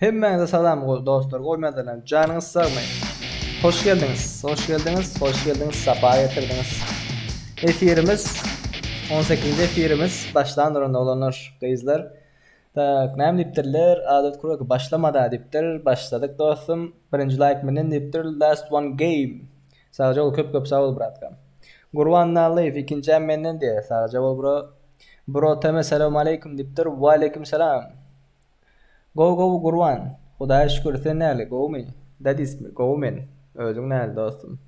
Hemmäňize salam dostlar goýmadylar janyňyz sagmy hoş geldiňiz hoş geldiňiz hoş geldiňiz sapa getirdiňiz efirimiz 18-nji efirimiz başlan duran oglanlar gyzlar tak näme diýipdirler adat kurek başlamada diýipdir başladyk dostum birinji laýk menden diýipdir last one game sagja bol köp köp sag bol bratka Gurban Nallyýew ikinjäm menden diýýär sagja bol bro bro tm salowmaleýkim diýipdir waleýkim salam Gowy gowy Gurban. Hudaýa şükür sen näli gowumy? Dadismi gowy men. Özüň näli dostum.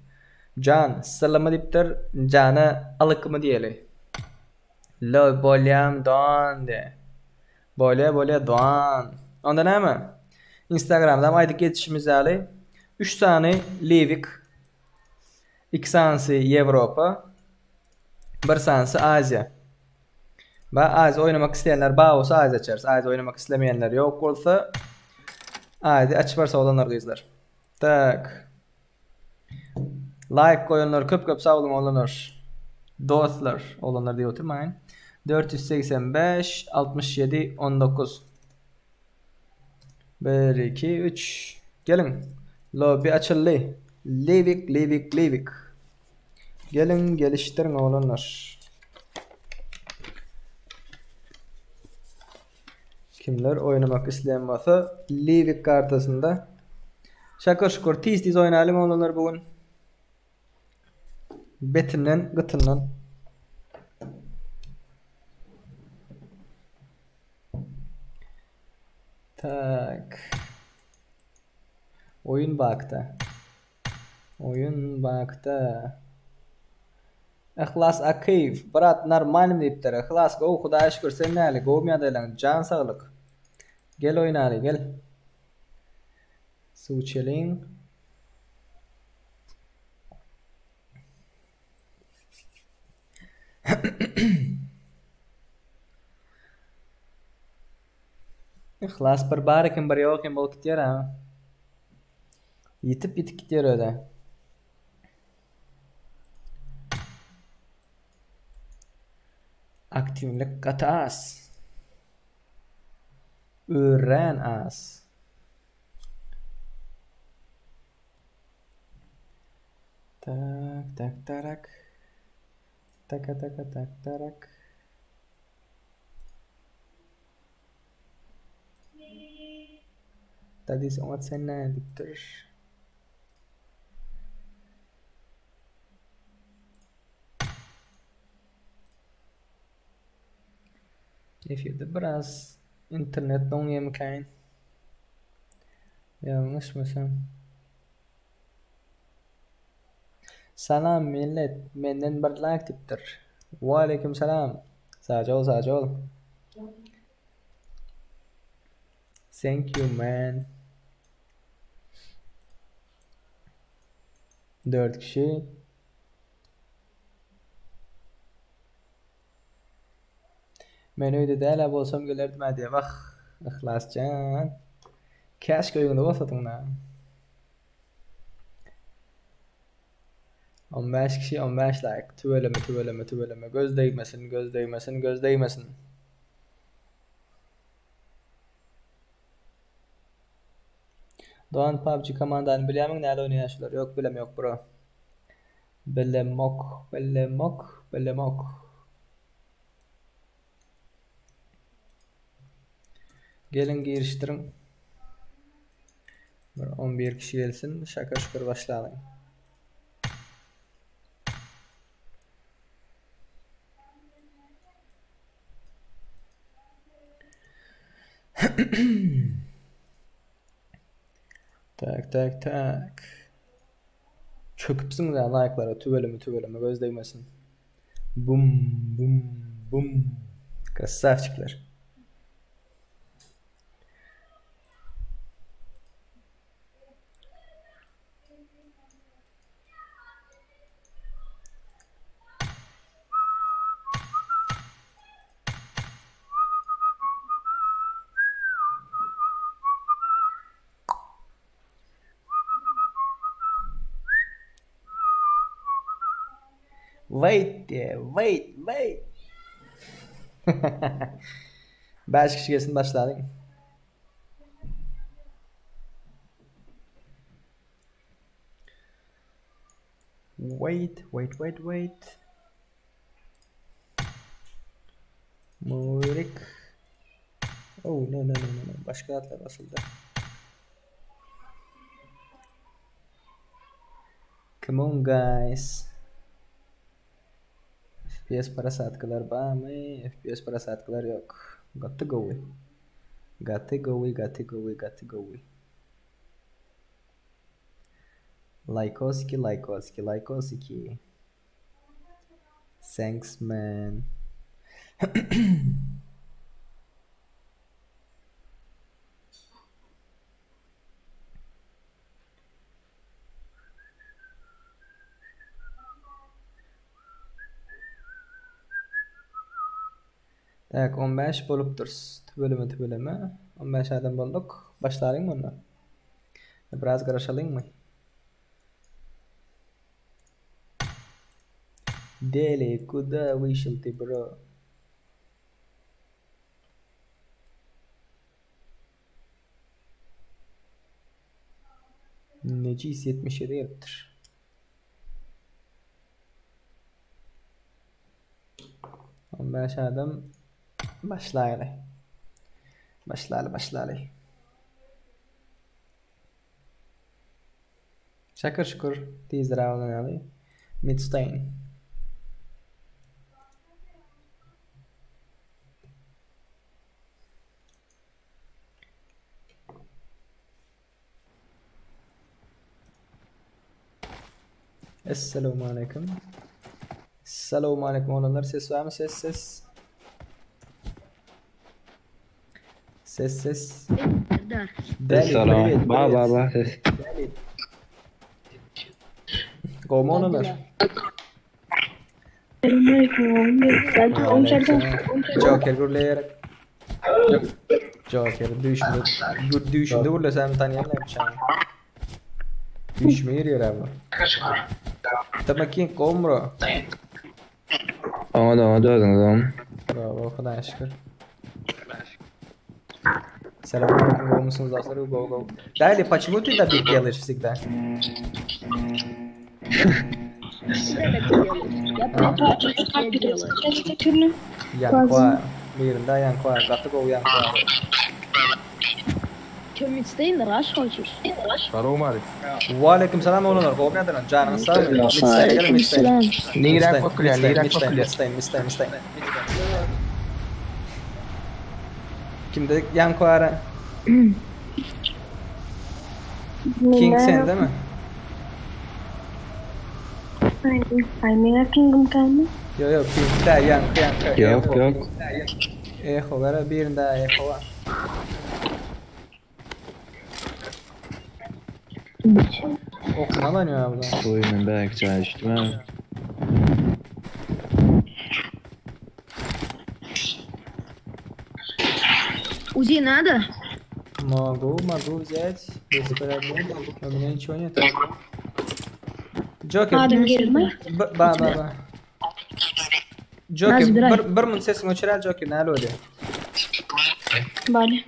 Jan sylymy diýipdir jana alykmy diýeli. Loý bolýam don diýe. Bolýa bolýa don. Onda näme? Instagramdam aýdyp geçişimiz ýaly 3 sany Livik 2 sanysy Ýewropa 1 sanysy Aziýa. Ba Aziýa oýnamak isleýänler bar bolsa Aziýa açarys. Aziýa oýnamak islemeýänler ýok bolsa Aziýa açyp barsa oglanlar gyzlar. Tak. Like goýanlar köp köp sag boluň oglanlar. Dostlar, oglanlar diýip oturmaýyn. 485 67 19 1 2 3 Geliň. Lobby açyldy. Livik, livik, livik. Geliň gelişdiriň oglanlar. Kimler oýnamak isleýän bolsa Livik kartasynda şakir şukur tiz tiz oýnalyň oglanlar bu gün. Betinden gytyndan. Tak. Oýun bakda. Oýun bakda. Yhlas Akyýew, brat normalnymy diýipdir. Yhlas gowy hudaýa şükür sen näli gowumy ýagdaýlaň jan saglyk. Gel oýnaly gel. Suw içeliň. Yhlas bir bar eken bir ýok eken bolup gitýär a. Ýitip ýitip gitýär özi. Aktiwlik gaty az. Örän az. Tak, tak, tarak. Taka, taka, tak, tarak. Dadis oňat sen näme diýipdir. Efirde biraz internet doňýarmykaýyn. Ýalňyşmasam. Salam millet menden bir like diýipdir. Waleýkim salam. Sagja bol sagja bol. Thank you man. 4 kişi. Men öýde däl-ä bolsam gelerdim-ä diýýär. Wah, Yhlasjan. Käşgä öýüňde bolsadyň-da. 15 kişi 15 laýk. Tüweleme, tüweleme, tüweleme. Göz degmesin, göz degmesin, göz degmesin. Dogan PUBG komandany bilýärmiň näle oýnaýar şular? Ýok bilemok bro. Bilemok, bilemok, bilemok. Geliň girişdiriň. Bir 11 kişi gelsin, şaka şükür başlalyň. Tak tak tak. Çöküpsiňiz-ä laýklara tüweleme tüweleme göz degmesin. Bum bum bum. Krassawçikler. Wait diýe, wait, wait. 5 kişi gelsin başlalyň. Wait, wait, wait, wait. Murik. Oh, no, no, no, no, no. Başga zatlar basyldy. Come on guys. FPS parasatkalar barmy? FPS parasatkalar ýok. Gaty gowy. Gaty gowy, gaty gowy, gaty gowy. Lajkoski, lajkoski, lajkosiki. Thanks man. Tak, 15 bolupdyrys. Tüweleme, tüweleme. 15 adam bolduk. Başlalyňmy onda? Biraz garaşalyňmy? Deli, kuda wyşyl ty bro? Necis 77 gelipdir. 15 adam başlaýaly. Başlaýaly, başlaýaly. Şakir şükür tizdir awlanaly. Midstein. Esselamu aleýkum. Esselamu aleýkum oglanlar ses barmy ses ses. Ses ses. Serdar. Däli, Salam. privet, Ba privet. ba ba ses. Däli. Gowmy oglanlar? Joker gürleýär. Joker düýşümde gür düýşümde gürlesem tanýan näme Düýşüme girýär abi. Tamakin gowmy bro? Oňa da oňa da özüňiz oň. Bravo, Hudaýa şükür. Selam aleyküm, gowmysyňyz dostlar? Go go. Däli, почему ты добить делаешь всегда? Всегда так делаешь. Я прям делаю. Ýaňky birinde ýaňky gaty gowy ýaňky. Че, Мидстейн, раш хочешь? Waleýkim salam oglanlar, gowmy ýadyran? Janyňyz sagmy? Midstein, gel Midstein. Lirak bakılıyor, lirak Midstein, bakılıyor. Midstein, Midstein, Midstein. Kimde ýaňky ara? King sen değil mi? Ay, mega Kingdom Come. Yo yo King da ýaňky ýaňky. Yok yok. Eho gara birinde eho var. Okuna lan ya abla. Oyunun belki çalıştım ha. УЗИ надо? Могу, могу взять. Без проблем. У меня ничего нет. Джокер. Adam gelme. Ba ba ba. ba. Joker Nazbiray. bir bir mun sesini öçürer Joker näle bolýar? Bale.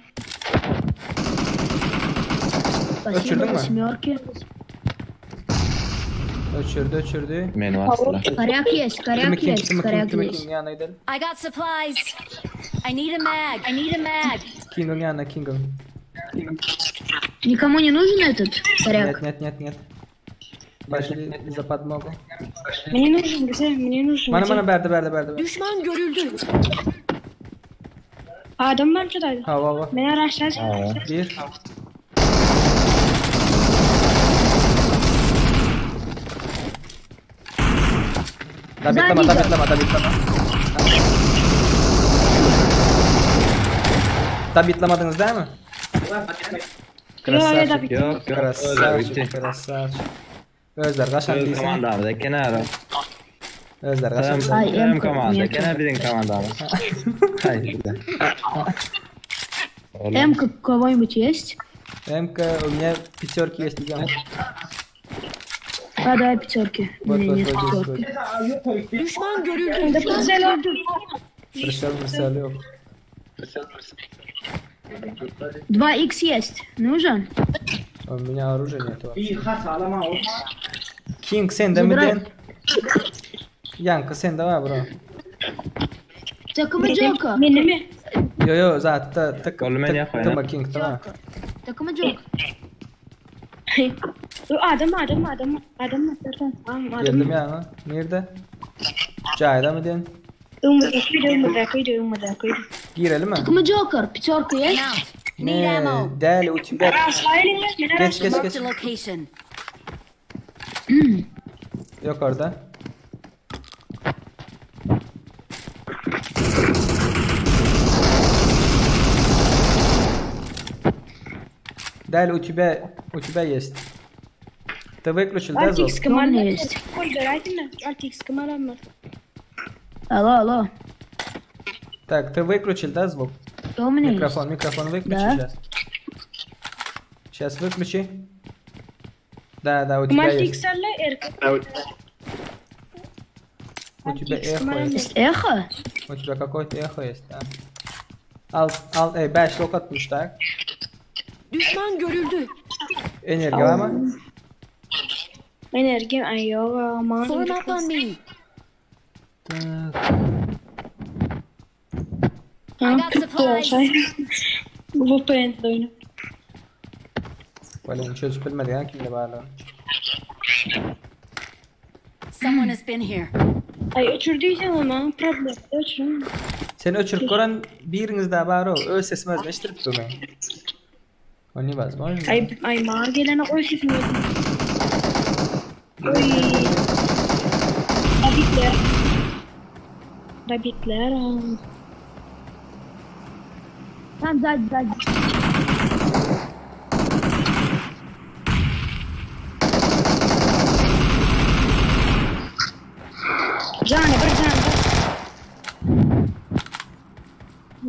Спасибо, Öçürdün mü? восьмерки. Öçürdü öçürdü. Meni bastılar. Коряк есть, Kimi коряк kim есть, kimi kim коряк kimi есть. kim ýanyna gidelim. I got supplies. I need a mag. I need a mag. King'in ýanyna King'in. Никому не нужен этот коряк? Нет нет нет нет. Пошли за подмогу. Мне нужен, где? Мне нужен. Mana где? mana berdi berdi berdi. Düşman görüldü. Adam var şurada. Ha va va. Beni araçlar. Bir. Tabitlama tabitlama tabitlama. Tabitlamadınız değil mi? Yok yok da Yok yok. Özler bitti. Krasavчик, krasavчик. Özler kaçan Öz değilsin. komandamız kenara. Özler kaçan Hem, Ay, hem em- komanda. em- Gene bizim komandamız. Hayır. Oğlum. М как у кого-нибудь есть? МК, у меня пятерки есть, идем. А, давай пятерки. У Вот, меня вот, нет вот здесь, пятерки. вот. Düşman görüldü. Da güzel oldu. Присел, присел, yok. 2 х есть. Нужен? У меня оружия нет вообще. King sende mi Забирай. den? Yankı sende var bro. Takımı Joker. Meni mi? Yo yo zatda tık Golü men tık ýakmaýyn, tıma King tamam. Takımı Joker. Dur adam adam adam adam tamam adam. Geldim yani. Nerede? Cayda mı den? Ömürdeki ömürdeki ömürdeki. Girelim mi? Takımı Joker. Пятерка I'm есть? out. Need Ne? ammo. Deli у тебя. Raşlayın mı? Geç geç Marked geç. a location. Yok orada. Далее у тебя у тебя есть. Ты выключил, да, звук? 6x kamal Что у меня есть? 6x kamal mı? Алло, алло. Так, ты выключил, да, звук? Что у меня есть? Микрофон, микрофон выключи Да. сейчас. Сейчас выключи. Да, да, у тебя Kamal есть. 6'lerle erkek. У тебя эхо есть. Есть эхо? У тебя какое-то эхо есть, да. Al, al, ey, 5 lok atmışlar. Düşman görüldü. Enerji var mı? Enerjim ay yok aman. Form up on me. Так. I got supplies. Bu paint oyunu. Блин, çözüp bilmedi ya kimle bağlı. Someone has been here. Ay öçürdüysen ama problem. Öçürüm. Sen öçürüp gören biriniz daha var o. Öz sesimi özleştirip durmayın. O ne возможно? Ay ay mağa gelene koy sesini. Oy. Rabitler. Rabitler. Там сзади, сзади. Canı bir canı.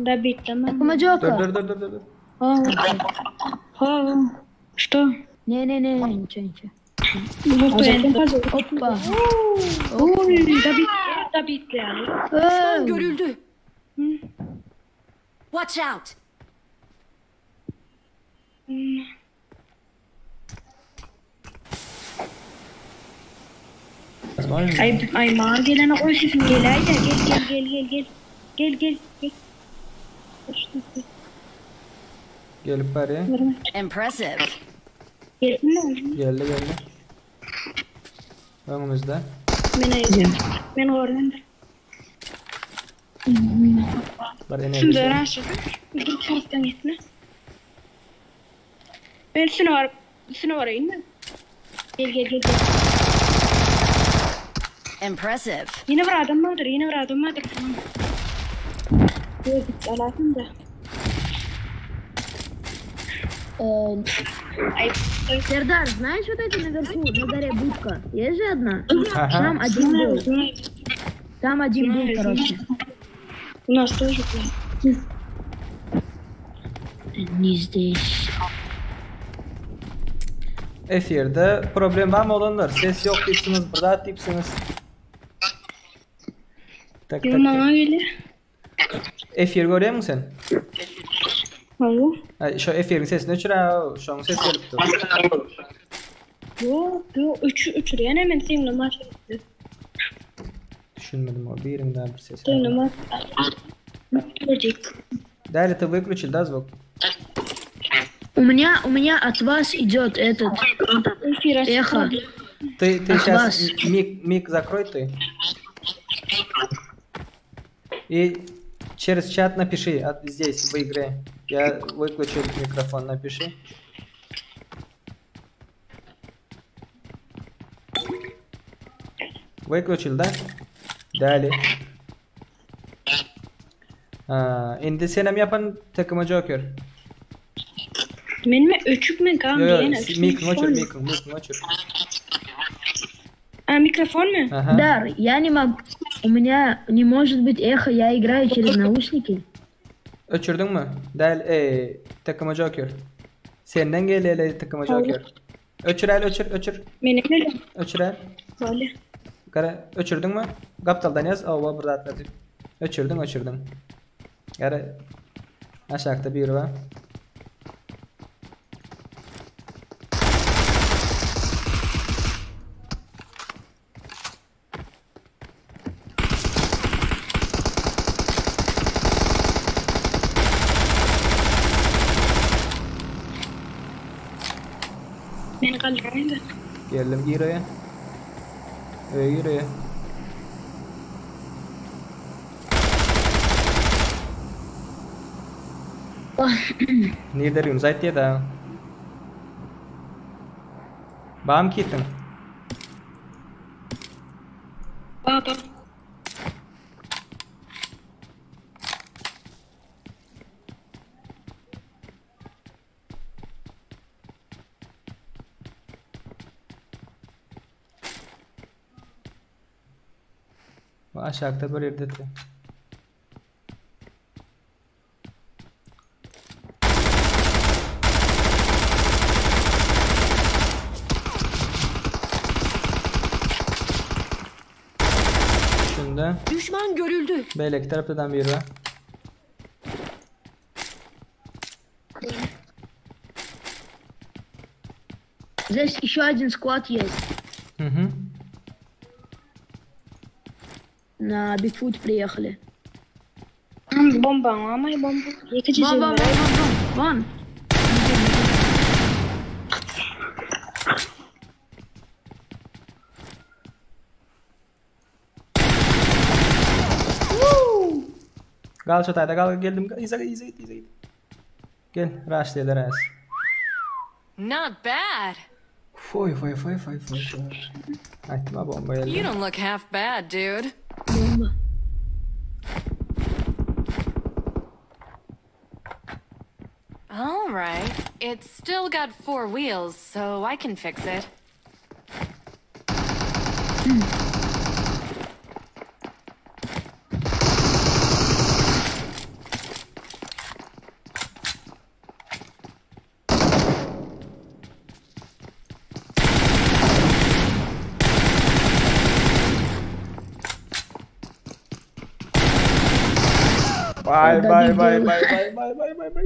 Rabit tamam. Takımı Dur Joker. dur dur dur dur. Ha. Ha. Что? Не-не-не, ничего, ничего. Bu paint. Опа. Oy, rabitler, rabitler. Э, Görüldü. Watch out. Возможно. Ay ay mağa gelene koy sesini. Gel haydi gel gel gel gel gel. Gel gel gel. Gelip bari. Impressive. Gelsin mi? Geldi geldi. Önümüzde. Men men oradan. Var Şimdi enerji. rahatsız. Dur taraftan gitme. Ben üstüne var. Üstüne varayım mı? Gel gel gel. gel. Impressive. Yine bir adam vardır. Yine bir adam vardır. Tamam. Gördük alasın da. э, Ay. Сердар, знаешь вот это наверху, на горе будка? Есть же одна? Ага. Там один был. Там один был, короче. У нас тоже был. Не здесь. Efirde problem var mı olanlar? Ses yok deyipsiniz, burada deyipsiniz. Tak tak Yılmama tak. gelir. Efir görüyor musun sen? Alo. Ha, şu efirin sesini öçür ha, şu an ses gelip dur. Yok yok. Üç, üç yani hemen seninle maç. Düşünmedim o. Birim daha bir ses. Seninle maç. Görecek. Далее ты выключил, да, звук? У меня, у меня от вас идет этот Efir açık. эхо. Ты, ты Ах, сейчас вас. мик, мик закрой ты. И через чат напиши от, здесь, в игре. Я выключил микрофон, напиши. Выключил, да? Далее. Ha, indi senem yapan takıma Joker. Benim öçük mü kan? Yo yo, Yani öçük mik mikrofon öçür, mu? mik, mik öçür. Ha, mikrofon mu? Aha. Дар, я не могу. У меня не может быть эхо, я играю через наушники. Öçürdün mü? Del ey takıma Joker. Senden gel hele takıma Joker. Öçür el öçür öçür. Benim öyle. Öçür el. Böyle. Gara öçürdün mü? Gaptaldan yaz. Ova burada atladı. Öçürdün öçürdün. Gara aşağıda bir var. Meni galdyraýyň-da. Geldim gir öýe. Öýe gir öýe. Nirdeligimizi aýt diýdi. Bam kitiň. Baba. Bu aşakda bir ýerde. Şunda. Düşman görüldü. Beýleki tarapdan biri bar. Здесь еще один склад есть. Угу. На Бигфут приехали. Bomba almaý bomba. Ýekeje Вон, вон, jem вон, вон, вон, вон. Gal şu taýda gal geldim. Iza iza git iza git. Gel rush diýler as. Not bad. Foy foy foy foy foy. Aýtma bomba You geldi. don't look half bad, dude. Bomba. All right. It's still got four wheels, so I can fix it. Bye bye Добить bye дело. bye bye bye bye bye bye.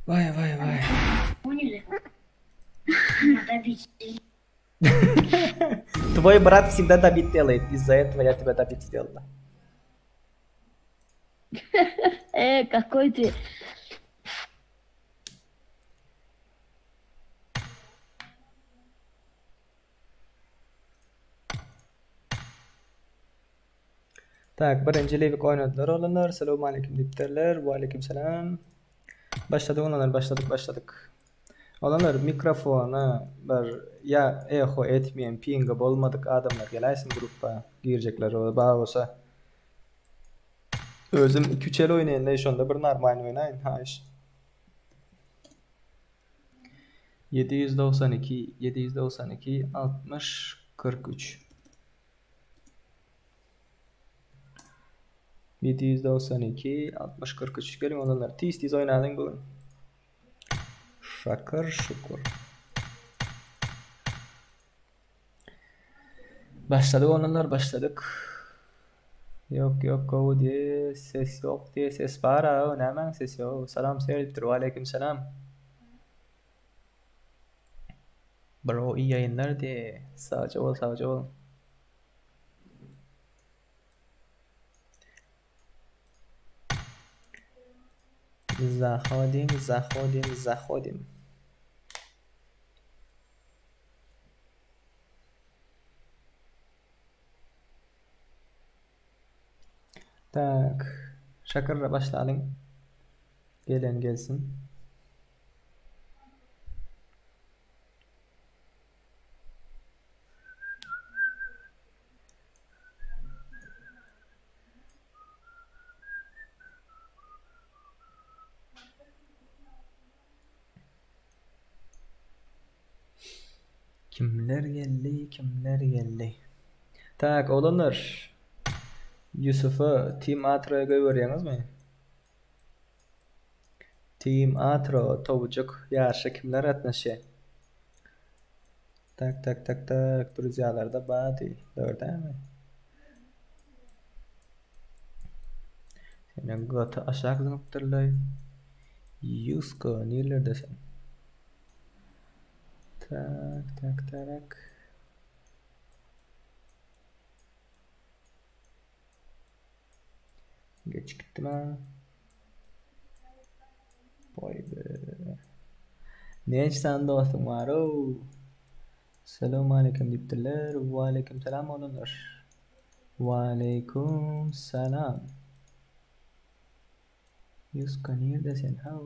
Bye bye bye. Поняли? Надо бить. Твой брат всегда добить делает. Из-за этого я тебя добить сделала. Какой ты. Tak, birinji Livik oýnadylar oglanlar. Salam aleyküm diýipdirler. Wa aleyküm selam. Başladyk oglanlar, başladyk, başladyk. Oglanlar mikrofona bir ýa eho etmeýän pingi bolmadyk adamlar geläýsin gruppa girjekler o bar bolsa. Özüm 2-3 el oýnaýyn, şonda bir normal oýnaýyn, haýyş. 792 792 60 43 792 60 43 Geliň oglanlar tiz tiz oýnalyň bu gün. Şakır şukur. Başladyk oglanlar başladyk. Yok yok gowy diye ses yok diye ses bar a nämäň sesi ýok. Salam seripdir. Aleyküm selam. Bro iyi yayınlar diye. Sagja bol sagja bol. Zahodim zahodim zahodim. Tak. Şakyrra başlalyň. Gelen gelsin. Kimler geldi, kimler geldi? Tak, oglanlar. Ýusufy Team Atro'ya goýberýäňizmi? Team Atro towujyk ýaryşa kimler gatnaşýar? Tak tak tak tak druzýalarda bady. Dogry dälmi? Seni gaty aşak zyňypdyrlaý. Ýusko nirelerde sen? Tak tak tak. Geç gitdim ha. Boý be. Näçe sany dostuň bar-ow? Salowmaleýkim diýipdirler. Waleýkim salam oglanlar. Waleýkum salam. Ýuska nirde sen haw?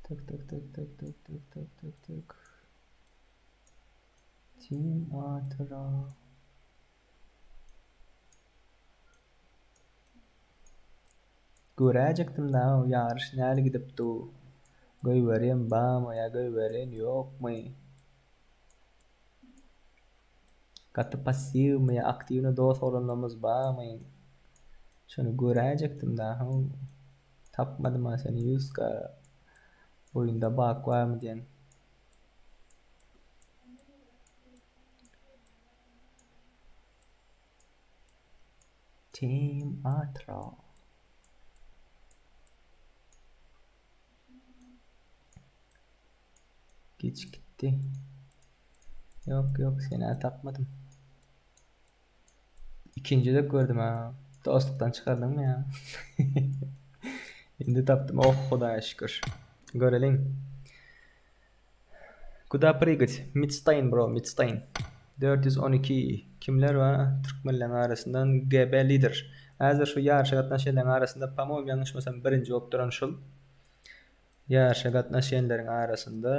Tık tık tık tık tık tık tık tık tık. Team Atyrau. Göräýjekdim da ýaryş näli gidip du. Goýberýän bamy ýa goýberýän ýokmy? Gaty passiwmy ýa aktiwny dost oglanlarymyz barmy? Şony göräýjekdim da how. Tapmadym-a seni Ýuska. Oýunda bak barmy diýen. Team Atro. Geç gitdi. Yok yok seni tapmadım. İkinci de gördüm ha. Dostluktan çıkardım mı ya? Indi tapdym. Oh Hudaýa şükür. Göreliň. Kuda prıgat? Midstein bro, Midstein. 412 kimler bar? Türkmenleriň arasyndan GB lider. Häzir şu ýaryşa gatnaşýanlaryň arasynda po-moýemu ýalňyşmasam birinji bolup duran şul. Ýaryşa gatnaşýanlaryň arasynda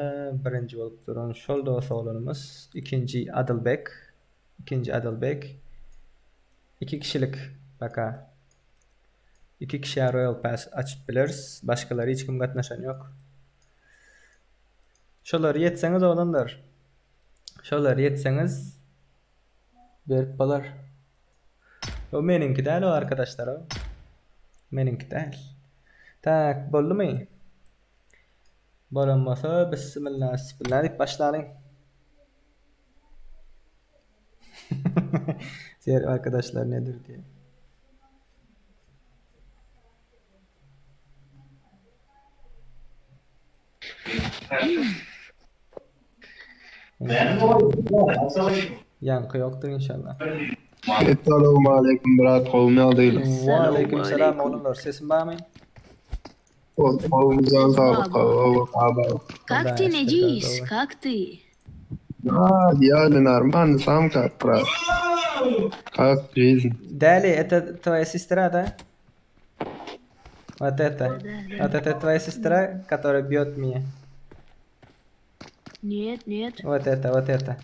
birinji bolup duran şol dost oglanymyz. Ikinji Adylbek. Ikinji Adylbek. İki kişilik baka. İki kişiye Royal Pass açyp bileris. Başgalary hiç kim gatnaşan ýok. Şolar ýetseňiz oglanlar. Şolar ýetseňiz berip bolar. O meniňki däl o arkadaşlar o. Meniňki däl. Tak, boldumy? Bolan bolsa bismillah, bismillah diýip başlalyň. Diğer arkadaşlar nedir diye. Ýaňky ýokdur inşallah. Essalamu brat, gowmy ýagdaýlar? Waleýkim salam oglanlar, sesim barmy? Gowmy jan saglyk, gowy, gowy. Как ты, Недис? Как ты? А, я нормально, сам как, брат? Как жизнь? Дали, это твоя сестра, да? Вот это. Вот это твоя сестра, которая бьет меня. Нет, нет. Вот это, вот это.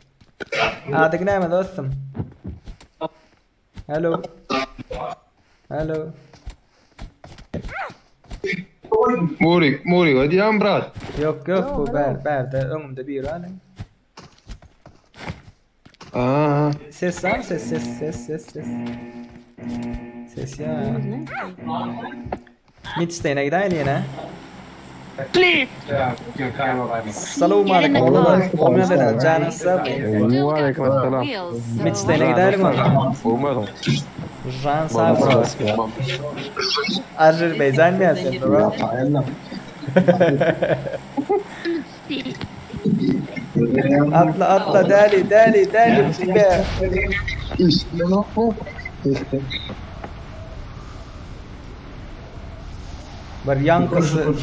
Adyň näme dostum? Hello. Hello. Murik, Murik, ödýän brat. Ýok, ýok, bu bär, bärde öňümde biri bar. Aha. Ses var ses ses ses ses ses. Ses ya. Midstein'e gidelim yine. Salam aleyküm. Olmayan canın sağ. Still got Aleyküm four selam. wheels, so I Midstein'e gidelim mi? Olmadı. Jan sağ ol. Azerbaycan mi sen bro? Atla atla deli deli deli be. Bir yankısı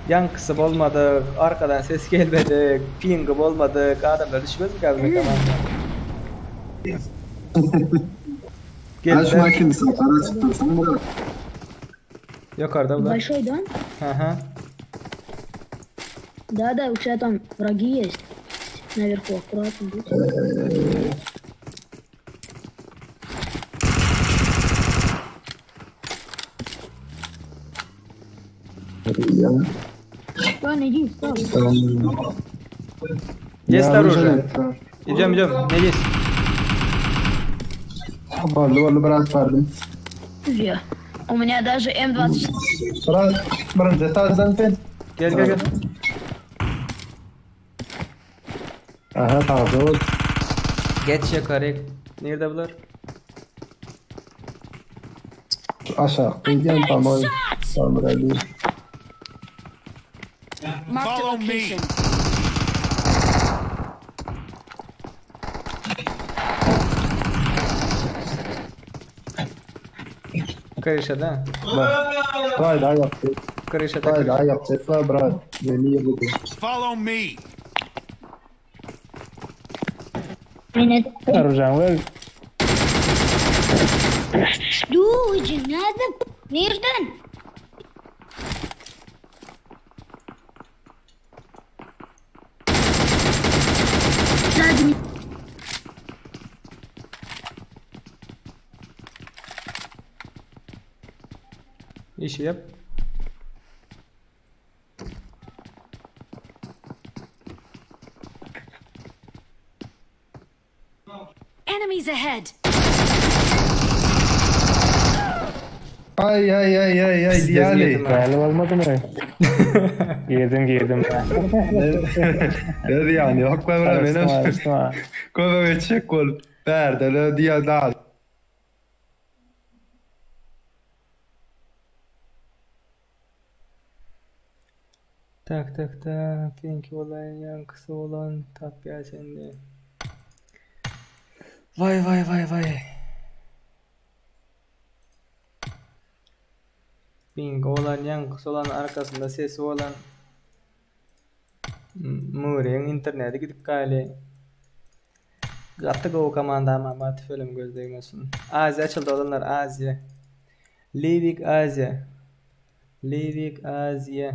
yankısı bolmadyk, arkadan ses gelmedik, pingi bolmadyk, adamlar düşmez mi kalbine komanda? Geldiler. Yukarıda bular. Большой дом? Aha. Да, да, у тебя там враги есть. Наверху, аккуратно будь. Стой, иди, стой. Есть оружие. Идем, идем, не здесь. Bardy, bardy, brat, bardy. Я. У меня даже М24. Brat, birinji etajdan sen. Gel gel gel. Aha, taze ol. Geç yukarı. Nerede bular? Aşağı, gidýän tamam. Tamam, hadi. Marked a location. Karışa da. Haydi, haydi. Kryşada Haydi kryşa. ayak ses var brat. Beni yedi. Follow me. Meni Arujang ver. Du, nädip? Nereden? Сзади Işi yap. Enemies ahead. Ay ay ay ay ay Siz Diyali. yedim ha. Galiba olmadı mı? Girdim girdim. Ne yani yok be bra Arasına benim. arasına. Köpe geçecek gol. Berde diye daha. Tak tak tak. Pinki olan yankısı olan tap ya sende. Vay vay vay vay. Ping olan yankısı olan arkasında sesi olan Muriň interneti gidip gali. Gaty gowy komanda ama bat film göz degmesin. Aziýa açyldy olanlar Aziýa. Livik Aziýa. Livik Aziýa.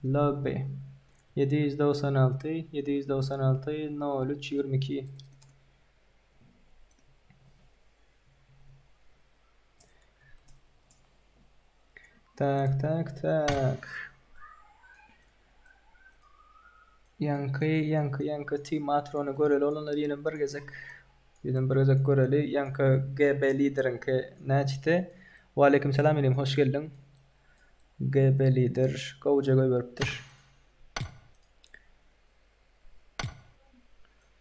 Lobby. 796 796 03 22. Tak tak tak. Yankı yankı yankı Team Matron'u göreli olanlar yine bir gezek. Yine bir gezek göreli. Yankı GB liderinki näçdi? Ve aleyküm selam ilim hoş geldin. GB lider gowja goýberipdir.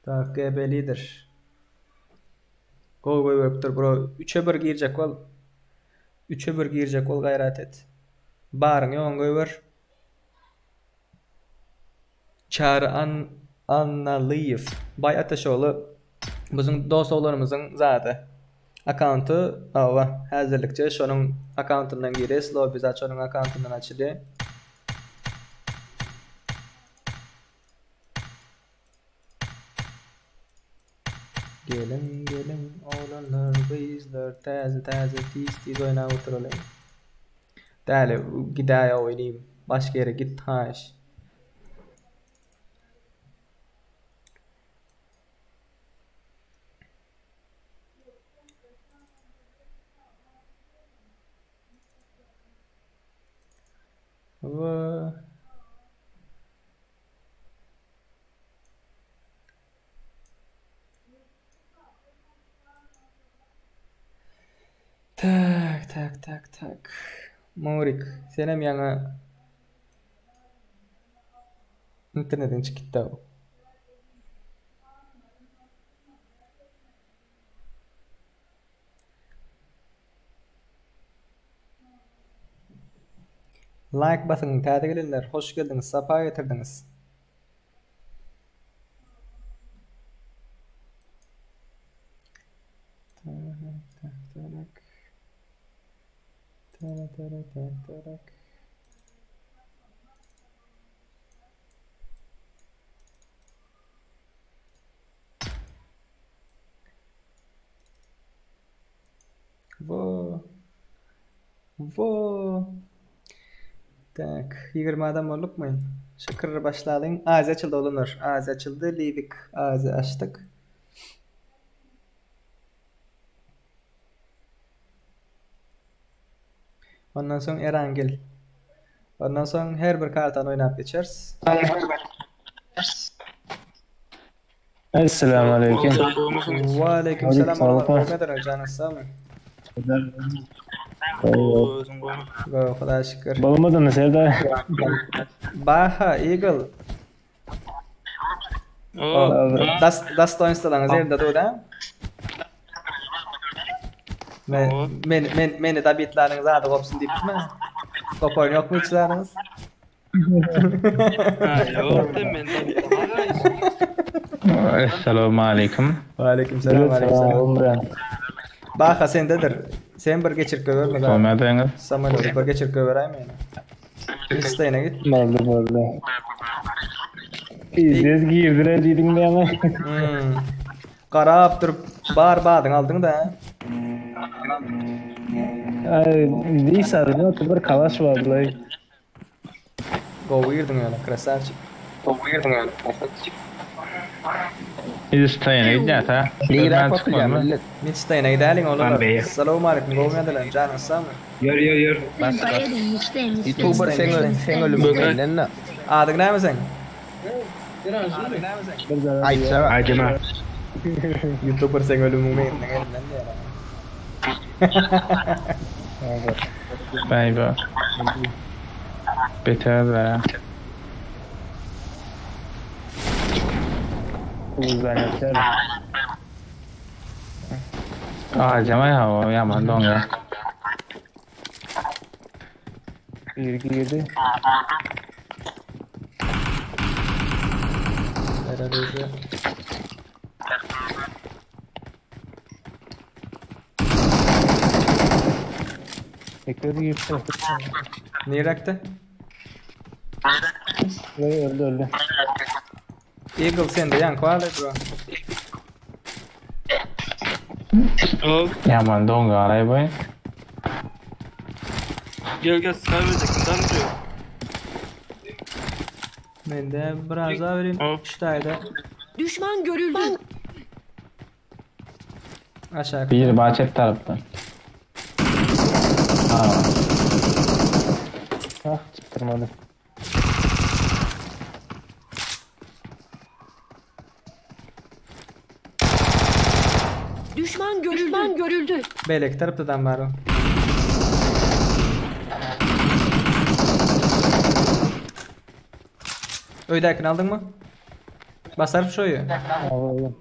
Tak GB lider. Gow goýberipdir bro. 3'e 1 girjek bol. 3'e 1 girjek bol gaýrat et. Baryň ýoň goýber. Çary An Annalyýew. Bay Ateşoğlu biziň dost oglanymyzyň zady. Accounty awa häzirlikçe şonuň accountyndan girýäs. Lobby zat şonuň accountyndan açyldy. Gelin gelin oglanlar, gyzlar, täze täze tiz tiz oýnap oturalyň. Däli gidäýe oýnaýyn. Başga ýere git haş. Va Tak tak tak tak. Murik, senem ýaňy internetiň çykyp gitdi. Like basyň täze gelenler, hoş geldiňiz, sapa getirdiňiz. Tak tak tak. Tak tak tak tak. Wo. Wo. Tak, 20 adam boldukmy? Şükür başlalyň. Aziýa açyldy oglanlar. Aziýa açyldy. Livik Aziýa açdyk. Ondan soň Erangel. Ondan soň her bir kartany oýnap geçeris. Esselamu aleyküm. Ve aleyküm selam. Sağ ol. Nedir canınız sağ mı? Go, Xuda şükür. Bolmadymy Serdar? Baha Eagle. Das das doýunstalaňyz ýerinde dur da. Men men men meni dabitlaryňyz ady gopsun diýipmi? Gop oýun ýokmy içleriňiz? Esselamu aleyküm. Ve aleyküm selam. Aleyküm selam. Baha sendedir. Sen bir geçirip goýberme. Bolmadyňyz. Samolýoty bir geçirip goýberäýme ýene. Midsteýne git. Boldy boldy. Pizdes girdiler diýdiň näme? Hmm. Garap durup bar badyň aldyň da. Ay, diş aldım, bir kalaş vardı. Gowy girdiň ýöne, krasavçik. Midsteýne gidýär ha. Lirak bakylýar millet. Midsteýne gidäliň oğlum. Ben beýe. Salam aleyküm, gowy ýadylar, janyň sagmy? Ýör ýör ýör. Ben поеду, мечтаем, мечтаем. Youtuber sen sen ölümüň elinden de. Adyň näme seň? Aýtsa. Aýdyma. Youtuber seň ölümiň meýlinden elinden diýär. Baý ba. Beter be. Uzanetler. Acama ya o yaman doňýar. Bir girdi. Herhalde. Bekledi girdi. Nirekde? Öldü öldü. Eagle sende ýaňky bardy bro. Yaman doňýar aý bu. Gel gel sky verecektim. Sen diyor. Mende biraz daha vereyim. Ştaýda Düşman görüldü. aşağı. Bir bar çep tarapdan. Ha. Ah çıktırmadı. Düşman görüldü. Düşman görüldü. Beýleki tarapdan bar o. Öýdäkini aldyň mı? Basar şoýu. Alalım.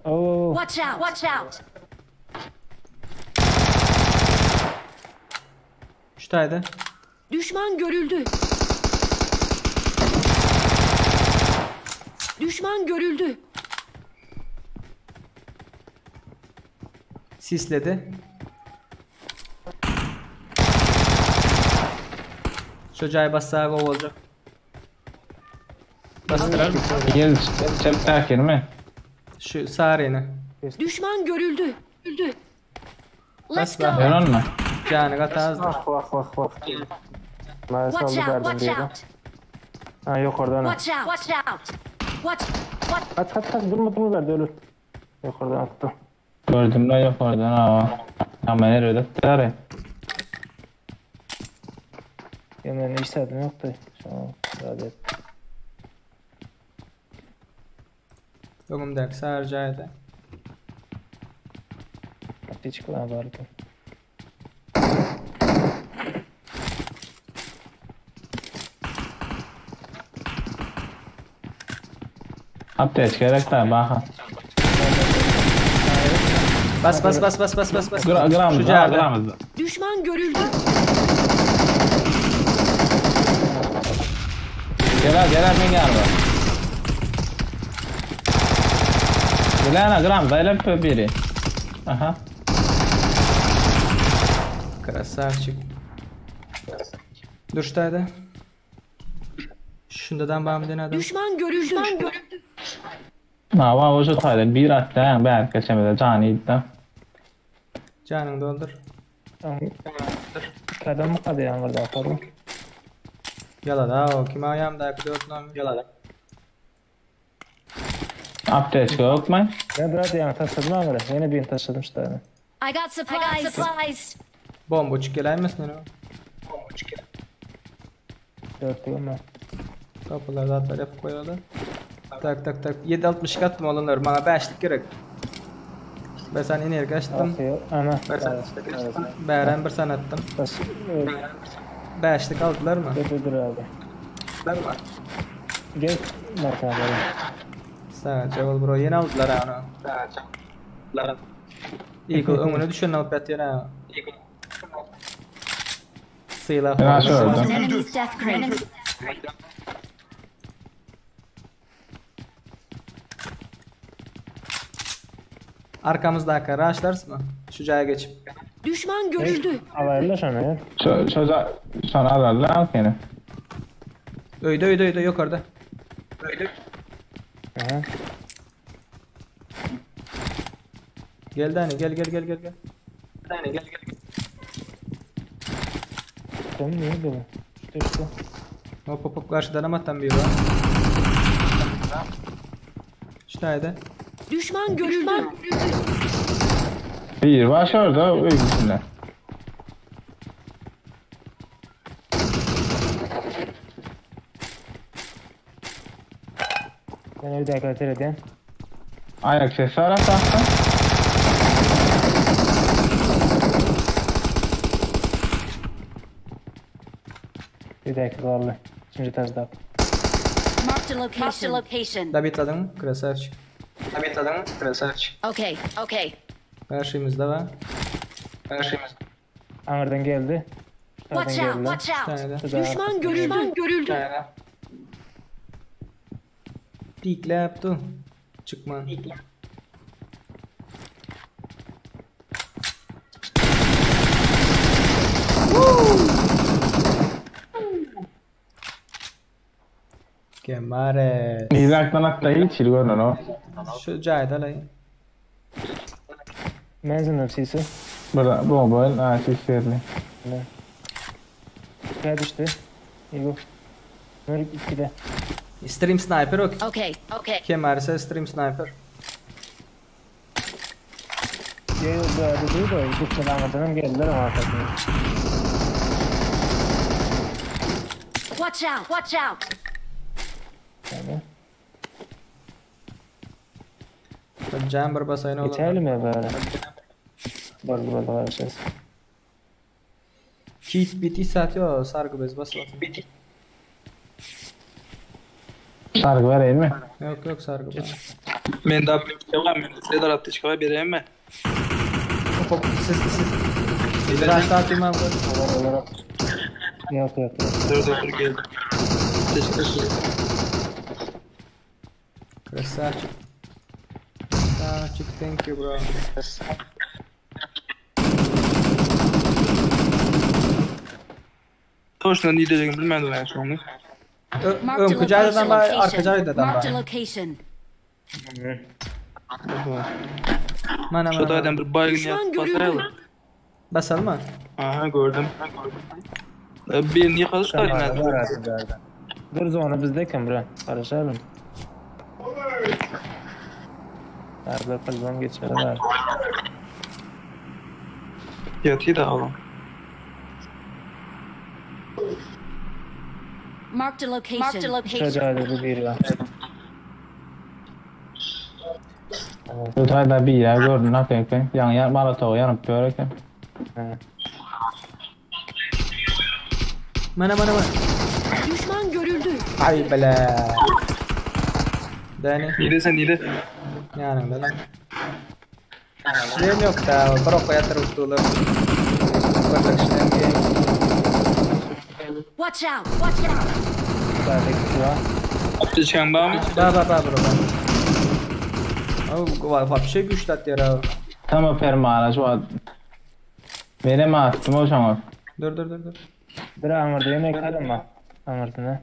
Oo. Watch out. Watch out. Ştaýda. Düşman görüldü. Düşman görüldü. Sisledi. Şu jaý bassa gowy boljak. Basdyrar. Gel çep täkir mi? Şu saryny. Düşman görüldü. Görüldü. Let's Bas go. Ýör onma. Jany gaty azdyr. Bak bak bak bak. Bana Watch saldı out. verdim Watch bir yere. out. Ha yok oradan. ha. Watch out. Watch out. Watch. Watch. Kaç kaç kaç durma durma verdi ölür. Yok oradan attı. Gördüm la yok oradan ha. Yaman eredip dary. Yemeğini istedim yoktu. Şu an razı et. Öňümdäki sary jaýda. Hiç kulağına vardı. Apteç gerek da baha. Bas bas bas bas bas bas bas. Gra Şu gramız jaýda. gramız. Düşman görüldü. Gel gel men gel. Gel ana gram daýlap biri. Aha. Krasavçik. Dur ştaýda. Şundadan bam den adam. Düşman görüldü. Düşman görüldü. Na va o şu taýda bir atda bär geçemede jany ýitdi. Janyňy doldur. Kadam mı kadı yağmurda atalım? Ýala da o kim aýamdaky 4 nomer. Ýala. Apteç ýokmy? Ben biraz yani taşladım ama yine birini taşladım işte. tane. I got supplies. I got supplies. Bomba uçup geläýmesin ene. Dört ama. Kapılar zatlar yapıp koyalım. Tak tak tak. 7.62 attım olanlar. Bana 5'lik gerek. Ben sen inerek açtım. Atıyor. Ana. Ben sen Bären bir sen attım. Taş. 5'lik aldılar mı? Dur dur abi. Gel Mert abi. Sadece ol bro yeni aldılar ha onu. Eagle önüne düşen alıp yatıyor ha. Sıyla. Ben aşağı öldüm. Enemy's death crate. Arkamyzdaka raşlarysmy? Şu jaýa geçip. Düşman görüldü. Alaýly şony. Şo şo şony alarlar seni. Öýde öýde öýde ýokarda. Aha. Gel Dani gel gel gel gel gel. Dani gel gel. Sen neydi bu? Düştü. Hop hop hop garşydan hem atan biri var. Şu taýda. Düşman görüldü. Bir var şurada öýün içinde. Ben evde arkadaşlar edeyim. Ayak sesi var aşağıda. Bir dakika kaldı. Üçüncü tarzda. Marked a location. Marked a location. Dabitladyň krasavçik. Dabitladyň krasavçik. Okay, okay. Garşymyzda var. Garşymyzda. Anırdan geldi. Şu taraftan Watch out, geldiler. watch out. Tane de. Şu da Düşman arkasından görüldü. geldi. Düşman görüldü. Pikläp dur. Çykman. Kemares. Nizakdan atda hiç il görünen o. Şu jaýda lay. Menzilin sesi. Burada bu bu ha ses verdi. Ne? Buraya düştü. İyi bu. Nuri 2'de. Stream sniper ok. Okay, okay. Kemarese stream sniper. Yo bu arada değil de gitmeden anırdan geldiler ama arkasından. Watch out, watch out. Yani. Jam bir basaýyn oğlum. Geçelim ya böyle. Bol bol karışırız. Kit biti satıyor sargı bez bas. Biti. Sargı vereyim mi? Yok yok sargı bas. Men de bir var men Serdar apteçka var bereyim mi? Hop hop siz siz. Biraz daha atayım abi. Yok yok yok. Dur dur dur geldim. Teşekkür ederim. Krasavçik. Krasavçik thank you bro. Toşna ne diyeceğimi bilmedim ben şunu. Marked a Öňkü jaýdan bar, location. arka jaýdan Marked a bar. location. Mana Şu mana. daydan bir baygın Düşman yapıp görüldü. basayalım. Basalım mı? Aha gördüm. Bir niye kalışlar yine? Var artık Dur zona bizdeyken bura. Karışalım. Nerede kalbim geçiyorlar. Yatıyı da alalım. Marked a location. Marked a location. Çocuğa dedi bir var. Bu tayda bir yer gördün hakikaten. Yan yan Molotow yanıp dur eken. Mana mana mana. Düşman görüldü. Ay bela. Dani. Nide sen nide. Ýanyňda lan. Şlem yok da, bir okka ýatyryp durlar. Birlik şlem geý. Watch out, watch out. Sadece var. Apteçkan var mı? Ba ba ba bro ba. Oh, вообще güçlü atýar ha. Tamam fermana şu an. Benim attım o şoňa. Dur dur dur dur. Bir anırda yemek kalın mı? Anırdına.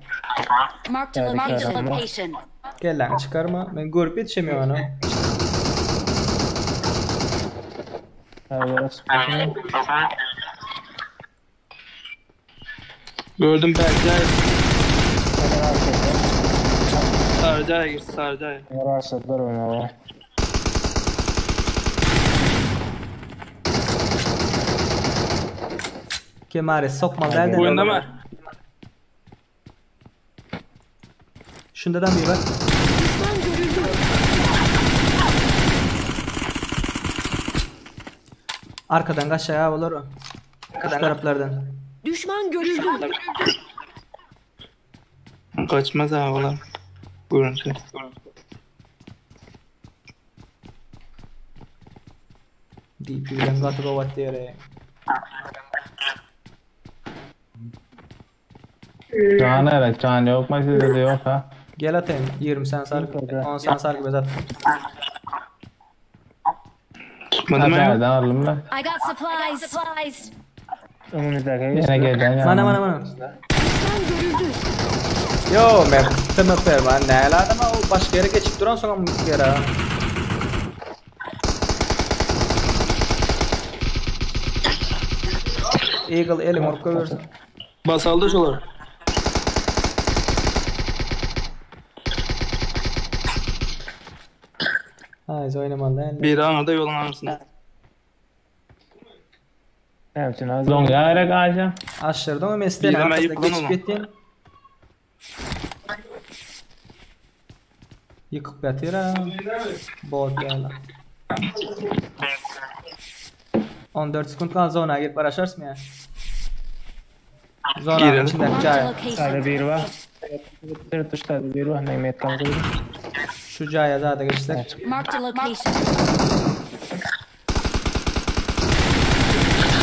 Marked a marked a location. Gel lan çıkarma. Ben görüp yetişemiyorum onu. Evet. Gördüm belki. Sarıcaya gir sarıcaya. Rahatsızlar onu. Kemare sokma nereden? Oyunda mı? Şundadan bir bak. Düşman görüldü. Arkadan kaç olur o. Şu taraflardan. Düşman görüldü. Kaçmaz ha oğlum. Görüntü. DP'den gaty gowat diýere. Can evet can yok mu sizde de yok ha. Gel atayım 20 sen sargı 10 sen sargı bez at. Çykmadymy? Aşağıdan aldım ben. I got supplies. Öňümizdäki Ýene gelden Mana mana mana. Yo men TMP man näle adama o başga ýere geçip duran soňam bu ýere. Eagle elin urup goýbersin. Basaldy şolar. Haý, oýnamaly däl. Biri aňyrda ýoluň aňyrsynda. Näme üçin az? Zon gerek aýja. Aşyrdyň meslerini Bireme arkasynda ýykylan geçip olam. gitdin. Ýykyp ýatyr ha. Bot ýaly. 14 sekund galdy zona girip garaşarsmy ýa? Zona Girelim. içindäki Marked a jaýa. location. Sada bir var. Bir tuşlarda bir var. Mehmet kaldı. Şu jaýa zada geçsek. Marked a location.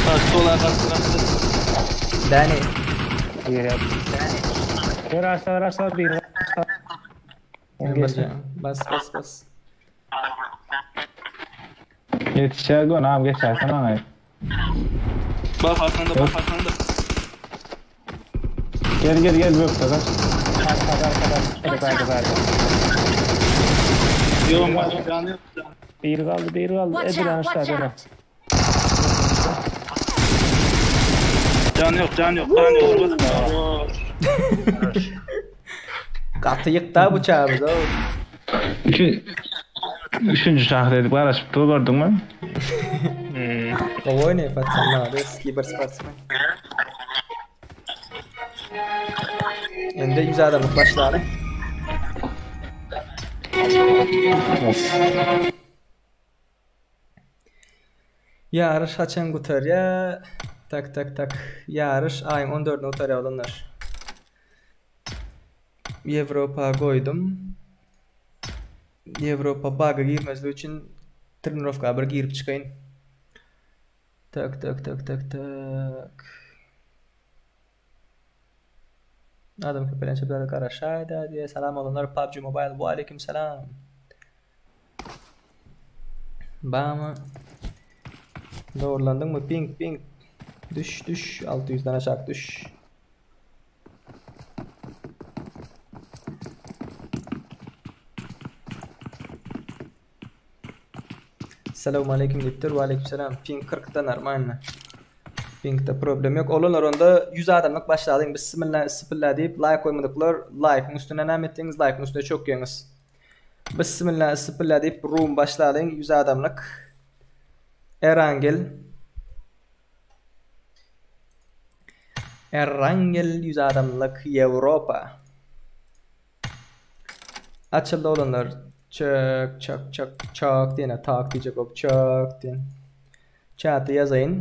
Kaçtı olar kaçtı kaçtı. Dani. Bir yap. Bir aşağı aşağı bir var. Bas Geçti. bas bas. bas. Ýetişer gön am geçersen aňay. Bak arkanda bak arkanda. Gel gel gel bökde kaç. Arkada arkada. Watch Arkada out. arkada. Yok bak canı yok. Bir kaldı bir kaldı. Watch Edilen out. Watch aşağıda. out. Canı yok canı yok canı yok. Bak. Gaty ýykda bu çağımız. Üçü Üçüncü şahı edip garaşyp dur gördün mü? O oýnaýar patsan malades, kibersportsmen. Endi 100 adamlyk başlaly. Ýaryş haçan gutarýa? Tak tak tak. Ýaryş aýyň 14-ine gutarýa olanlar. Ýewropa goýdum. Ýewropa baga girmezlik üçin trenirovka bir girip çykaýyn. Tak tak tak tak tak. Adam köpelen çöplerde garaşaýda diye selam olanlar PUBG Mobile. Ve aleyküm selam. Bama. Doğrulandın mı? Ping ping. Düş düş. 600'den aşağı düş. Selamun aleyküm diýipdir. Ve aleyküm selam. Ping 40'dan armanla. Pingde problem yok. Olanlar onda 100 adamlyk başladyň. Bismillah, bismillah diýip like goýmadyklar like'yň üstüne näme etdiňiz? Like'yň üstüne çok ýeňiz. Bismillah, bismillah diýip room başladyň 100 adamlyk. Erangel. Erangel 100 adamlyk Ýewropa. Açyldy olanlar. Çök çök çök çök diýene tak diýjek bolup çök diýen. Chat'e ýazaýyn.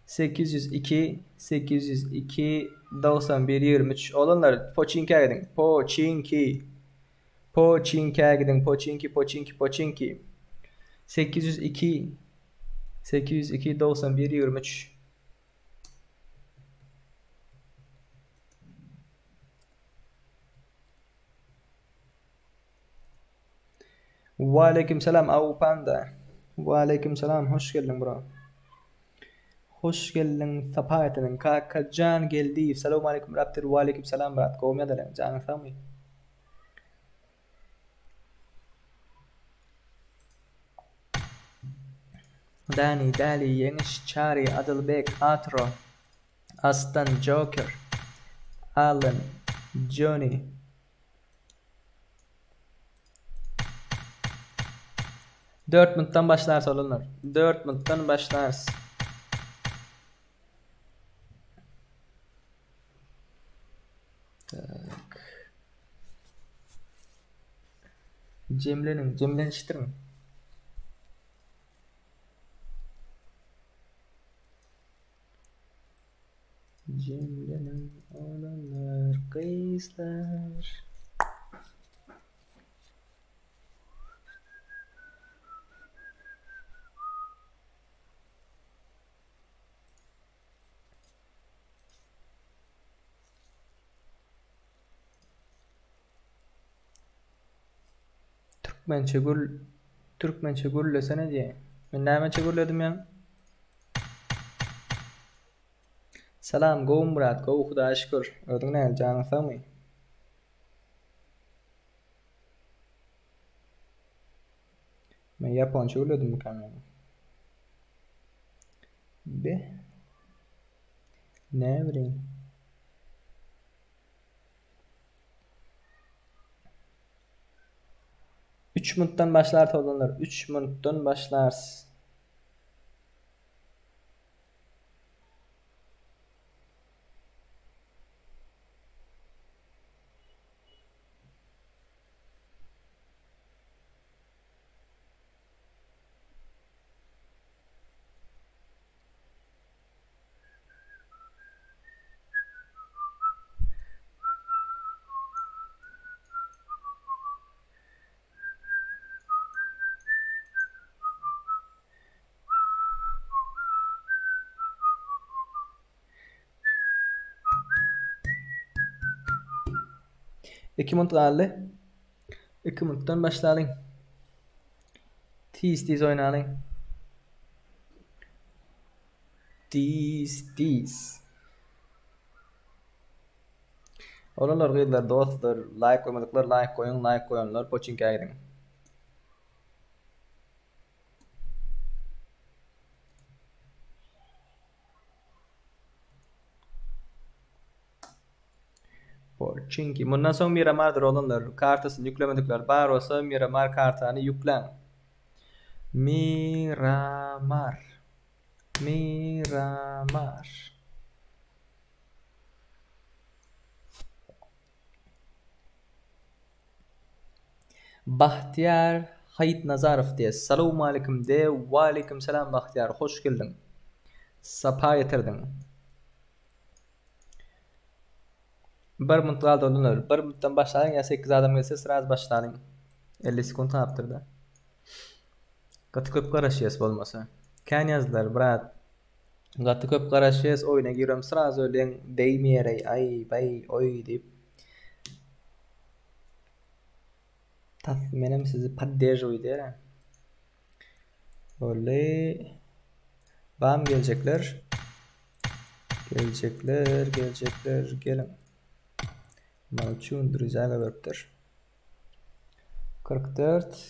802 802 91 23 olanlar Poçinki'ye gidin. Poçinki. Poçinki'ye gidin. Poçinki, Poçinki, Poçinki. 802 802 91 23 Ve aleyküm selam Avu Panda. Ve aleyküm selam. Hoş geldin bro. Hoş geldin sapa etdin. Kakajan geldi. Selamun aleyküm Raptor. Ve aleyküm selam brat. Gowmy ýadalyň? Janyň sagmy? Dani, Dali, Ýeňiş, Çary, Adylbek, Atro, Aslan, Joker, Alan, Johnny. 4 minutdan başlarys olanlar. 4 minutdan başlarys. Tak. Jemleniň, jemlenişdiriň. Jemleniň olanlar, gyzlar. Türkmençe gül Türkmençe gürlesene diýe. Men nämeçe gürledim ýaňy? Salam, gowmy brat, gowy Hudaýa şükür. Özüň nähili, janyň sagmy? Men ýaponça gürledimmikäm ýaňy? Be. Näbileýin. Üç minutdan başlarys oglanlar, üç minutdan başlarys. Iki minut galdy. Iki minutdan başlalyň. Tiz tiz oýnalyň. Tiz tiz. Oglanlar gyzlar dostlar laýk goýmadyklar laýk goýuň laýk goýanlar poçinkä gidiň. Poçinki. Mundan soň Miramardyr oglanlar. Kartasyny ýüklemedikler bar bolsa Miramar kartany ýükläň. Miramar. Miramar. Bahtiýar Haýytnazarow diýýär. Salowmalikim de Waleýkim salam Bahtiýar hoş geldiň. Sapa getirdiň. Bir minut galdy oglanlar. Bir minutdan başlalyň ýa 8 adam gelse sraz başlalyň. 50 sekunt galypdyr-da. Gaty köp garaşýas bolmasa. Kän ýazdylar brat. Gaty köp garaşýas oýuna girem sraz ölýäň degmeýäreý aý baý oý diýip. Tas menem sizi podderžiwaý diýerä. Boldy. Bam geljekler. Geljekler, geljekler, geliň. Malçun druziýaga beripdir. 44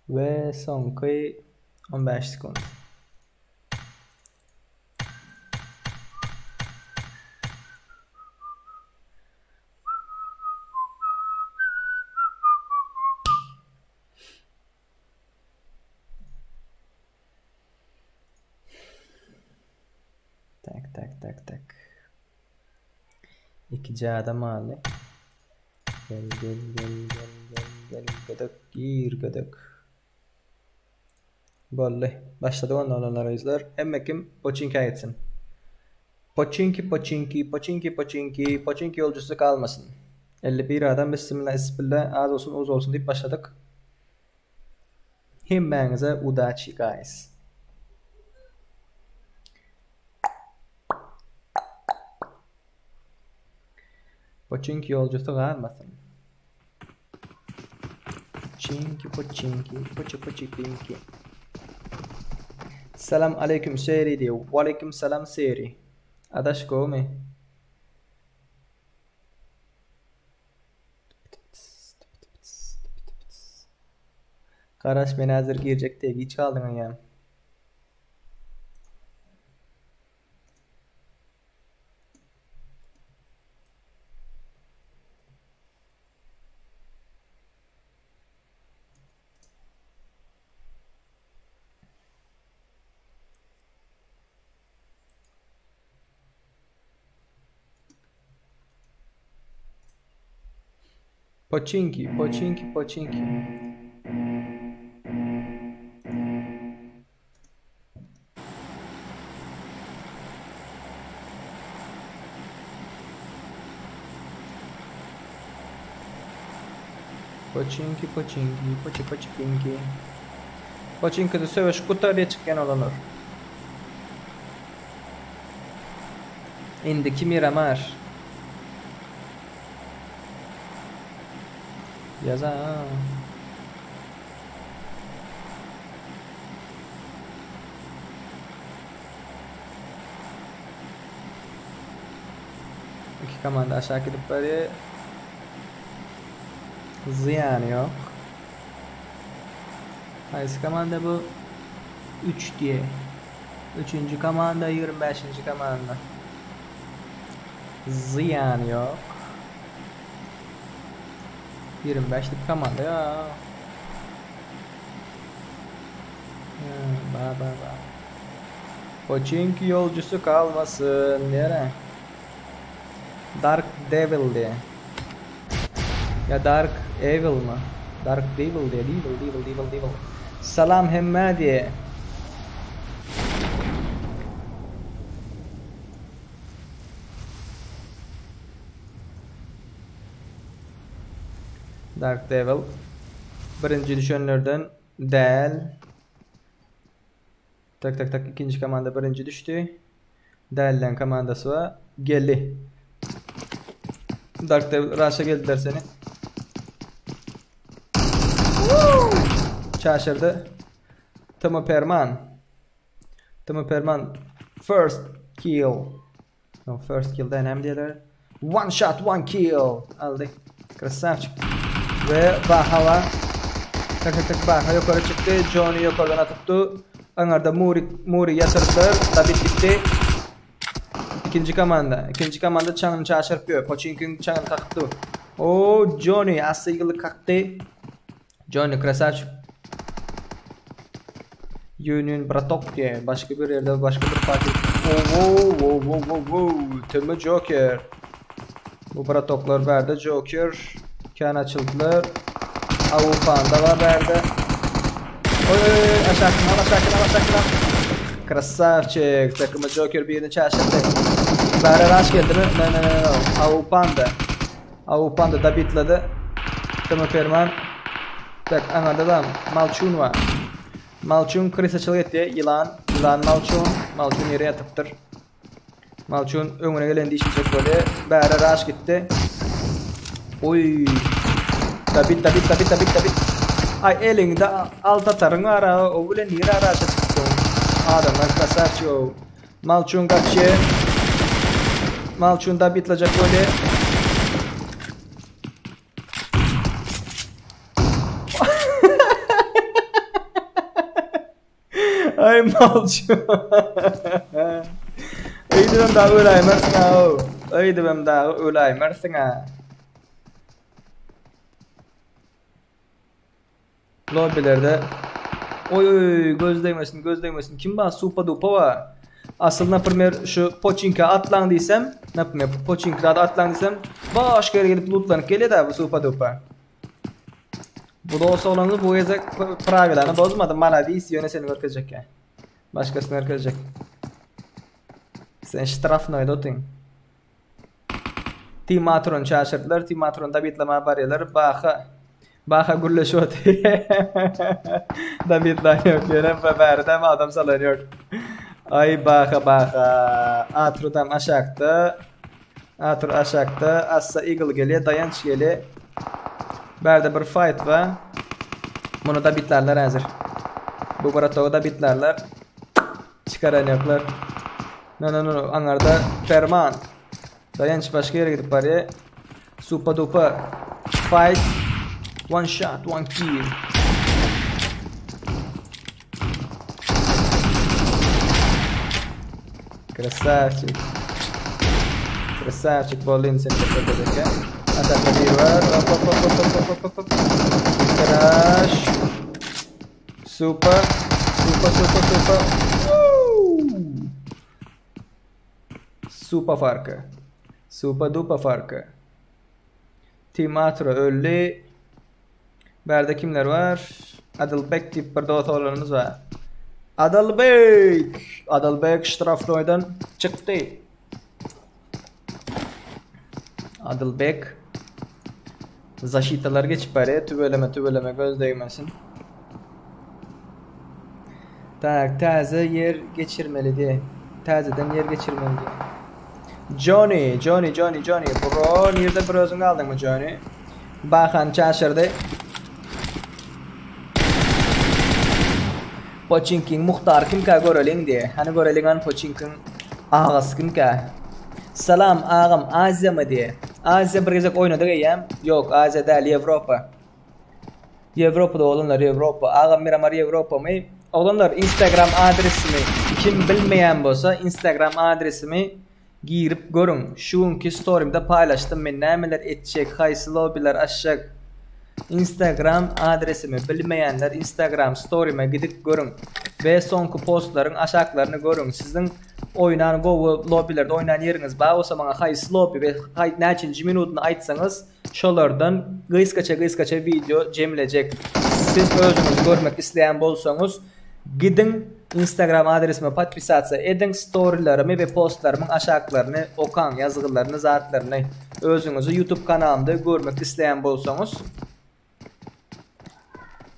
we soňky 15 sekunt. Tak tak tak tak. Ikije adam galdy. Gel gel gel gel gel gel gödek gir gödek. Boldy. Başladyk onda oglanlar gyzlar. Hemme kim poçinkä gitsin. Poçinki poçinki poçinki poçinki poçinki ýolcusy galmasyn. 51 adam bissimilla ispilla az bolsun uz bolsun diýip başladyk. Hemmäňize udaçi guys. Poçinki ýolcusy galmasyn. Çinki poçinki poçi poçi pinki. Salam aleýkum Seri diýýär. Waleýkim salam Seri. Adaş gowmy? Garaş men häzir girjek diýýär. Giç galdyň eýýäm. Poçinki, poçinki, poçinki. Poçinki, poçinki, poçi poçi pinki. Poçinkide söweş gutarýa çykýan oglanlar. Indiki Miramar. Ýaza. İki komanda aşağı gidip barýar. Zyýany ýok. Haýsy komanda bu? 3 diýe. Üçünji komanda, 25-nji komanda. Zyýany ýok. 25 dip komanda ýa. Ba ba ba. Poçinki ýolcusy kalmasyn diýere. Dark Devil diýe. Ýa Dark Evil mi? Dark Devil diýe. Devil, Devil, Devil, Devil. Salam hemmä diýe. Dark Devil. Birinji düşenlerden däl. Tak tak tak ikinji komanda birinji düşdi. Dälleň komandasy bar. Geldi. Dark Devil Rusha geldiler seni. Çaşyrdy. Timo Perman. Timo Perman first kill. No first kill den hem diýerler. One shot, one kill. Aldy. Krasavçik. We Bahawa. Tak tak tak Baha ýokary çykdy. Johnny ýokardan atypdy. Aňarda Muri Muri ýatyrdylar. David gitdi. Ikinji komanda. Ikinji komanda çaňyny çaşyryp ýör. Poçinkiň çaňyny kakypdy. O Johnny asy ýyly kakdy. Johnny krasavçik. Union bratok diýe. Başga bir ýerde başga bir parti. Wo wo wo wo wo. Tümü Joker. Bu bratoklar bärde Joker. Kän açyldylar. Awupanda bar bärde. Oý oý oý aşakyny al aşakyny al aşakyny al. Krasavçik. Takımı Joker birini çaşyrdy. Bäre rush geldimi? No no no no. Awupanda. Awupanda da bitledi. Tümü Perman. Tak aňarda da Malçun bar. Malçun krysaçylyk etdi. Ýylan. Ýylan Malçun. Malçun ýere ýatypdyr. Malçun öňüne gelen dişleyecek böyle. Bäre rush gitti. Oy. Dabit dabit dabit dabit dabit. Ay elinde alt atarın var ha. O bile nire rush'a çıktı. Adamlar kasarçı o. Malçun kaçıyor. Malçun da bitleyecek böyle. Ay malçun. Öýdübem dagy öläýmersiň ha. Öýdübem dagy öläýmersiň ha. Lobbilerde Oý oý göz degmesin göz degmesin kim bar supa dupa bar. Asyl naprimer şu poçinka atlaň diýsem, naprimer poçinka atlaň diýsem, başga ýere gidip lootlanyp gelýär da bu supa dupa. Bu dost oglanymyz bu gezek prawilany bozmady. Maladis ýöne seni görkezjek ýa. Başgasyny görkezjek. Sen ştrafnoýda otyň. Team Atrony çaşyrdylar. Team Atrony dabitlama barýarlar. Baha Baha gürleşip otyr. Dabitlan ýok. Ýöne bärde adam salan ýok. Aý Baha Baha. Atrudam aşakda. Atru aşakda. Assa Eagle gelýär. Daýanç gelýär. Bärde bir fight bar. Muny da bitlerler häzir. Bu bratogy da bitlerler. Çykaran ýoklar. No no no aňarda Ferman. Daýanç başga ýere gidip barýar. Supa dupa fight. One shot, one kill. Krasavçik. Krasavçik boldy indi seni görkezjek. Aşakda biri bar. Hop hop hop hop hop hop hop. Crash. Super. Super super super. Supa farky. Supa dupa farky. Team Atro öldi. Bärde kimler bar? Adylbek diýip bir dost oglanymyz bar. Adylbek! Adylbek ştrafnoýdan çykdy. Adylbek zaşitalar geçip barýar. Tüweleme tüweleme göz degmesin. Tak, täze ýer geçirmeli diýe. Täzeden ýer geçirmeli diýe. Johnny, Johnny, Johnny, Johnny. Bro, nirde bir özüň galdyňmy Johnny? Bahan çaşyrdy. Poçinkiň muhtary kimkä göreliň diýe. Hany göreliň han Poçinkiň agasy kimkä? Salam agam Aziýamy diýe. Aziýa bir gezek oýnadyk eýýäm. Ýok Aziýa däl Ýewropa. Ýewropada oglanlar Ýewropa. Agam Miramar Ýewropamy? Oglanlar Instagram adresimi kim bilmeýän bolsa Instagram adresimi girip görüň. Şu günki storimde paýlaşdym men nämeler etjek, haýsy lobbylar açjak. Instagram adresimi bilmeýänler Instagram storime gidip görüň we soňky postlaryň aşaklaryny görüň. Siziň oýnan gowy lobbilerde oýnan ýeriňiz bar bolsa maňa haýsy lobby we näçinji minutyny aýtsaňyz şolardan gysgaça gysgaça wideo jemlejek. Siz özüňizi görmek isleýän bolsaňyz gidiň Instagram adresime podpisatsa ediň storylarymy we postlarymyň aşaklaryny okaň ýazgylaryny zatlaryny özüňizi youtube kanalymda görmek isleýän bolsaňyz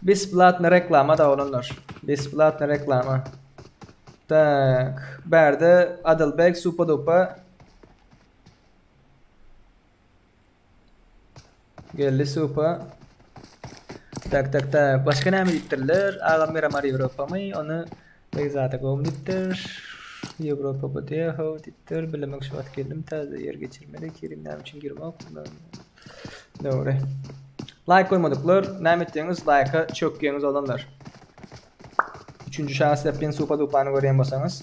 Besplatny reklama da oglanlar. Besplatny reklama. Tak, bärde Adalbek Supa Dupa Geldi Supa. Tak tak tak. Başga näme diýipdirler? Agam Miramar Ýewropamy? Ony Begzada gowmy diýipdir. Ýewropa bu diýe how diýipdir. Bilemek şu wagt geldim täze ýer geçirmeli. Kerim näme üçin girmok? Dogry. Like goýmadyklar näme etdiňiz? Like-a çökýäňiz oglanlar. Üçünji şahs ýapýan Supa Dupany görýän bolsaňyz.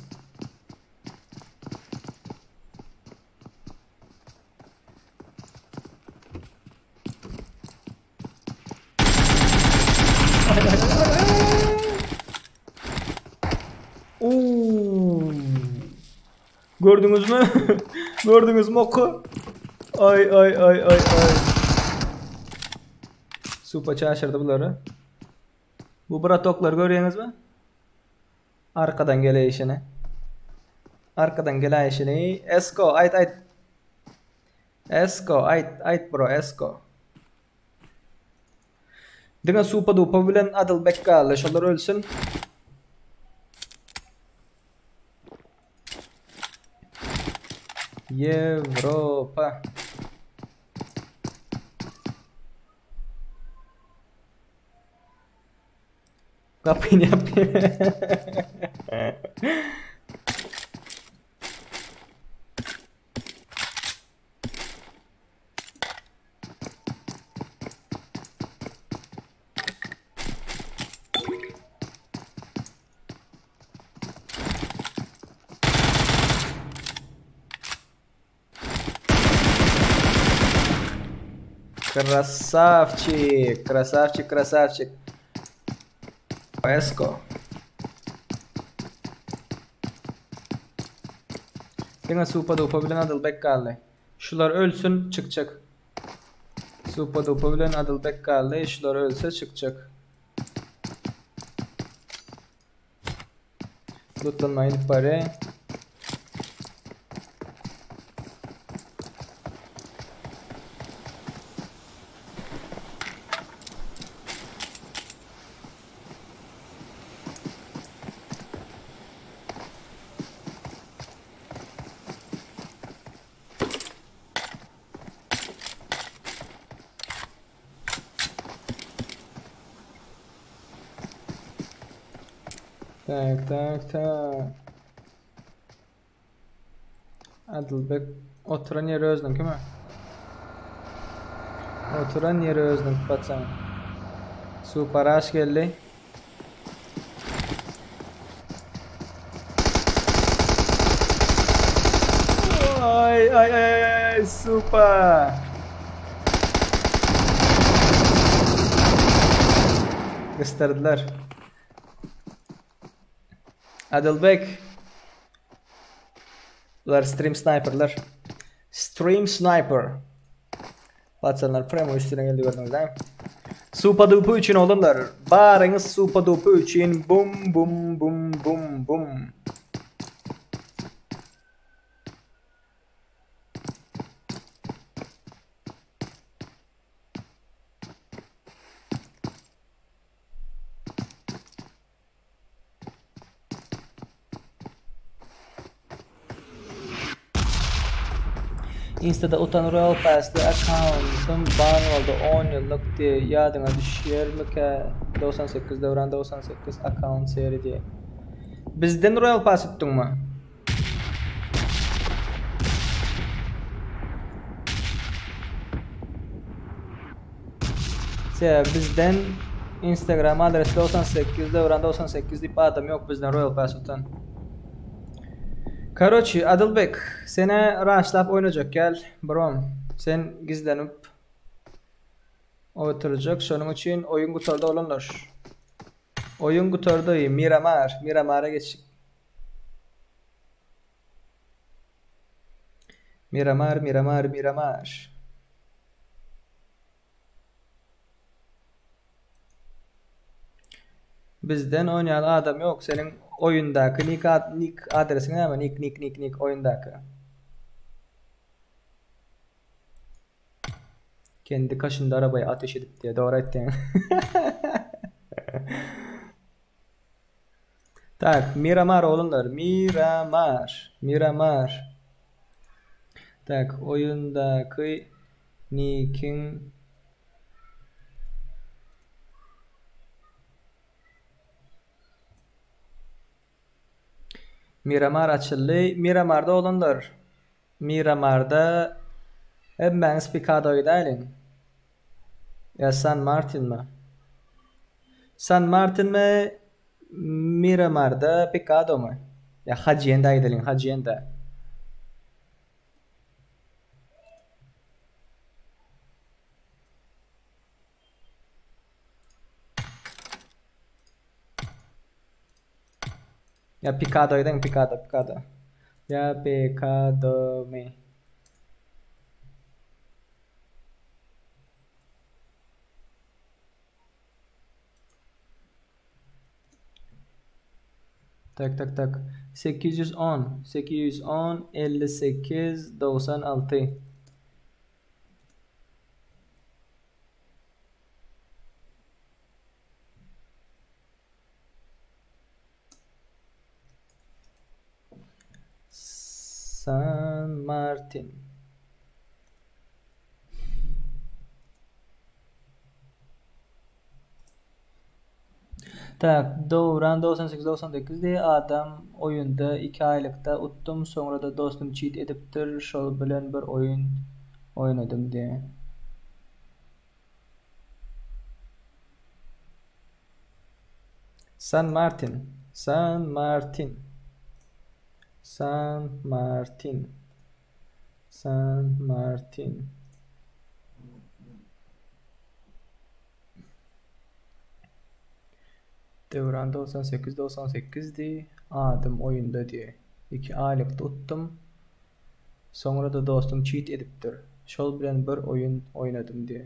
Oo. Gördüňizmi? Gördüňizmi oky? Ay ay ay ay ay. Supa çaşyrdy bulary. Bu bratoklar görýäňizmi? Arkadan geleýşini. Arkadan geläýşini. Esko aýt aýt. Esko aýt aýt bro Esko. Diňe Supa Dupa bilen Adylbek galdy. Şolar ölsün. Ýewropa. Gapyny ýap. Krasavçik, krasavçik, krasavçik. Esko. Diňe Supa Dupa bilen Adylbek galdy. Şular ölsün, çykjak. Supa Dupa bilen Adylbek galdy, şular ölse çykjak. Lutlanma gidip barýar. Tak, tak, tak. Adylbek oturan ýeri özüniňkimi? Oturan ýeri özüniňki paçaň. Suparaş geldi. Ay ay ay ay super. Gösterdiler. Adilbek. Bular stream sniperler. Stream sniper. Paçanlar premo üstüne geldi gördüňiz dämi? Supa dupa üçin oglanlar. Baryňyz supa dupa üçin bum bum bum bum bum. Instada utan Royal Passly akkauntym ban boldy on ýyllyk diýe ýadyňa düşýärmikä 98 Döwran 98 akkaunt seri diýe. Bizden Royal Pass utduňmy? Sebäbi bizden Instagram adresi 98 Döwran 98 diýip adam ýok bizden Royal Pass utan. Karoçi Adylbek senä raşlap oýnajak gel brom. Sen gizlenip oturjak şonuň üçin oýun gutardy oglanlar. Oýun gutardy Miramar Miramara geçdik. Miramar Miramar Miramar. Bizden oýnaýan adam ýok. Seniň oýundaky nik ad nik adresiň näme? Nik nik nik nik oýundaky. Kendi kaşynda arabayı ateş edip diýe dogry aýtdyň. Tak, Miramar oglanlar, Miramar, Miramar. Tak, oýundaky nikiň Miramar açyldy. Miramarda oglanlar. Miramarda hemmäňiz Pikado gidäýliň. Ýa San Martinmi? San Martinmi, Miramarda Pikadomy? Ýa Hacienda gideliň, Hacienda. Ýa Pikado gideliň, Pikado, Pikado. Ýa Pikadomy? Tak tak tak. 810 810 58 96. San Martin. Tak, Döwran 98 98 diýýär, adam oýunda 2 aýlykda utdum, soňra-da dostum çit edipdir, şol bilen bir oýun oýnadym diýýär. San Martin, San Martin, San Martin, San Martin. Döwran 98 98 di, adym oýunda diýe. 2 aýlykda utdum. Soňra-da dostum çit edipdir. Şol bilen bir oýun oýnadym diýe.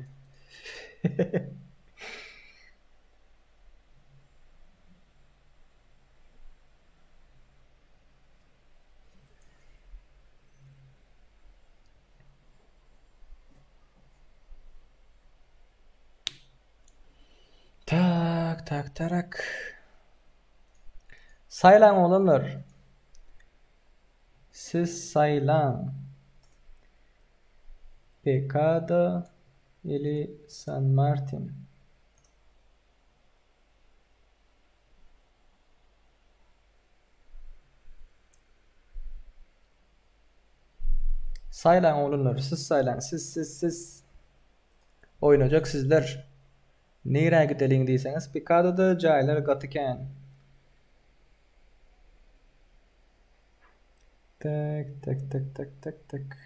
Tak, tak, tarak. Saýlaň oglanlar. Siz saýlaň. Pekado ili San Martin. Saýlaň oglanlar, siz saýlaň, siz, siz, siz. Oýnajak sizler. Nirä gideliň diýseňiz, Pikadoda jaýlar gaty kän. Tak, tak, tak, tak, tak, tak.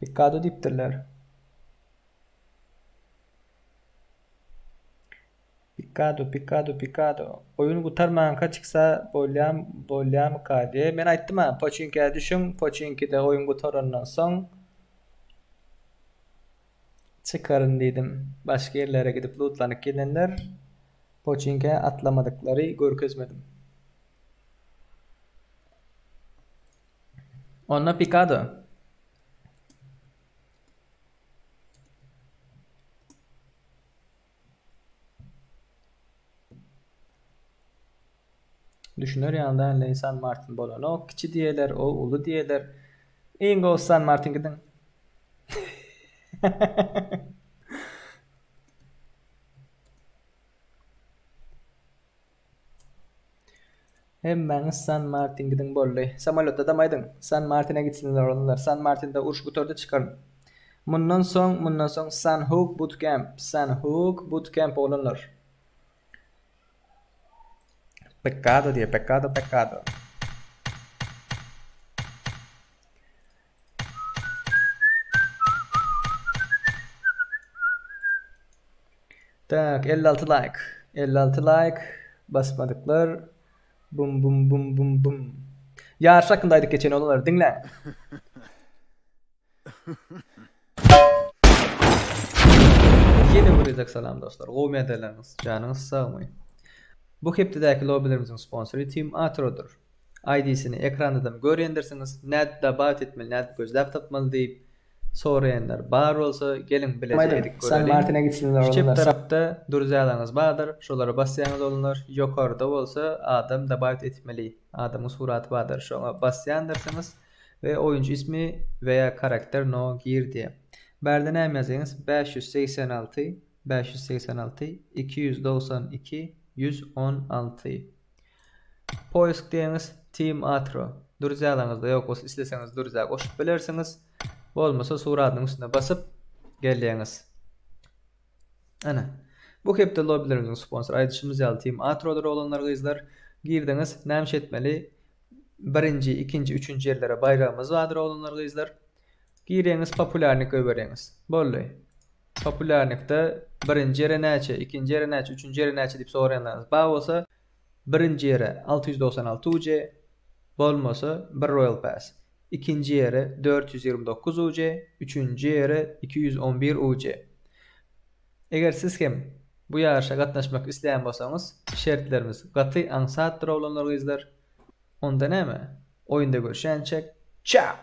Pikado diýipdirler. Pikado, pikado, pikado. Oýun gutarmanka çyksa bolýam, bolýamyka diýe. Men aýtdym-a, Poçinkä düşüň, Poçinkide oýun gutarandan soň çykaryn diýdim. Başga ýerlere gidip lutlanyp gelenler Poçinkä atlamadyklary görkezmedim. Onda pikado. Düşüner ýaly däl San Martin bolanok. Kiçi diýerler, o uly diýerler. Iň gowusy San Martin gidiň. Hemmäňiz San Martin gidiň boldy. Samolýotda damaýdyň. San Martine gitsinler oglanlar. San Martinde uruş gutardy çykaryn. Mundan soň, mundan soň Sanhok Bootcamp, Sanhok Bootcamp oglanlar. Pecado diýýär, pecado, pecado. Tak, 56 like. 56 like basmadyklar. Bum bum bum bum bum. Ýaryş hakynda aýdyp geçen oglanlar diňläň. Ýene bir gezek salam dostlar. Gowy ýagdaýlaryňyz, janyňyz sagmy? Bu hepdedäki lobbilerimiziň sponsory Team Atrodyr. ID-sini ekrandadan görýändirsiňiz, nädip dabawit etmeli, nädip gözläp tapmaly diýip soraýanlar bar bolsa, geliň bileje edip göreliň. Şu çep tarapda druzyalaryňyz bardyr, şolara basýaňyz oglanlar, ýokarda bolsa adam dabawit etmeli, adamyň suraty bardyr, şoňa basýandyrsyňyz. We oýunçy ismi we ýa karakter no gir diýe. Bärde näme ýazýaňyz 586 586 292 116 Poisk diýeňiz Team Atro Druzyalaňyzda ýok bolsa isleseňiz druziýa goşup bilersiňiz. Bolmasa suradynyň üstüne basyp gelýäňiz. Ana. Bu hepde lobbilerimiziň sponsory aýdyşymyz ýaly Team Atrodyr oglanlar gyzlar. Girdiňiz näme etmeli? Birinji, ikinji, üçünji ýerlere baýragymyz bardyr oglanlar gyzlar. Girýäňiz populýarnik goýberýäňiz. Boldy. Populýarnikde birinji ýere näçe, ikinji ýere näçe, üçünji ýere näçe diýip soraýanlaryňyz bar bolsa, birinji ýere 696 UC, bolmasa bir Royal Pass. Ikinji ýere 429 UC, üçünji ýere 211 UC. Eger siz hem bu ýaryşa gatnaşmak isleýän bolsaňyz, şertlerimiz gaty aňsatdyr oglanlar gyzlar. Onda näme? Oýunda görüşýänçäk, çao!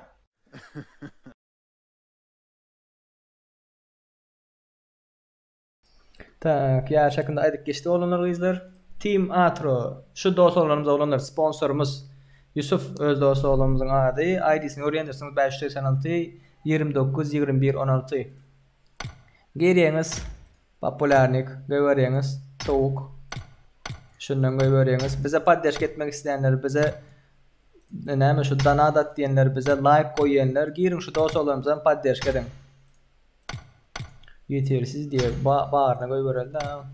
Tak, ýaryş hakynda aýdyp geçdik oglanlar gyzlar. Team Atro şu dost oglanymyz oglanlar sponsorymyz Ýusuf öz dost oglanymyzyň ady. ID-sini görýändirsiňiz 586 29 21 16. Girýäňiz populýarnik goýberýäňiz towuk şundan goýberýäňiz bize podderşka etmek isleýänler bize näme şu donat at diýenler bize laýk goýýanlar giriň şu dost oglanymyzam podderşka ediň. Ýetersiz diýe baryna goýbereli da.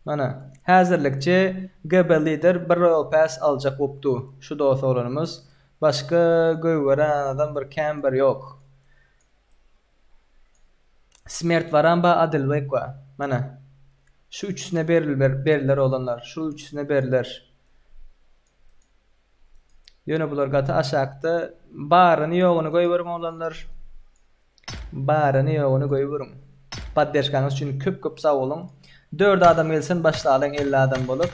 Mana häzirlikçe GB lider bir Royal Pass aljak bopdy şu dost oglanymyz. Başga goýberen adam bir kän bir ýok. Smert baram ba Adilbek ba. Mana. Şu üçüsine beriler, beriler oglanlar. Şu üçüsine beriler. Ýöne bular gaty aşakda. Baryny ýoguny goýberiň oglanlar. Baryny ýoguny goýberiň. Podderşkaňyz üçin köp köp sag boluň. 4 adam gelsin başlalyň 50 adam bolup.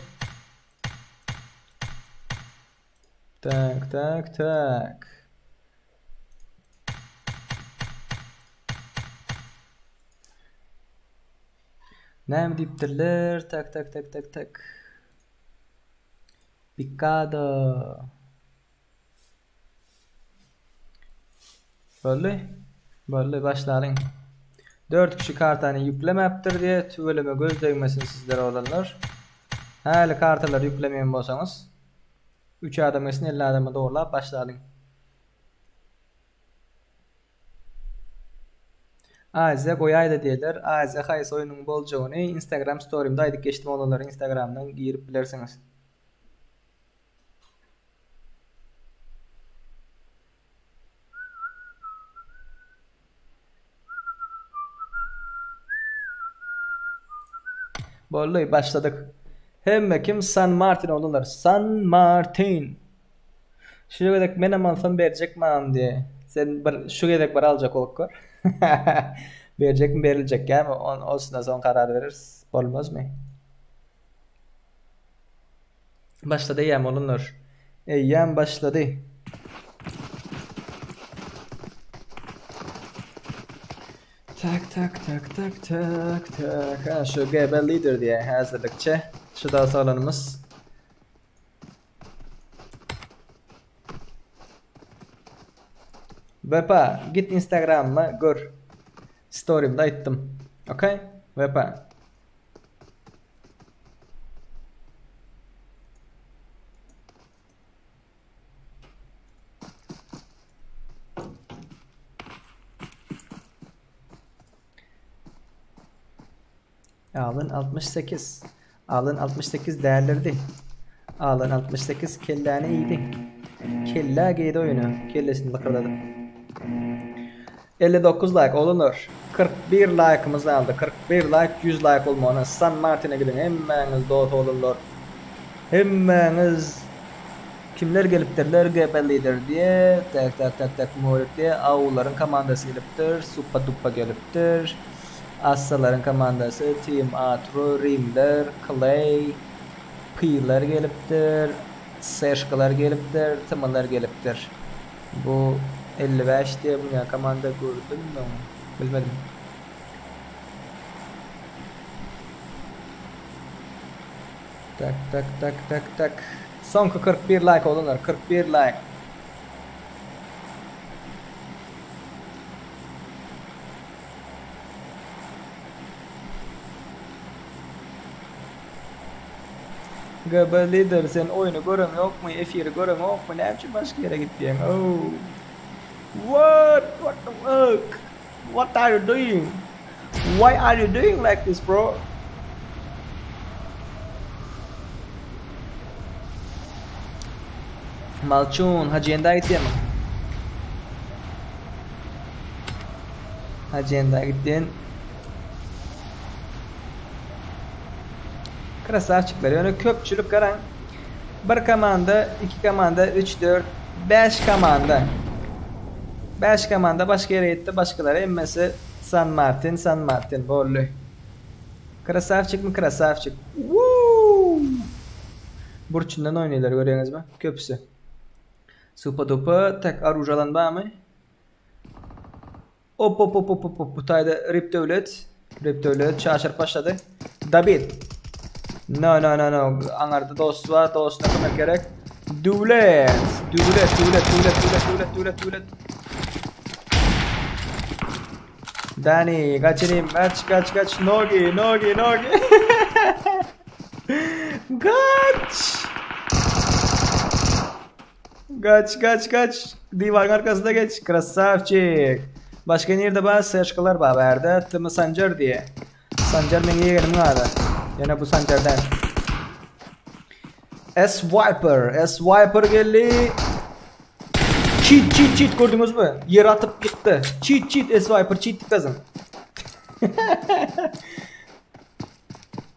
Tak tak tak. Näme diýipdirler? Tak tak tak tak tak. Pikado. Boldy. Boldy, başlalyň. 4 kişi kartany ýüklemäpdir diýe, tüweleme göz degmesin sizlere oglanlar. Häli kartalary ýüklemeýän bolsaňyz, 3 adam gelsin 50 adama dogurlap başlalyň. Aziýa goýaýda diýerler. Aziýa haýsy oýnuň boljagyny Instagram storimde aýdyp geçdim oglanlar Instagramdan girip bilersiňiz. Boldy başladyk. Hemme kim San Martin oglanlar San Martin. Şu gezek menem alsam berjek maňa diýe. Sen bir şu gezek bir aljak bolup gör. Berjekmi beriljek ýa olsuna soň karar bereris. Bolmazmy? Başlady eýýäm oglanlar. Eýýäm başlady. Tak tak tak tak tak tak. Ha şu GB lider diýe häzirlikçe. Şu da salanymyz. Wepa git Instagramyma gör. Storymda aýtdym. Okay? Wepa. Alyn 68. Alyn 68 dälirdi. Alyn 68 kelläni iýdi. Kellä geýdi oýuna, kellesini lykyrdadyp. 59 laýk oglanlar. 41 laýkymyz galdy. 41 laýk 100 laýk bolmagyna San Martine gidiň hemmäňiz dos oglanlar. Hemmäňiz kimler gelipdirler GP lider diýe tak tak tak tak Murik diýe awlaryň komandasy gelipdir Suppa duppa gelipdir Assalaryň komandasy Team Atro Rimler Clay P-ler gelipdir Seškalar gelipdir Tmlar gelipdir Bu 55 diýe bu komanda gördüm bilmedim. Tak tak tak tak tak. Soňky 41 like oglanlar 41 like. GB lider sen oýny göreň ýokmy efiri göreň ýokmy näme üçin başga ýere gitýäň ow. What what the fuck what are you doing why are you doing like this bro Malçun Hajyenda gitýärmi? Hajyenda gitdin. Krasavçikler ýöne köpçülik garaň. Bir komanda, iki komanda, üç, dört, bäş komanda. Bäş komanda başga ýere gitdi, başgalary hemmesi San Martin, San Martin boldy. Krasavçik mi krasavçik. Woo! Burçundan oýnaýlar görýäňizmi? Köpüsi. Supa dupa tek aruž alan barmy? Op op op op op op bu taýda Rip Döwlet. Rip Döwlet çaşyryp başlady. David. No no no no. Aňarda dost bar, dostuna kömek gerek. Döwlet. Döwlet, Döwlet, Döwlet, Döwlet, Döwlet, Döwlet, Döwlet. Dani, kaç inim, kaç, kaç, kaç. Nogi, Nogi, Nogi. Kaç. Kaç, kaç, kaç. Diwaryn arkasynda geç. Krasavçik. Başga nirde bar? Seşkalar bar bärde. Tmy Sanjar diýe. Sanjar meň ýegenim ady. Ýöne bu Sanjar däl. S Viper, S Viper geldi. Cheat, cheat, cheat gördüňizmi? Ýere atyp ýykdy. Cheat, cheat S Viper cheat diýip ýazyň.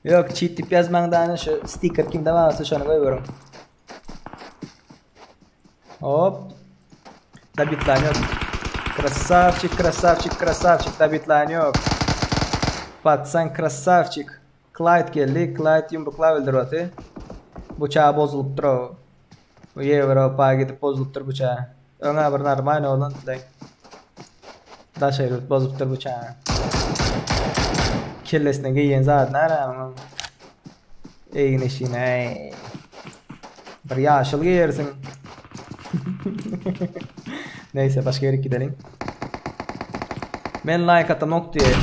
Ýok, cheat diýip ýazmaň da şu sticker kimde bar bolsa şony goýberiň. Hop. Dabitlan ýok. Krasavçik, krasavçik, krasavçik. Dabitlan ýok. Patsan krasavçik. Clyde geldi. Clyde ýumruklap öldürip aty. Bıçağı bozulypdyr o. Bu Ýewropa gidip bozulypdyr bıçağı. Öňe bir normal oglan dileg. Daşary ýurt bozupdyr bıçağı. Kellesine geýen zat näre munuň? Egin eşigine eý. Bir ýaşyl geýersiň. Neyse başga ýere gideliň. Men like atamok diýe.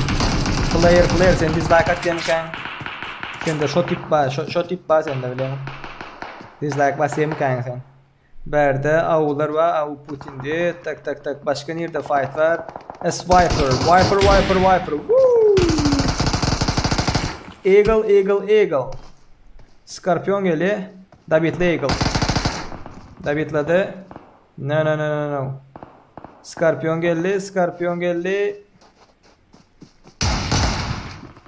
Player player sen dislike atýankaň. Sende şo tip bar, şo, şo tip bar sende bilen. Dislike basýankaň sen. Bärde awlar bar, aw Putin diýe. Tak tak tak başga nirde fight bar? S Viper, Viper Viper Viper. Woo! Eagle Eagle Eagle. Scorpion gelýär. Davidli Eagle. Davidledi. No no no no no. Scorpion geldi, Scorpion geldi.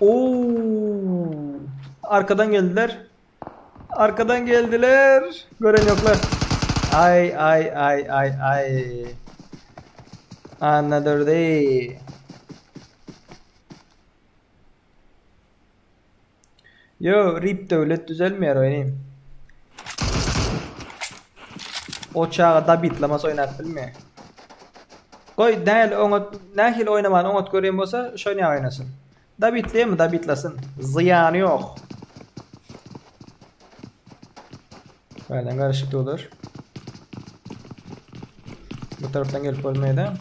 Oo! Arkadan geldiler. Arkadan geldiler. Gören yoklar. Ay ay ay ay ay. Another day. Yo rip döwlet düzelmeýär oýny. O çaga da bitlemez oýnap bilmeýär. Goý däl oňat nähili oýnamany oňat görýän bolsa şony oýnasyn. Da bitleýärmi da bitlesin. Zyýany ýok. Bärden garyşyk durlar. Bu tarapdan gelip bolmaýar.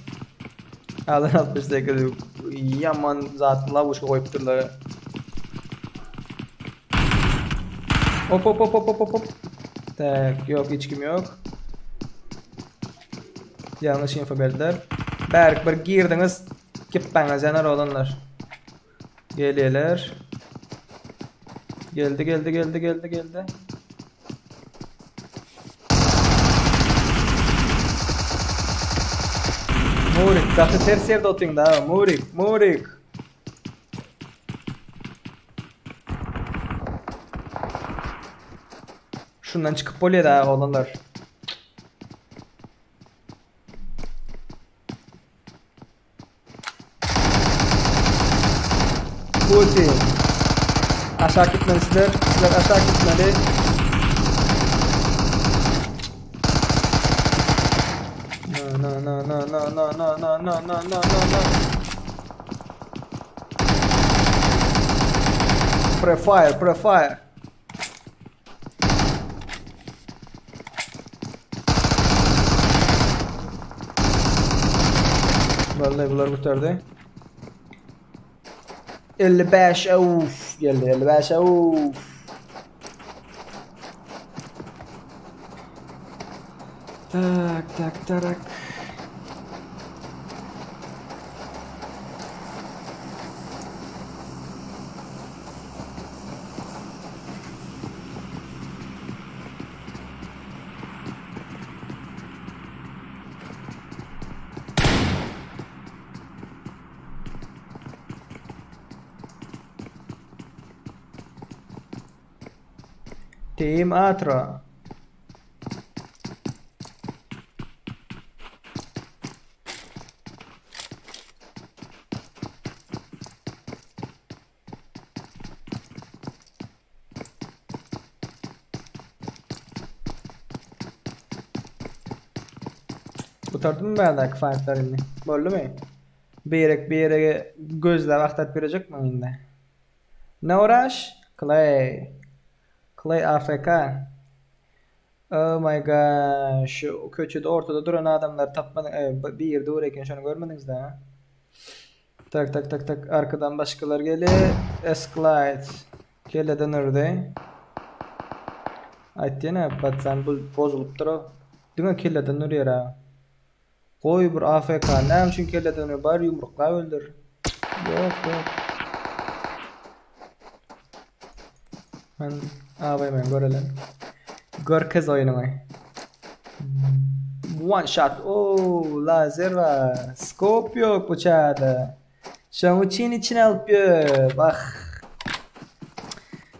Alan 68 ýaman zat lawuşka goýupdyrlar. Hop hop hop hop hop hop. Tak, ýok hiç kim ýok. Ýalňyş info berdiler. Bärik bir girdiňiz, kippäňiz ýanar oglanlar. Gelýärler. Geldi geldi geldi geldi geldi. Murik, gaty ters ýerde otyň da, Murik, Murik. Şundan çykyp bolýar da oglanlar. Putin. Aşak gitmeli sizler. Sizler aşak gitmeli. No no no no no no no no no no no no no. Prefire, prefire. Vallahi bular gutardy. 55 uff geldi 55 uff. Tak tak tarak. Team Atra. Gutardymy bärdäki faýtlar indi? Boldumy? Birek birege gözläp agtaryp ýörejekmi indi? No rush? Clay. Clay AFK. Oh my gosh. Şu köçede ortada duran adamlary tapmadyň. E, biri dur eken şony görmediňiz-dä? Tak tak tak tak arkadan başgalar gelýär. Esclide. Kelleden urdy. Aýtýan-a, patsan bu bozulypdyr o. Diňe kelleden urýar-a. Goý bir AFK näme üçin kelleden urýar? Bar ýumruklap öldür. Ýok, ýok. Men AWM görelen. Görkez oýnuňy. One shot. Oo, lazer bar. Scope ýok bu çada. Şoň üçin içine alyp ýör. Bah.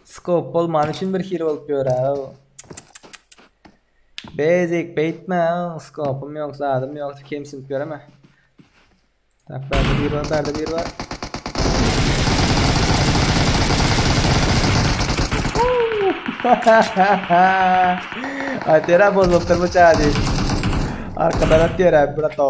Scope bolmany üçin bir hili bolup ýör ha. Bezik beýtme, skopum ýok, zadym ýok, kemsinip ýöreme. Tak, bärde bir var, bärde bir var. Atýar bozulypdyr bu çady. Arkadan atýar abi brato.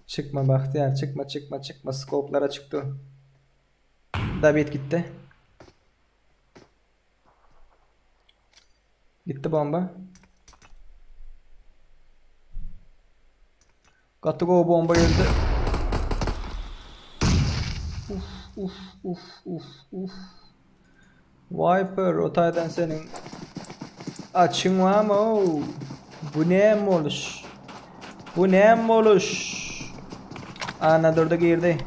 Çykma Bagtyýar, çykma, çykma, çykma. Skoplara çykdy. David gitdi. Gitti bomba. Gaty gowy bomba geldi. Uf uf uf uf uf. Viper o taýdan seniň açyň barmy ow? Bu näme boluş? Bu näme boluş? Annadurdy girdi.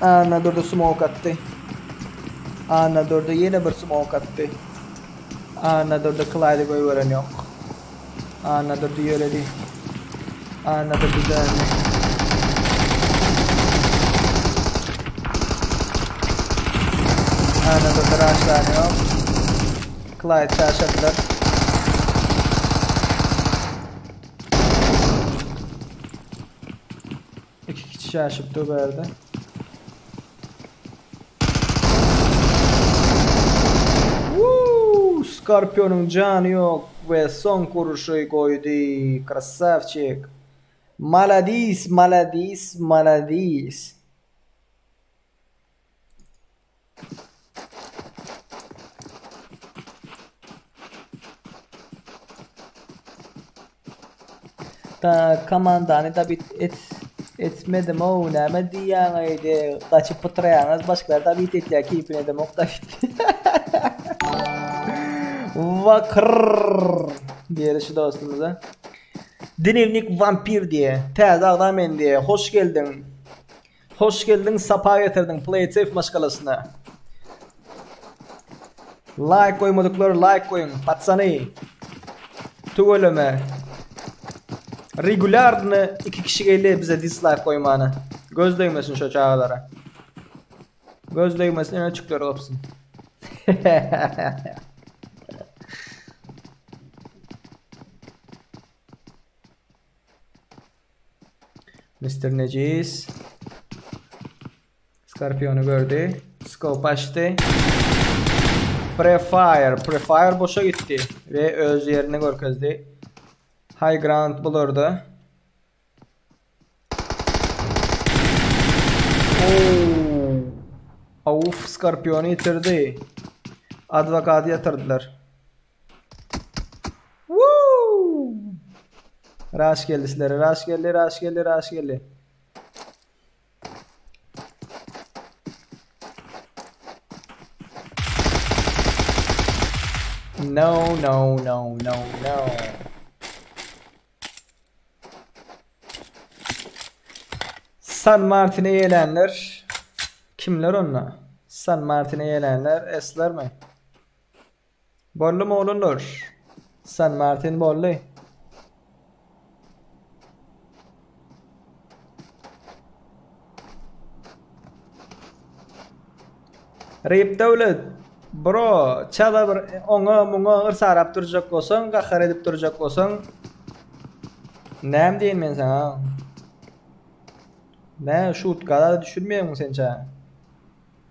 Annadurdy smoke atdy. Annadurdy ýene bir smoke atdy. Annadurdy Clyde goýberen ýok. Annadurdy ýöredi. Annadurdy döndi. Annadurdy raşlany ýok. Clyde çaşadylar. İki kişi şaşıp bu yerde. Woo! Scorpion'un canı yok ve son kuruşu koydu. Krasavçik. Maladis, maladis, maladis. Ta komandany da bit et etmedim o näme diýýäňeýdi gaçyp pytraýaňyz başgalar da bit etýär keýpine edemok da bit. Wakrrrr diýeli şu dostumyza. Dnevnik vampir diýe. Täze agza men diýe. Hoş geldiň. Hoş geldiň, sapa getirdiň Play it safe maşgalasyna. Like goýmadyklar like goýuň, patsany. Tüweleme. Regularny iki kişi geldi bize dislike goýmana. Göz degmesin şo çagalara. Göz degmesin öne çyklar gopsun. Mr. Necis. Scorpion'u gördü. Scope açtı. Prefire. Prefire boşa gitti. Ve öz yerini görkezdi. High ground bulurdu. Oo. Auf Scorpion'u yitirdi. Advokaty ýatyrdylar. Woo! Rush geldi sizlere. Rush geldi, rush geldi, rush geldi. No, no, no, no, no. San Martin'e gelenler kimler onda? San Martin'e gelenler esler mi? Boldumy oglanlar? San Martin boldy. Rip Döwlet, bro, çala bir oňa muňa yrsarap durjak bolsaň, gahar edip durjak bolsaň, näme diýeýin men saňa? Nä, şutka-da düşünmeýäňmi sen çaga?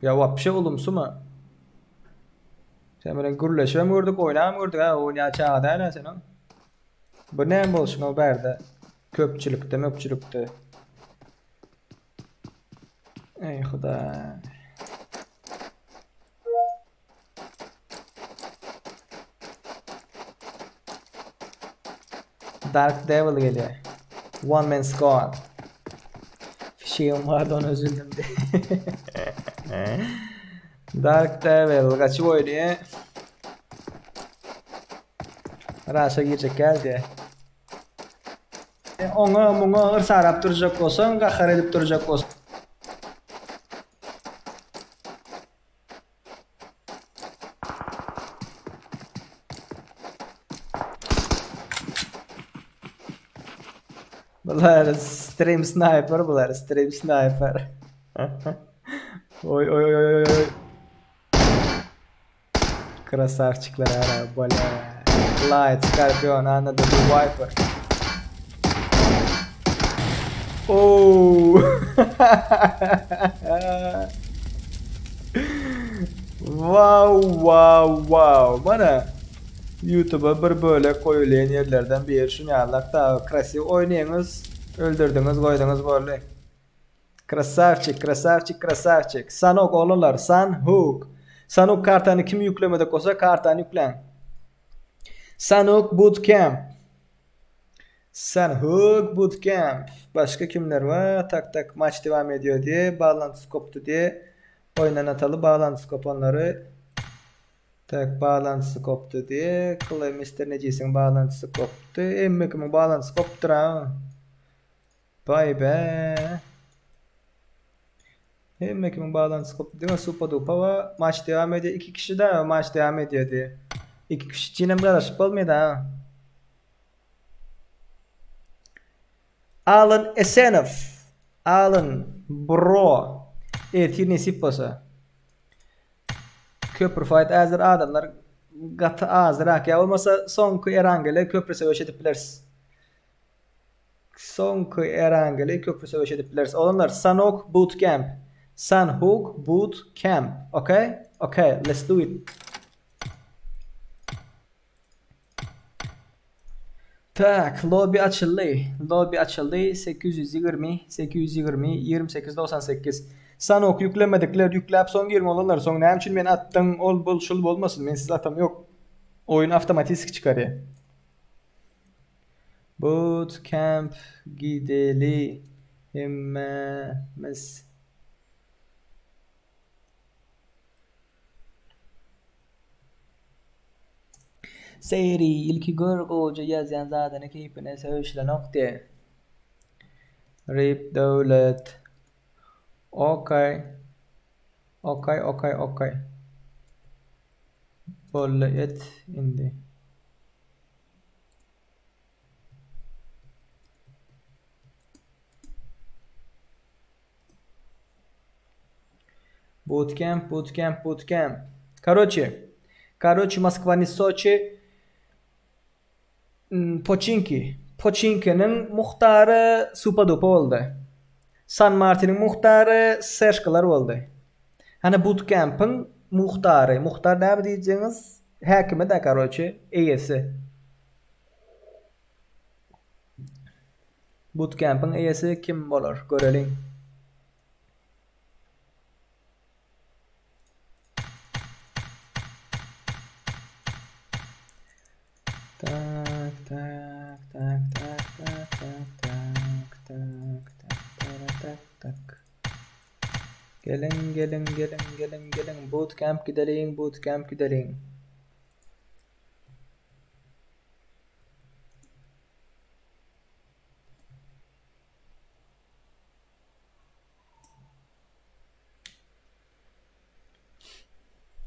Ýa wapşe ulumsymy? Sen bilen gürleşibem gördük, oýnabam gördük, hä, oýnaýan çaga däl-ä sen-ä. Bu näme bolşuň-ow bärde? Köpçülikde, möpçülikde. Eý Hudaý. Dark Devil gelýär. One man squad. Fişegim bardy ona üzüldüm. Dark Devil gaçyp oýnaýar. Raşa girjek geldi. Oňa muňa yrsarap durjak bolsaň, gahar edip durjak bolsaň. Bular stream sniper bular stream sniper. Oý oý oý oý oý. Krasavçikler ara bole. Light Scorpion another the Viper. Oh. wow wow wow. Bana YouTube'a bir bölek goýulýan ýerlerden biri şuny ýalak da krasiw oýnaýaňyz, öldürdiňiz, goýduňyz boldy. Krasavçik, krasavçik, krasavçik. Sanok oglanlar, San Hook. Sanok kartany kim ýüklemedik bolsa kartany ýükläň. Sanok Bootcamp. San Hook Bootcamp. Başga kimler bar? Tak tak maç devam ediyor diye, baglantysı kopdy diye. Oýundan ataly baglantysı kopanlary. Tak baglantysı kopdy diye. Clay Mr. Necisiň baglantysı kopdy. Emme kimiň baglantysı kopdyr ha. Baý be. Hemme kimiň baglantysı kopdy. Diňe Supa Dupa we maç dewam edýär. Iki kişi de maç dewam edýär diýýär. Iki kişi üçinem garaşyp bolmaýar ha. Alan Esenow. Alan bro. Ertir nesip bolsa. Köprü fight häzir adamlar gaty azrak ýa bolmasa soňky Erangele köprü söweş edip bileris. Soňky Erangeli köprü söweş edip bileris. Oglanlar Sanok Bootcamp. Sanhuk Bootcamp. Okay? Okay, let's do it. Tak, lobby açyldy. Lobby açyldy. 820 820 28 98. Sanok ýüklemedikler ýükläp soň girme oglanlar. Soň näme üçin meni atdyň? Ol bul şul bolmasyn. Men sizi atam ýok. Oýun awtomatik çykarýar. Bootcamp gideli hemmämiz. Seri ilki gör gowja ýazýan zadyny keýpine söýüşilenok diýe. Rip Döwlet. Okay. Okay okay okay. Boldy et indi. Bootcamp, bootcamp, bootcamp. Karoçi. Karoçi Moskwa ni Soçi Poçinki. Poçinkiniň muhtary Supa-dupa boldy. San Martiniň muhtary Seşkalar boldy. Hany bootcampiň muhtary. Muhtar näme diýjegiňiz? Häkimi-dä karoçi, eýesi. Bootcampiň eýesi kim bolar? Göreliň. Tak, tak, tak, tak, tak, tak, tak, tak, tak, tak, tak, tak. Geliň, geliň, geliň, geliň, geliň. Bootcamp gideliň, bootcamp gideliň.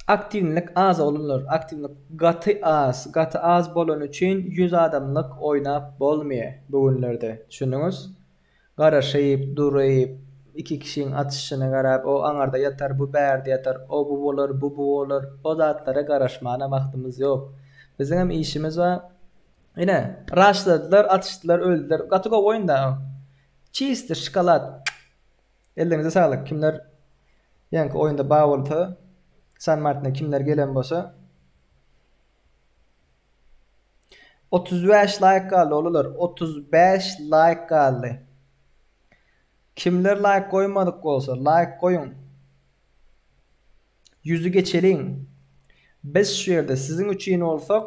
Aktiwlilik az oglanlar aktiwlilik gaty az gaty az bolany üçin 100 adamlyk oýnap bolmyýa bu günlerde düşündiňiz garaşyp duryp iki kişiň atyşyna garap o aňarda ýatar bu bärde ýatar o bu bolar bu bu bolar o zatlara garaşmana wagtymyz ýok biziňem işimiz bar ine raşladylar atyşdylar öldüler gaty gowy oýunda çisti şokolad Ellerinize saglyk kimler ýaňky oýunda bar bolsa San Martine kimler gelen bolsa 35 laýk galdy oglanlar 35 laýk galdy kimler laýk goýmadyk bolsa laýk goýuň ýüzi geçeliň biz şu ýerde siziň üçin bolsak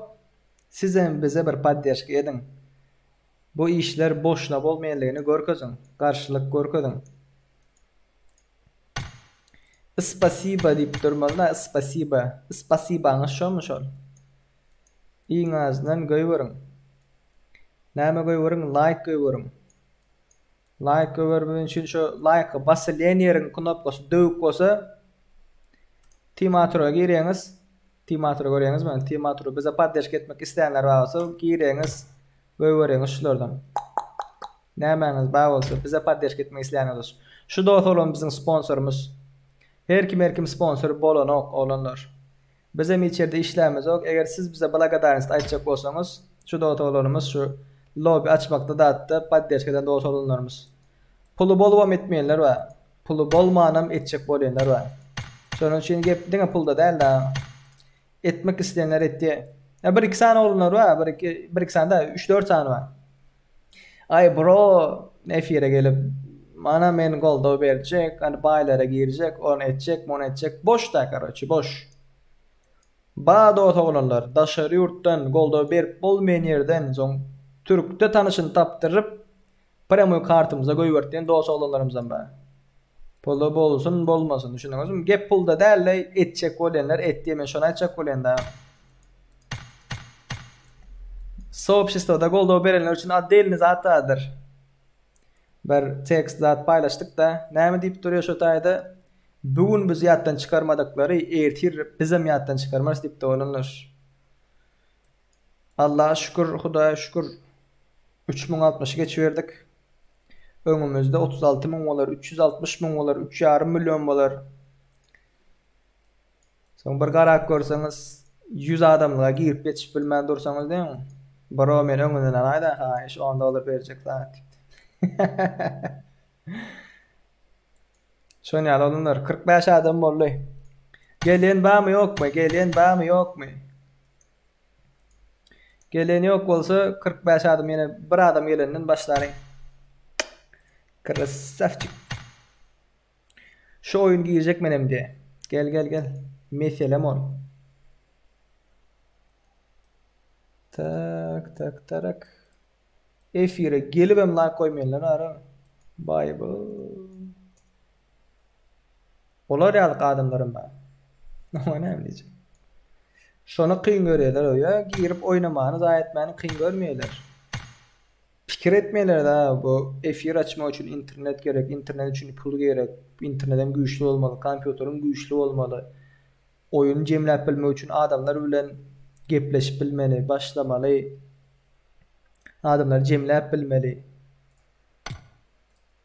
sizem bize bir podderşka ediň Bu işler boşuna bolmaýanlygyny görkeziň, garşylyk görkeziň. Yspasiba diýip durmaly-da, yspasiba. Yspasibaňyz şomy şol? Iň azyndan goýberiň. Näme goýberiň? Laýk goýberiň. Laýk goýbermek üçin şo laýka basylýan ýeriň knopkasy döwük bolsa, Timatura girýäňiz. Timatura görýäňizmi? Timatura bize podderşka etmek isleýänler bar bolsa girýäňiz. Goýbereňiz şulardan. Nämäňiz bar bolsa bize podderşka etmek isleýäniňiz bolsa. Şu dos oglan biziň sponsorymyz. Her kim her kim sponsor bolanok oglanlar. Bizem hiç ýerde işlämizok. Eger siz bize blagodarnost aýtjak bolsaňyz şu dos oglanymyz şu lobby açmakda zatda podderşka eden dos oglanlarymyz. Puly bolubam etmeýänler bar. Puly bolmanam etjek bolýanlar bar. Şonuň üçin gep diňe pulda däl-de. Etmek isleýänler etýär. Ýa bir iki sany oglanlar bar, bir iki, bir iki sany däl, üç dört sany bar. Aý bro, efire gelip, mana men goldaw berjek, hany baýlara girjek, ony etjek, muny etjek. Boş da karoçi, boş. Ba dos oglanlar, daşary ýurtdan goldaw berip bolmaýan ýerden soň türkde tanyşyny tapdyryp, Premui kartymyza goýbertýän dos oglanlarymyzam bar. Puly bolsun bolmasyn düşündiňizmi? Gep pulda dälde etjek bolýanlar etdi men şony aýtjak bolýan da. Soobşestwoda goldaw berenler üçin otdelny zat bardyr. Bir tekst zat paýlaşdykda näme diýip durýar şo taýda bu gün bizi ýatdan çykarmadyklary ertir bizem ýatdan çykarmarys diýipdi oglanlar. Allaha şükür Hudaýa şükür 3060 geçiberdik. Öňümizde 36 müň bolar, 360 müň bolar, 3,5 million bolar. Soň bir garap görseňiz 100 adamlyga girip ýetişip bilmän dursaňyz diýiň. Bro men öňünden alaýda haýyş 10 dollar berjek zat diýip. Şon ýaly oglanlar 45 adam boldy. Gelýän barmy ýokmy? Gelýän barmy ýokmy? Gelen ýok bolsa 45 adam ýene bir adam gelenden başlalyň. Krasavçik. Şu oýun girjek menem diye. Gel gel gel. Meselem ol. Tak tak tarak. Efire gelibem like goýmaýanlar ara. Baý bu. Olar ýaly adamlaram bar. Oňa näme diýjek? Şony kyn görýärler oýa girip oýnamany zaýa etmäni kyn görmeýärler. Pikir etmeýärler da bu efir açmak üçin internet gerek, internet üçin pul gerek, internetem güýçli bolmaly, kompýuteriň güýçli bolmaly. Oýun jemläp bilmek üçin adamlar bilen gepleşip bilmeli, başlamaly. Adamlary jemläp bilmeli.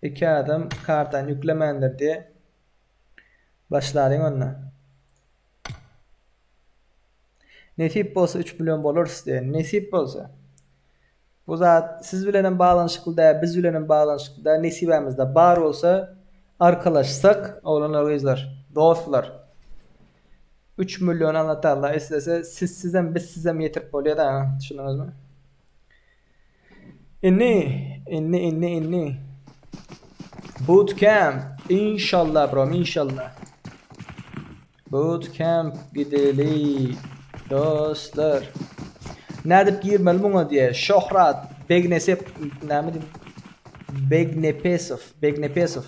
Iki adam kartany ýüklemändir diýe. Başlalyň onda. Nesip bolsa 3 million bolarys diýen. Nesip bolsa. Bu zat siz bilenem baglanyşykly däl, biz bilenem baglanyşykly däl. Nesibämizde bar bolsa arkalaşsak, oglanlar gyzlar, dostlar. 3 million Allah Taala islese sizsizem bizsizem ýetirip bolýar da, düşündiňizmi? Inni, inni, inni, inni. Bootcamp. Inşallah bro, inşallah. Bootcamp gideli dostlar. Nädip girmeli muňa diýe. Şöhrat Begnesep näme diýip Begnepesow, Begnepesow.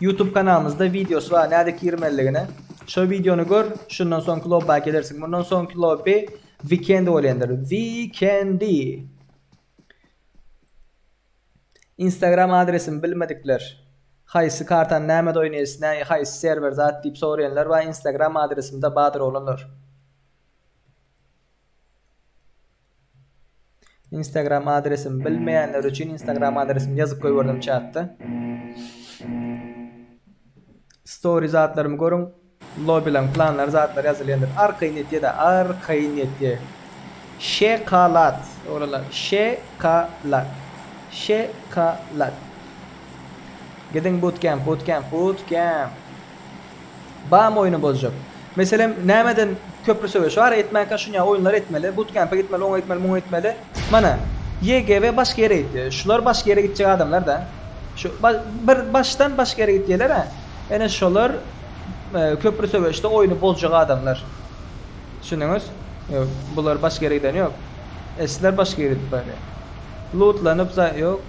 YouTube kanalymyzda wideosy bar nädip girmelidigini. Şo wideony gör, şundan soňky lobba gelersiň. Mundan soňky lobby Weekend bolýandyr. Weekendi. Instagram adresimi bilmedikler. Haýsy kartany nämede oýnaýas, nä haýsy serwer zat diýip soraýanlar bar Instagram adresimde bardyr oglanlar. Instagram adresimi bilmeýänler üçin Instagram adresimi ýazyp goýberdim çatda. Story zatlarymy görüň. Lobileň planlary zatlar ýazylýandyr. Arkaýyn etýä-de, arkaýyn etýä. Şekalat, oglanlar, şekalat. Şekalat. Gidiň bootcamp, bootcamp, bootcamp. Bam oýny bozjak. Meselem, nämeden köpri söweş bar, etmänkä şunýa oýunlar etmeli, bootcamp-e gitmeli, oňa gitmeli, muňa gitmeli. Mana, YGW başga ýere gitdi. Şular başga ýere gitjek adamlar-da. Şu bir başdan başga ýere gitýärler-ä. Ene şolar köpri söweşde oýny bozjak adamlar. Düşündiňiz? Ýok, bular başga ýere giden ýok. Esler başga ýere gidip barýar. Lutlanyp za ýok.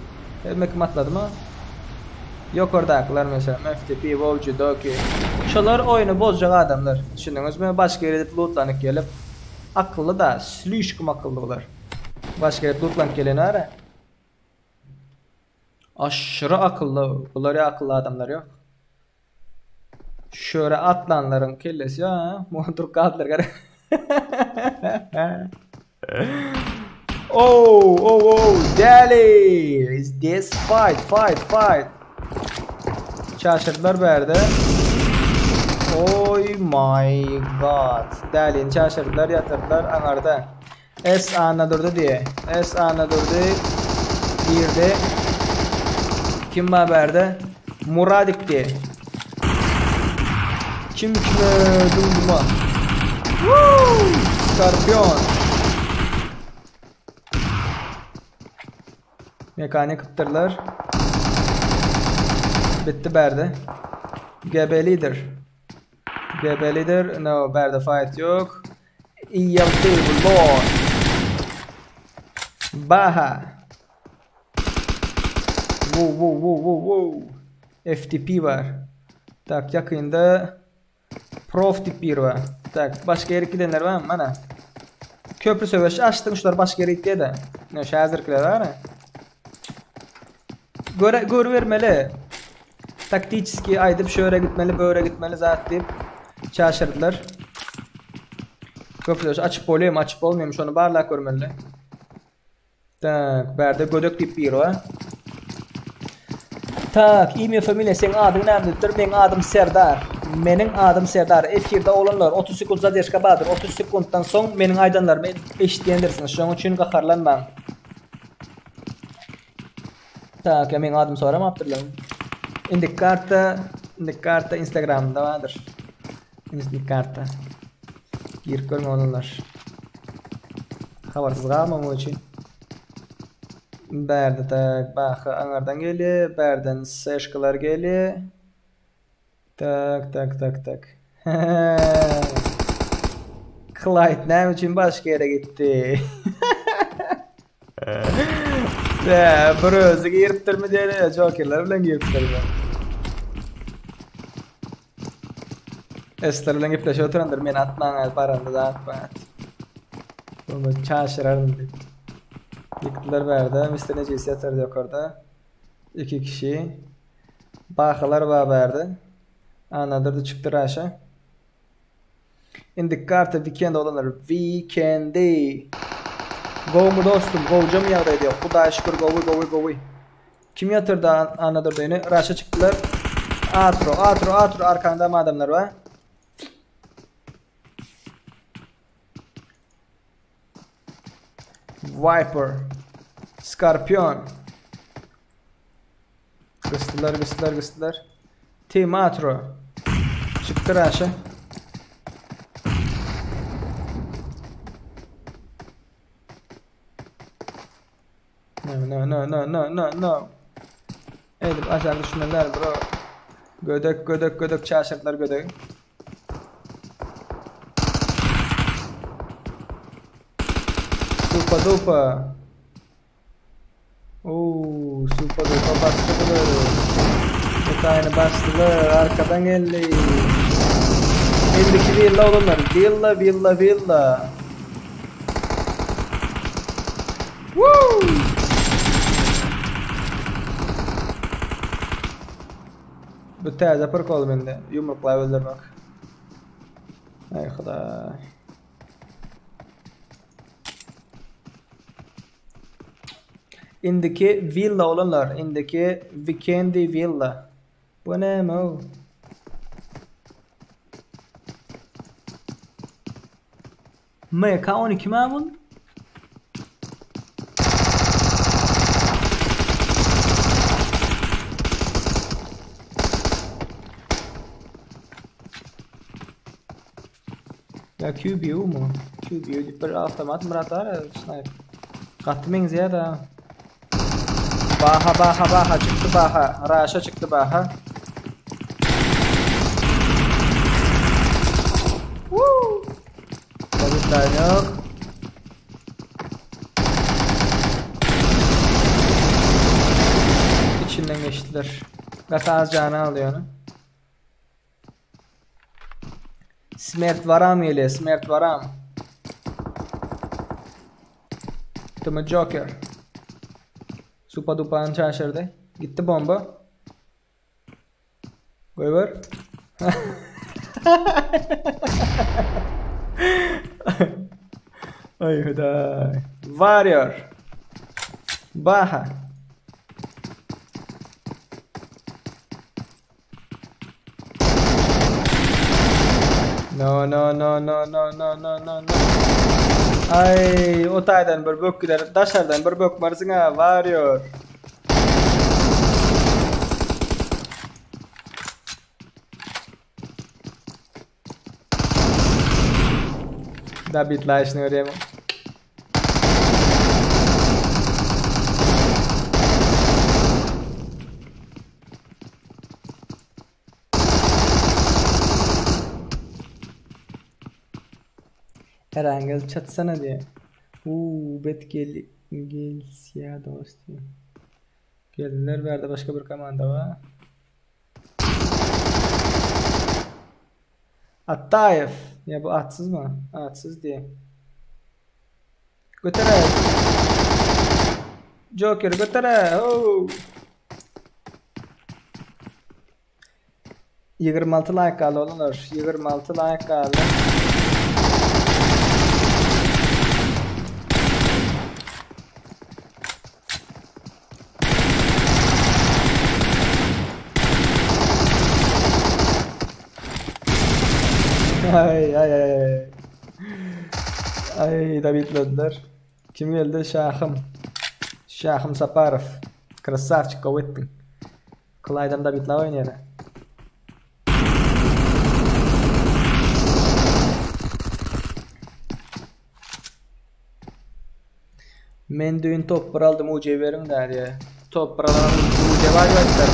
Hemme kim atladymy? Ýokardakylar meselem FTP, Wowji, Doki. Şolar oýny bozjak adamlar. Düşündiňizmi? Başga ýere gidip lutlanyp gelip akylly da, slişkom akylly bular. Başga ýere lutlanyp gelen bar. Aşyry akylly, bular ýa akylly adamlar ýok. Şöre atlanlaryň kellesi ýok, ha? Muňa durup galdylar gerek. Oh, oh, oh, Deli! Is this fight, fight, fight. Çaşyrdylar bärde. Oy my god. Dälini çaşyrdylar, ýatyrdylar aňarda. S Annadurdy diýe. S Annadurdy girdi. Kim bar bärde? Muradik diýe. Kim kime dumduma. Woo! Skorpion. Mekanik ypdyrlar. Bitdi bärde. GB lider. GB lider. No, bärde fight ýok. ELT Lord. Baha. Wow wow wow wow wow. FTP bar. Tak ýakynda Prof diýip biri bar. Tak başga ýere gidenler barmy mana. Köprü söweşi açdyň şular başga ýere gitýär-de. Ne şu häzirkiler bar. Göre görübermeli. Taktiçeskiý aýdyp şöre gitmeli, böre gitmeli zat diýip çaşyrdylar. Köpler açyp bolýarmy, açyp bolmaýarmy şony barlap görmeli. Tak, bärde gödek diýip biri bar. Tak, imya familiýa seň adyň näme diýipdir? Meň adym Serdar. Meniň adym Serdar. Efirde oglanlar 30 sekund zadержка bardyr. 30 sekunddan soň meniň aýdanlarymy eşitýändirsiňiz. Şonuň üçin gaharlanmaň. Tak, ya meň adym soramapdyrlar. Indi karta, indi karta Instagramda bardyr. Indi karta. Girip görme olanlar. Habarsyz galmamak üçin. Bärde tak, baha aňardan gelýär, bärden seşkalar gelýär. Tak, tak, tak, tak. Clyde näme üçin başga ýere gitdi? Be, bir özi giripdirmi diýeli, Jokerler bilen giripdir. Esler bilen gepleşip oturandyr, meni atmaň, baranda da atmaň. Bomba çaşyraryn diýip. Ýykdylar bärde. Mr. Necis ýatardy ýokarda. İki kişi. Bahalar bar bärde. Anadurdy çykdy raşa. Indi karta weekend olanlar. Weekendi. Gowmy dostum? Gowjam ýagdaýda ýok. Hudaýa şükür gowy gowy gowy. Kim ýatyrdy Anadurdyny? Raşa çykdylar. Atro, Atro, Atro arkanda adamlar bar. Viper. Scorpion. Gysdylar, gysdylar, gysdylar. Team Atro. Çykdy Raşa. No, no, no, no, no, no, no. Edip aşağı düşmeliler bro. Gödek, gödek, gödek çaşırdılar gödek. Supa dupa. Oo, supa dupa bastı bunu. Bir tane bastılar. Arkadan geldi. 52 villa olanlar. Villa, villa, villa. Woo! Bu täze prikol mende. Yumruklap öldürmek. Ay Hudaý. Indiki villa olanlar, indiki Vikendi villa. Bu näme o? MK12 mi bu? Ya QBU mu? QBU bir avtomat Murat var ya sniper. Gaty meňzeýär da. Baha baha baha çykdy baha. Raşa çykdy baha. Woo! Bir tane yok. İçinden geçtiler. Gaty az canı alıyor onu. Smert varam gelýär, Smert varam. Tüm Joker. Supa dupan çaşırdy. Gitti bomba. Goýber. Ay Hudaý. Warrior. Baha. No no no no no no no no no. Ay o taýdan bir bök gider. Daşardan bir bök barsyň ha Warrior. Da bitlaýşyny görýämi? Erangel çatsana diye. Uuu bet gel gel ya dost diye. Geldiler verdi başka bir komanda var. Attayev. Ya bu atsız mı? Atsız diye. Götür. Joker götür. Oh. 26 like galdy olanlar. 26 like galdy. Ay ay ay ay. Ay da bitlediler. Kim geldi? Şahım. Şahım Saparov. Красавчик, gowy etdiň. Clyde'am da bitla oýnaýar. Men düýn top bir aldym UC beriň därýä. Top bir alan UC bar ýokdur.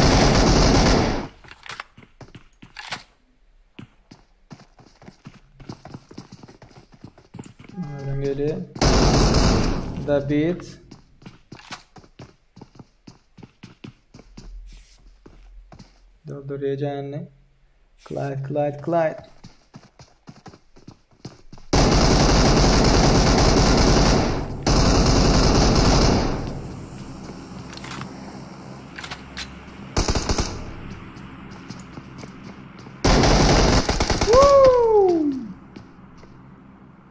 Nereden geliyor? David. Dolduracağını. Clyde, Clyde, Clyde.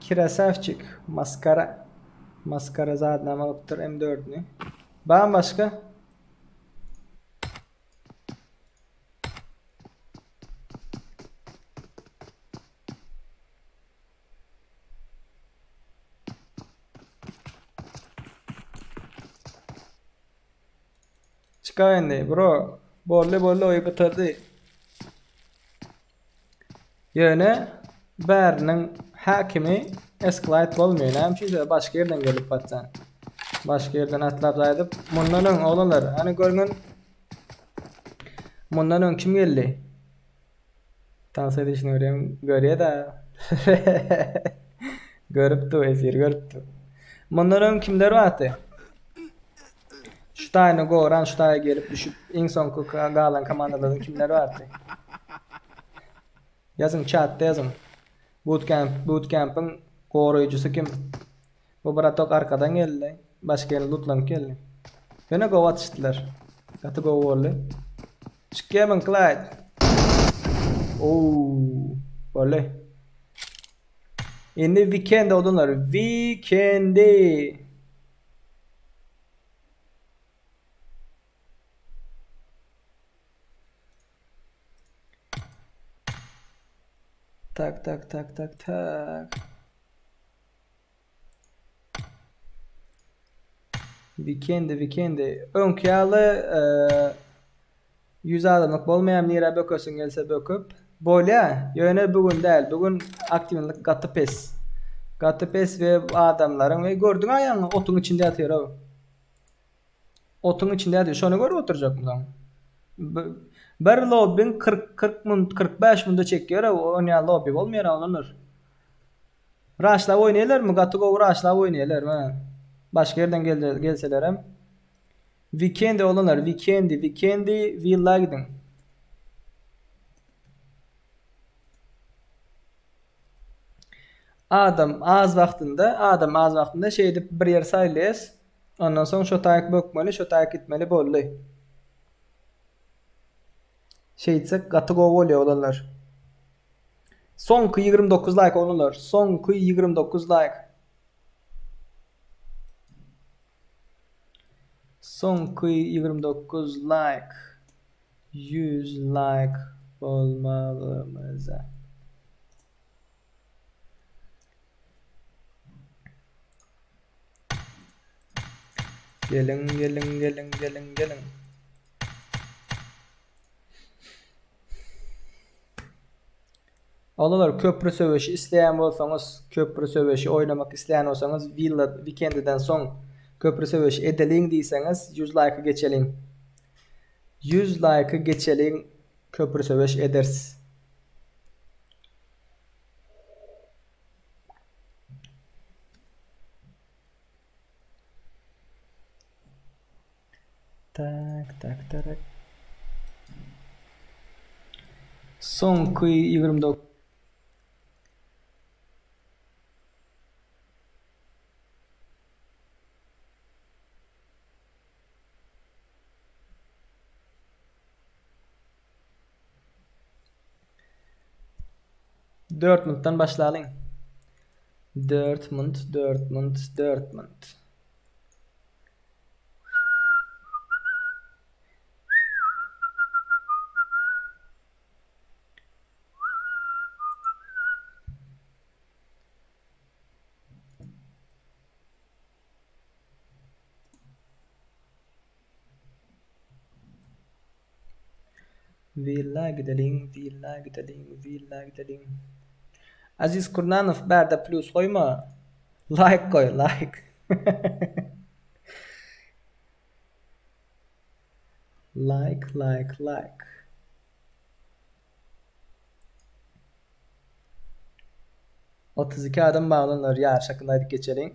Krasavçik maskara. Maskara zadynam alypdyr M4-ni. Barmy başga? Çykar indi bro. Bolly bolly oýy gutardy. Ýöne bäriniň häkimi Esklite bolmaýar. Näme üçin sebäbi başga ýerden gelip batsan. Başga ýerden atlap gaýdyp, mundan öň oglanlar, hany görüň. Mundan öň kim geldi? Tans edişini görýän, görýä-dä. Görüpdi, efir görüpdi. Mundan öň kimler bardy? Şu taýyny goran, şu taýa gelip düşüp, iň soňky galan komandalardan kimler bardy? Ýazyň çatda ýazyň. Bootcamp, bootcampyň goraýjysy kim? Bu bratok arkadan geldi. Başga ýerden lootlanyp geldi. Ýöne gowy atyşdylar. Gaty gowy boldy. Çykýamyň Clyde? Ouu. Boldy. Indi weekend oglanlar. Weekendi. Tak tak tak tak tak. Weekendi weekendi. Öňki ýaly 100 adamlyk bolmaýar nirä bökesiň gelse böküp. Bolýa, ýöne bu gün däl. Bu gün aktiwlik gaty pes. Gaty pes we adamlaryň we gördüň aýagyňy otuň içinde ýatyr o. Otuň içinde ýatyr. Şony görüp oturjakmy soň? Bir lobbyň 40 40 minut 45 minutda çekýär o onýa lobby bolmaýar oglanlar. Raşlap oýnaýarlarmy? Gaty gowy raşlap oýnaýarlar. Ha. Başga ýerden gelselerem. Weekendi oglanlar, weekendi, weekendi villa gidiň. Adam az wagtynda, adam az wagtynda şeýdip bir ýer saýlaýas. Ondan soň şo taýyk bökmeli, şo taýyk gitmeli boldy. Şeýtsek gaty gowy bolýar oglanlar. Soňky 29 laýk oglanlar. Soňky 29 laýk. Soňky 29 laýk. 100 laýk bolmalymyza. Geliň, geliň, geliň, geliň, geliň. Oglanlar köprü söweşi isleýän bolsaňyz, köprü söweşi oýnamak isleýän bolsaňyz, Villa Weekendiden soň köprü söweşi edeliň diýseňiz, 100 laýka geçeliň. 100 laýka geçeliň, köprü söweş ederis. Tak, tak, tak. Soňky 29 4 minutdan başlalyň. 4 minut, 4 minut, 4 minut. Willa gideliň, willa gideliň, willa gideliň. Aziz Kurnanow bärde plus goýma. Laýk goý, laýk. Laýk, laýk, laýk. 32 adam baglanlar ýaryş hakynda aýdyp geçeliň.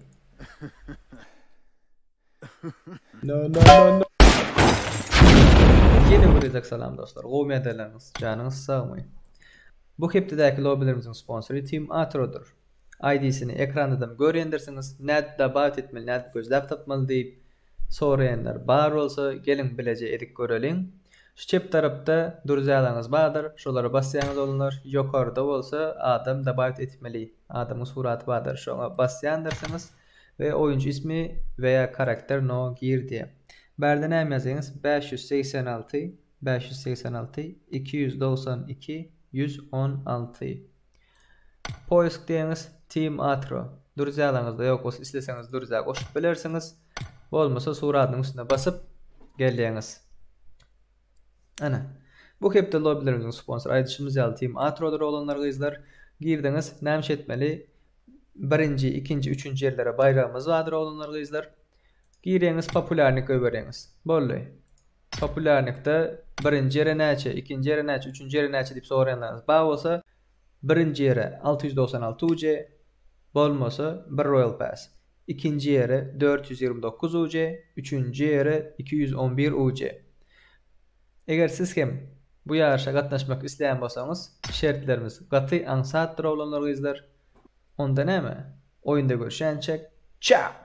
No no no no. Ýene bir gezek salam dostlar. Gowy ýagdaýlaryňyz, janyňyz sagmy? Bu hepdedäki lobbilerimiziň sponsory Team Atrodyr. ID-sini ekrandadam görýändirsiňiz, nädip dobawit etmeli, nädip gözläp tapmaly diýip soraýanlar bar bolsa, geliň bileje edip göreliň. Şu çep tarapda druzyalaryňyz bardyr, şolara basýaňyz oglanlar, ýokarda bolsa adam dobawit etmeli, adamyň suraty bardyr, şoňa basýandyrsyňyz we oýunçy ismi we ýa karakter no gir diýýär. Bärde näme ýazýaňyz 586 586 292 116 Poisk diýeňiz Team Atro druzyalaryňyzda ýok bolsa isleseňiz druziýa goşup bilersiňiz. Bolmasa suratynyň üstüne basyp gelýäňiz. Ana. Bu hepde lobbilerimiziň sponsory aýdyşymyz ýaly Team Atrodyr oglanlar gyzlar. Girdiňiz näme etmeli? Birinji, ikinji, üçünji ýerlere baýragymyz bardyr oglanlar gyzlar. Girýäňiz populýarnik goýberýäňiz. Boldy. Populýarnikde birinji ýere näçe, ikinji ýere näçe, üçünji ýere näçe diýip soraýanlaryňyz bar bolsa, birinji ýere 696 UC, bolmasa bir Royal Pass. Ikinji ýere 429 UC, üçünji ýere 211 UC. Eger siz hem bu ýaryşa gatnaşmak isleýän bolsaňyz, şertlerimiz gaty aňsatdyr oglanlar gyzlar. Onda näme? Oýunda görüşýänçäk, çao!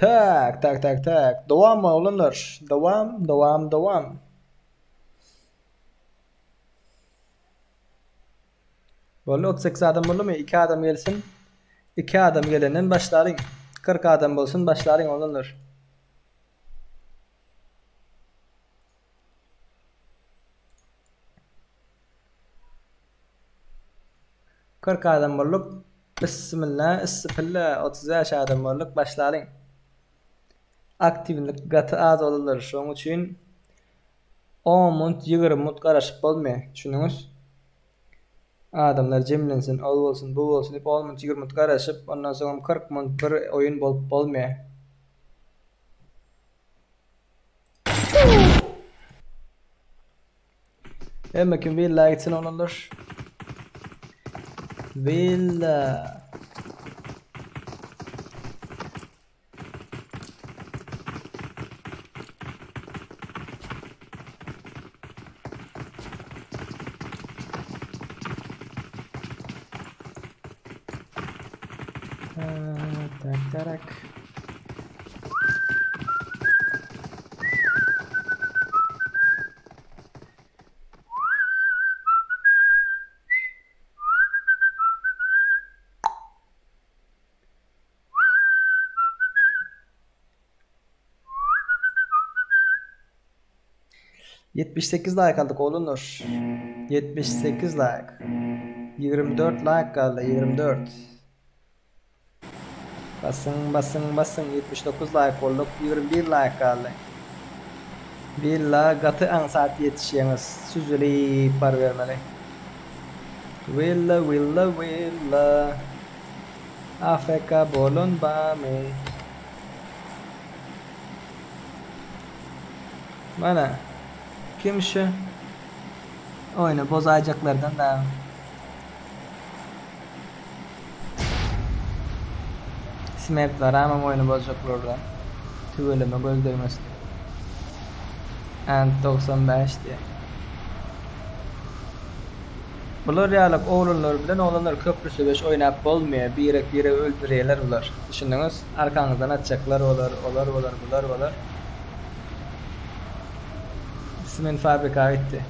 Tak, tak, tak, tak. Dowam oglanlar. Dowam, dowam, dowam. Boldy 38 adam boldumy? 2 adam gelsin. 2 adam gelenden başlalyň. 40 adam bolsun başlalyň oglanlar. 40 adam bolduk. Bismillah, issipilla 35 adam bolduk. Başlalyň. Aktiwlik gaty az bolanlar şoň üçin 10 munt, 20 munt garaşyp bolmaýar. Düşündiňiz? Adamlar jemlensin, ol bolsun, bu bolsun diýip 10 munt, 20 munt garaşyp, ondan soňam 40 munt bir oýun bolup bolmaýar. Hemme kim villa gitsin oglanlar. Villa. Tak, tak. 78 like aldyk oglanlar. 78 like. 24 like galdy 24. Basyn basyn basyn 79 like bolduk 21 like galdy. Willa gaty aňsat ýetişýäňiz. Süzülip barybermeli. Willa willa willa. AFK bolan bamy? Mana. Kim şu? Oýny bozaýjaklardan da. Smert bar amam oýny bozjaklardan. Tüweleme göz degmesin. Ant 95 diýe. Bular ýalak oglanlar bilen oglanlar köprü söweş oýnap bolmaýar. Birek biregi öldürýärler bular. Düşündiňiz? Arkaňyzdan atjaklar bolar, olar bolar, bular bolar. Smen fabrika gitdi.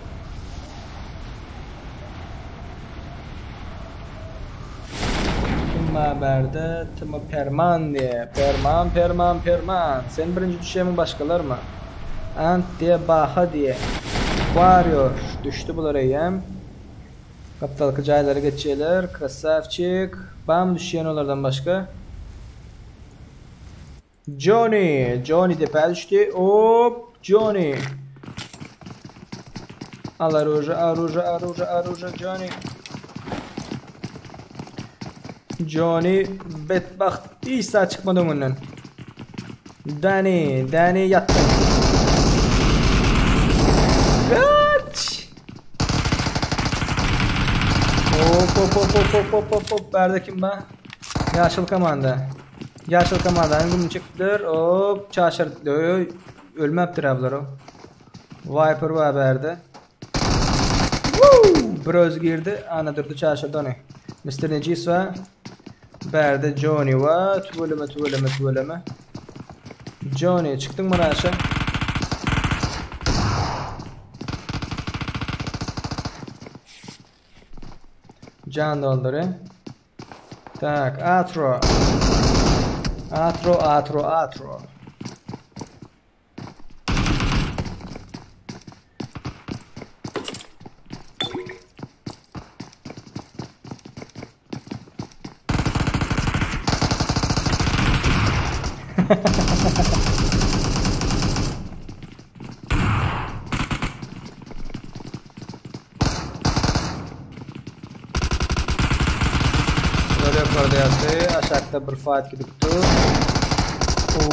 Kim bar bärde? Timo Perman diýe. Perman, Perman, Perman. Sen birinji düşýämiň başgalarmy? Ant diýe, Baha diýe. Warrior. Düşdi bular eýýäm. Gapdalky jaýlara geçýärler. Krasawçik. Bam düşýän olardan başga. Johnny, Johnny depä düşdi. Hop, Johnny. Al oruža, oruža, oruža, oruža, Johnny. Johnny betbagt hiç zat çykmady öňünden. Danny, Danny ýatdy. Kaç! Hop hop hop hop hop hop hop hop. Bärde kim bar? Ýaşyl komanda. Ýaşyl komandanyň gümüni çekipdir. Hop, çaşyrdy. Ölmäpdir ha bular o. Viper bar bärde. Woo! Bir öz girdi. Ana durdy çaşyrdy ony. Mr. Necis bar. Bärde Johnny bar. Tüweleme, tüweleme, tüweleme. Johnny çykdyň mı aşa? Can doldury. Tak, atro. Atro, atro, atro. Bular ýokarda ýatdy, aşakda bir fight gidip dur. Oo, oo,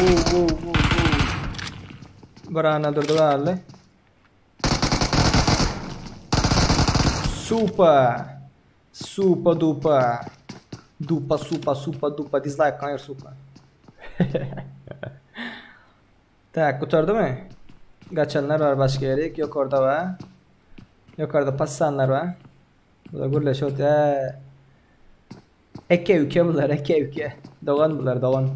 oo, oo, oo. Bir ana durdy galdy. Supa. Supa dupa. Dupa supa supa dupa dislike gaýr supa. Tak, gutardymy? Gaçanlar bar başga ýerik, ýokarda bar. Ýokarda passanlar bar. Bular gürleşip otyr. Eke üke bular, eke üke. Dogan bular, dogan.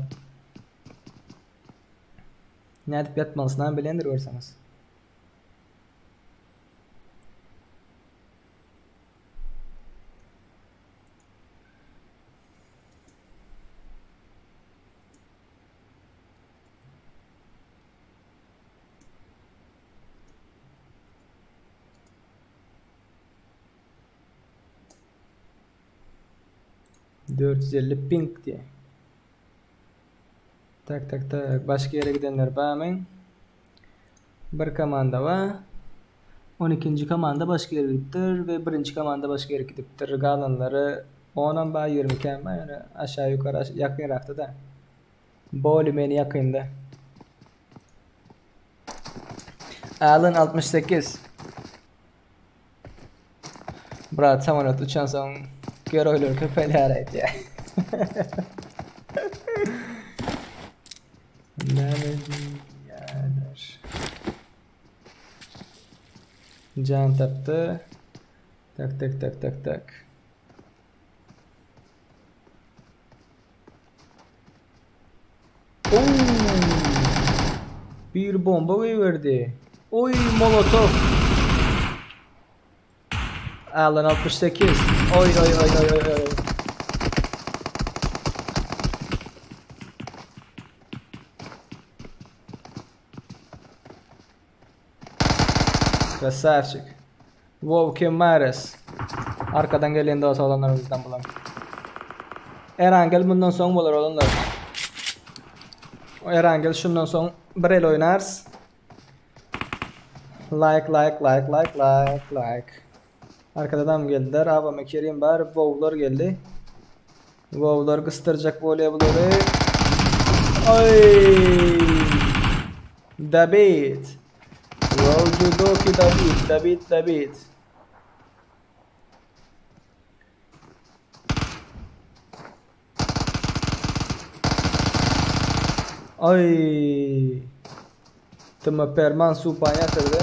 Nädip ýatmalysynam bilendir görseňiz. 450 ping diýe. Tak tak tak başga ýere gidenler barmy? Bir komanda bar. 12-nji komanda başga ýere gidipdir we birinji komanda başga ýere gidipdir. Galanlary 10-am bar, 22-em bar. Ýöne aşağı ýokary ýakynrakda da. Boli meni ýakynda. Alan 68. Brat samolýot uçansoň geroýlar köpelýär aýdýar. Näme diýýärler? Jan tapdy. Tak tak tak tak tak. Bir bomba goýberdi. Oý, molotov. Alan 68. Oý, oý, oý, oý, oý, oý. Krasavçik. Wow kim Mares. Arkadan gelýän dost oglanlarymyzdan bular. Erangel bundan soň bolar oglanlar. Erangel şundan soň bir el oýnarys. Like like like like like like. Arkadadan geldiler. Abame Kerim bar. Wowlar geldi. Wowlar gysdyrjak bolýar bulary. Ay! David. Wow Judoki David. David David. Ay. Tıma Perman Supan yatırdı.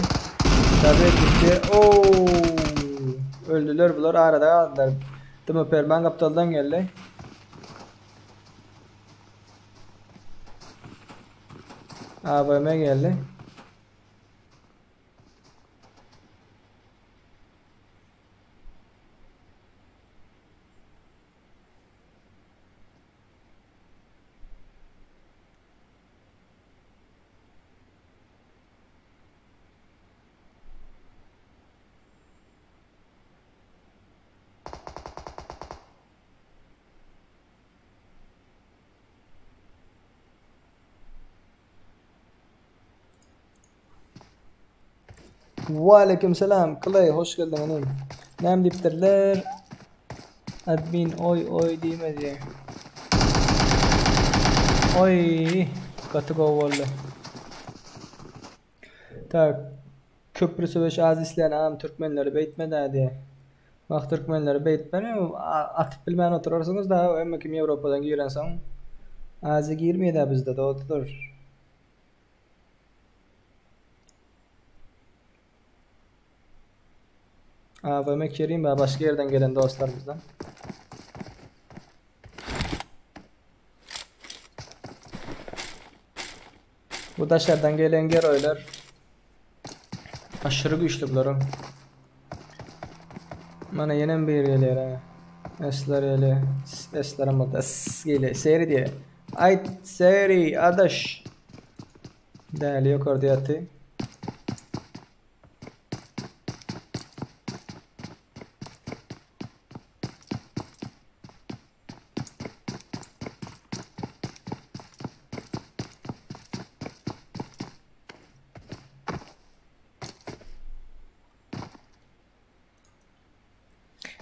Tabii gitti. Oo. Öldüler bular arada kaldılar. Tıma Perman kaptaldan geldi. AVM geldi. Waleýkim salam Clay hoş geldiň inim. Näme diýipdirler? Admin oý oý diýmedi. Oý gaty gowy boldy. Tak köprü söweş az isleýän agam türkmenleri beýtme-dä diýýär. Wah türkmenleri beýtmeli atyp bilmän oturarsyňyz da hemme kim Ýewropadan girensoň Aziýa girmeýär-dä bizde dogrudyr. AVM Kerim ve başka yerden gelen dostlarımızdan. Bu daşardan gelen geroylar aşırı güçlü bularım. Mana ýene bir gelýär ha. Esler ele, esler ama da s gele, seri diye. Ay seri adaş. Däli ýokarda ýaty.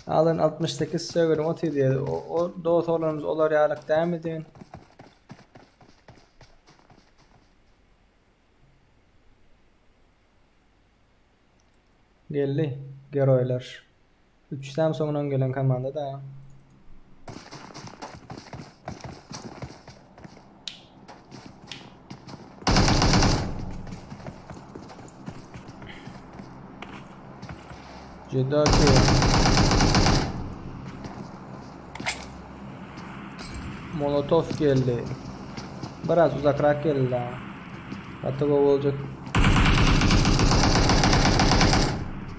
Alyn 68 söwerim otyr diýdi. O, o dost oglanymyz olar ýalyk dälmi diýen. Geldi geroýlar. 3 Samsungdan gelen komanda da. Judoki. Molotov geldi. Biraz uzakrak geldi la. Gaty gowy boljak.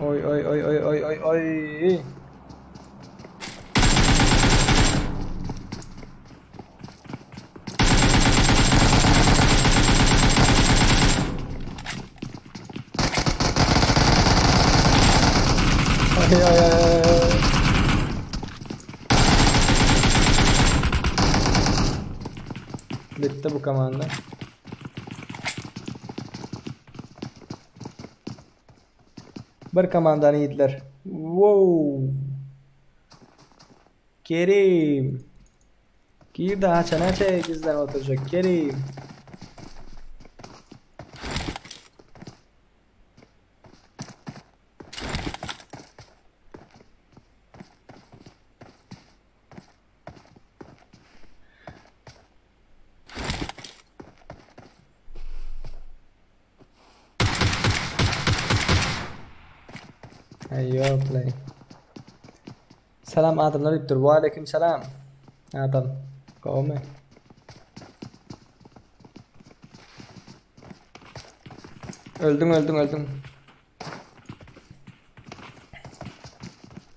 Oý oý oý oý oý oý oý. Oý oý oý oý. Bitti bu komanda. Bir komandany iýdiler. Wow. Kerim. Gir daha çana çek gizlen oturacak Kerim. Aý ýok lay. Salam adamlar diýipdir. Waleýkim salam. Adam. Gowmy? Öldüň öldüň öldüň.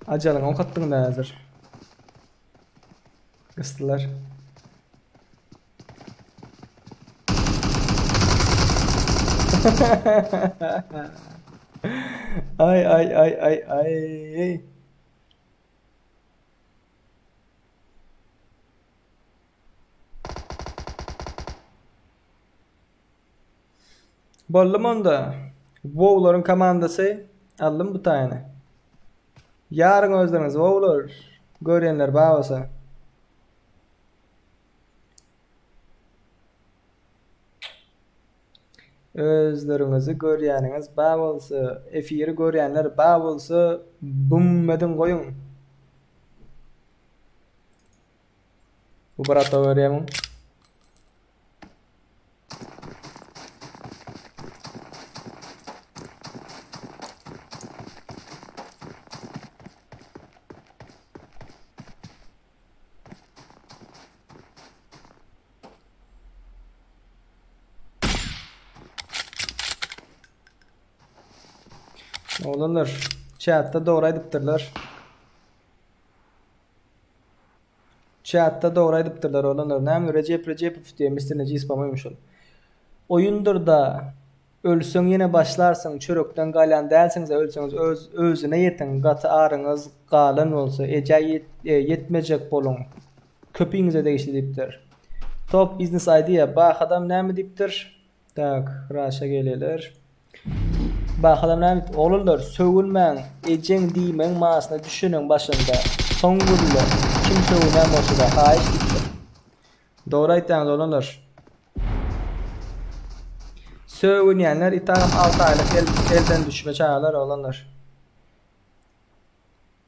Ajalyňy okatdyň da häzir. Gysdylar. Ay ay ay ay ay. Boldum onda. Wowlaryň komandasy aldymy bu taýyny? Ýaryň özleriňiz wowlar görýänler bar bolsa. Özleriňizi görýäniňiz bar bolsa, efiri görýänler bar bolsa bum ediň goýuň. Bu brata görýämiň? Oglanlar, chatda dogry aýdypdyrlar. Chatda dogry aýdypdyrlar oglanlar. Näme Rejep Rejepow diýen Mr. Nejis po-moýmu şol. Oýundyr-da. Ölseň ýene başlarsyň, çörekden galýan dälsiňiz-ä ölseňiz öz özüne ýetiň, gaty aryňyz galan bolsa, ejä ýetmejek boluň. Köpiňize degişli diýipdir. Top biznes idea Bahadam näme diýipdir? Tak, Raşa gelýärler. Bahadam näme diýipdir? Oglanlar, sögünmäň, ejeň diýmegiň manysyna düşüniň başynda. Soň gürle. Kim sögünýän bolsa-da, haýyş diýipdir. Dogry aýtýaňyz oglanlar. Sögünýänler itagam 6 aýlyk el, elden düşme çagalar oglanlar.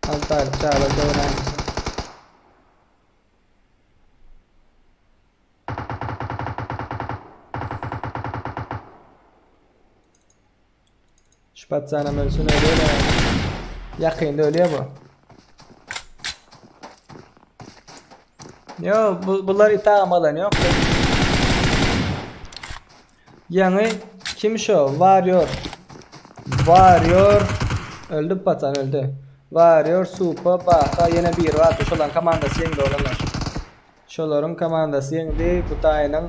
6 aýlyk çagalar sögünäýmesin. Şu patsanam ölsün ölüyor. Ýakynda ölüyor bu. Yo, bu, bular itagam alan yok. Ýaňy kim şo? Warrior. Warrior öldü patsan öldü. Warrior Supa Baka ýene biri bardy. Şolaryň komandasy ýeňdi oglanlar. Şolaryň komandasy ýeňdi. Bu taýynyň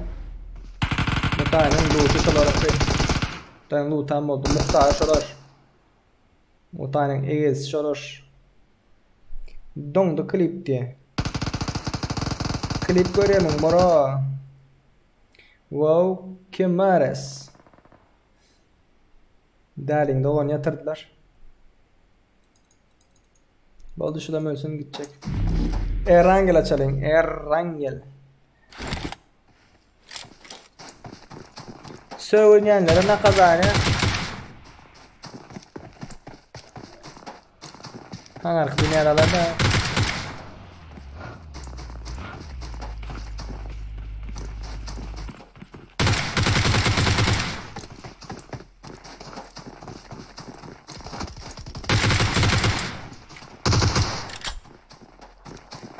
bu taýynyň looty şolaryňky. Bu taýyň lootam boldy. Muhtary şolar. Bu taýynyň egesi şolar. Doňdy klip diýe. Klip görýärmiň bro? Wow, Kemares. Däliň dogan ýatyrdylar. Boldy şulam ölsün gitjek. Erangel açalyň. Erangel. Sögünýänlere nakazaniýa. Haňarky dünýäralarda.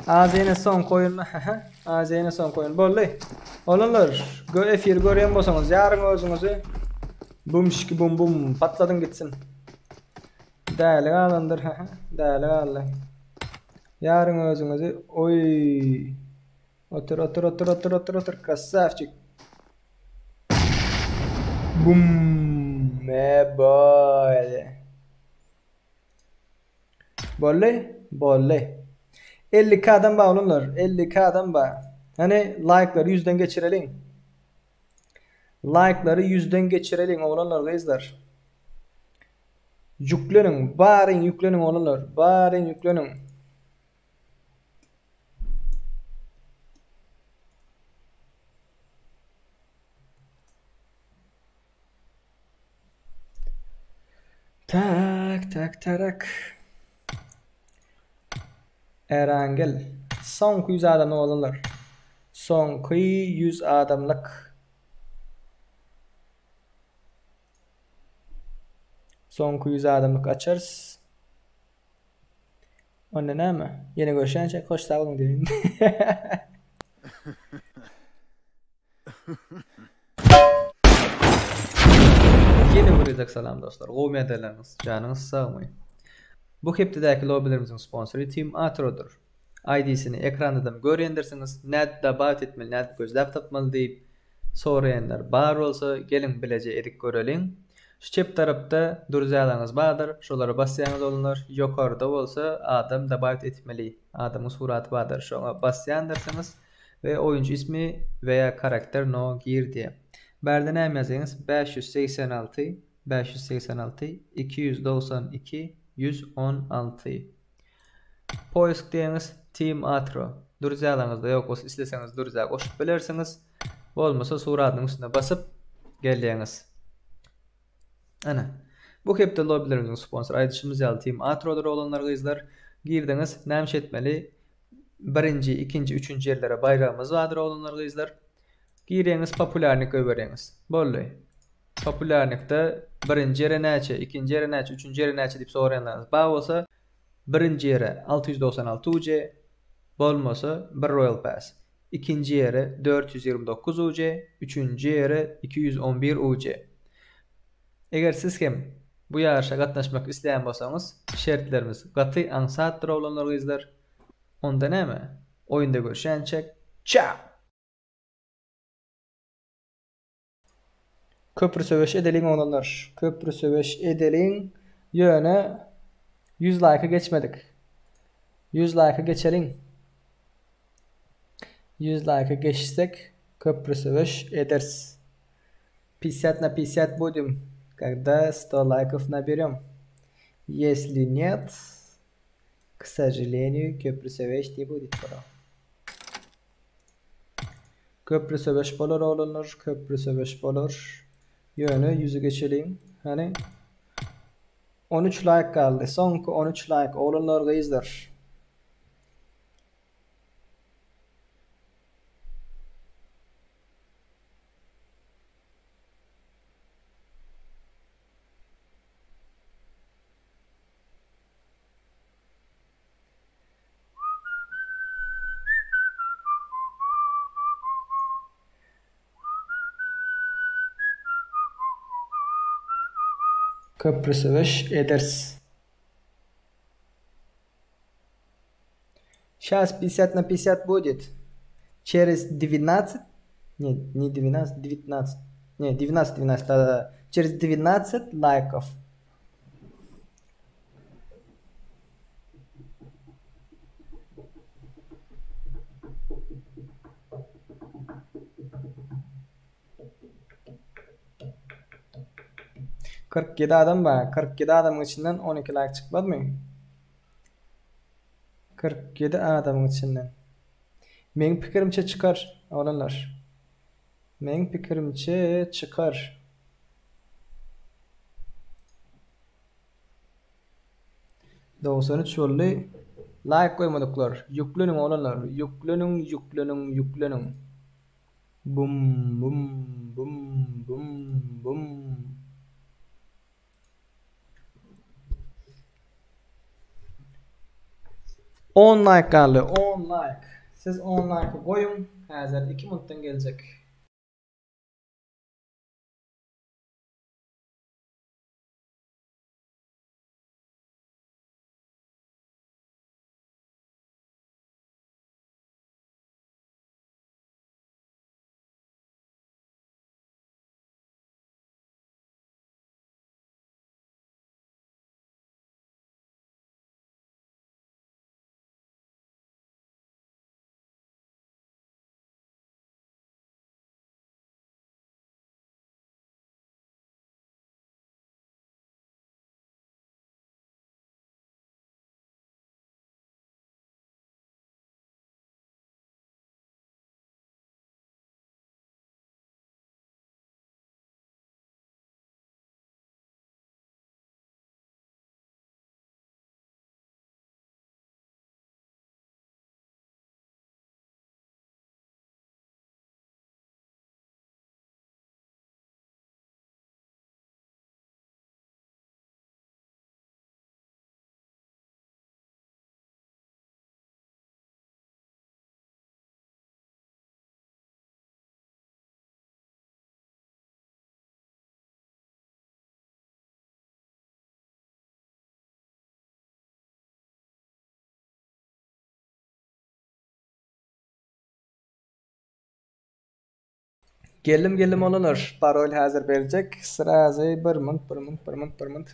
Azene soňky oýun. Azene soňky oýun boldy. Olanlar, gö efir görýän bolsaňyz, ýaryň özüňizi. Bum şiki bum bum patladyň gitsin. Däli galandyr. Däli galdy. Ýaryň özüňizi. Oý. Otur otur otur otur otur otur krasavçik. Bum. Me boy. Boldy? Boldy. 52 adam bar olanlar. 52 adam bar. Hani like'lary 100'den geçireliň. Like'lary 100'den geçireliň oglanlar gyzlar. Ýükleniň, baryň ýükleniň oglanlar. Baryň ýükleniň. Tak, tak, tarak. Erangel. Soňky 100 adamlyk oglanlar. Soňky 100 adamlyk. Soňky 100 adamlyk açarys. Onda näme? Ýene görüşýänçäk hoş sag boluň diýeýin. Ýene bir gezek salam dostlar. Gowy ýagdaýlaryňyz, janyňyz sagmy? Bu hepdedäki lobbilerimiziň sponsory Team Atrodyr. ID-sini ekrandadam görýändirsiňiz. Nädip dabawit etmeli, nädip gözläp tapmaly diýip Soraýanlar bar bolsa geliň bileje edip göreliň. Şu çep tarapda druzyalaryňyz bardyr, şolara basýaňyz oglanlar, ýokarda bolsa adam dabawit etmeli adamyň suraty bardyr, şoňa basýandyrsyňyz we oýunçy ismi we ýa karakter no gir diýýär. Bärde näme ýazýaňyz 586. 586 292 116. Poisk diýeňiz Team Atro. Druzyalaryňyzda ýok bolsa isleseňiz druziýa goşup bilersiňiz. Bolmasa suradynyň üstüne basyp gelýäňiz. Ana. Bu hepde lobbilerimiziň sponsory aýdyşymyz ýaly Team Atrodyr oglanlar gyzlar. Girdiňiz näme etmeli? Birinji, ikinji, üçünji ýerlere baýragymyz bardyr oglanlar gyzlar. Girýäňiz populýarnik goýberýäňiz. Boldy. Populýarnikde birinji ýere näçe, ikinji ýere näçe, üçünji ýere näçe diýip soraýanlaryňyz bar bolsa, birinji ýere 696 UC, bolmasa bir Royal Pass. Ikinji ýere 429 UC, üçünji ýere 211 UC. Eger siz hem bu ýaryşa gatnaşmak isleýän bolsaňyz, şertlerimiz gaty aňsatdyr oglanlar gyzlar. Onda näme? Oýunda görüşýänçäk, çao! Köprü söweş edeliň oglanlar. Köprü söweş edeliň. Ýöne 100 laýka geçmedik. 100 laýka geçeliň. 100 laýka geçsek köprü söweş ederis. 50 na 50 будем, когда 100 лайков наберем. Если нет, к сожалению, köprü söweş не будет, bro. Köprü söweş bolar oglanlar, köprü söweş bolar. Ýöne ýüzi geçeliň. Hany 13 laýk galdy. Soňky 13 laýk oglanlar, gyzlar. Köprü söweş ederis. Сейчас 50 на 50 будет. Через 12, не, не 12, 19, не, 19, 12, да, да, да. Через 12 лайков. 47 adam bar. 47 adamyň içinden 12 laýk çykmazmy? 47 adamyň içinden. Meň pikirimçe çykar, oglanlar. Meň pikirimçe çykar. 93 boldy. Laýk goýmadyklar. Ýükleniň oglanlar. Ýükleniň, ýükleniň, ýükleniň. Bum bum bum bum bum. On laýk galdy. On laýk. Siz on laýky goýuň. Häzir 2 minutdan geljek. Geldim geldim oglanlar. Parol häzir berjek. Srazy 1 minut, 1 minut, 1 minut, 1 minut.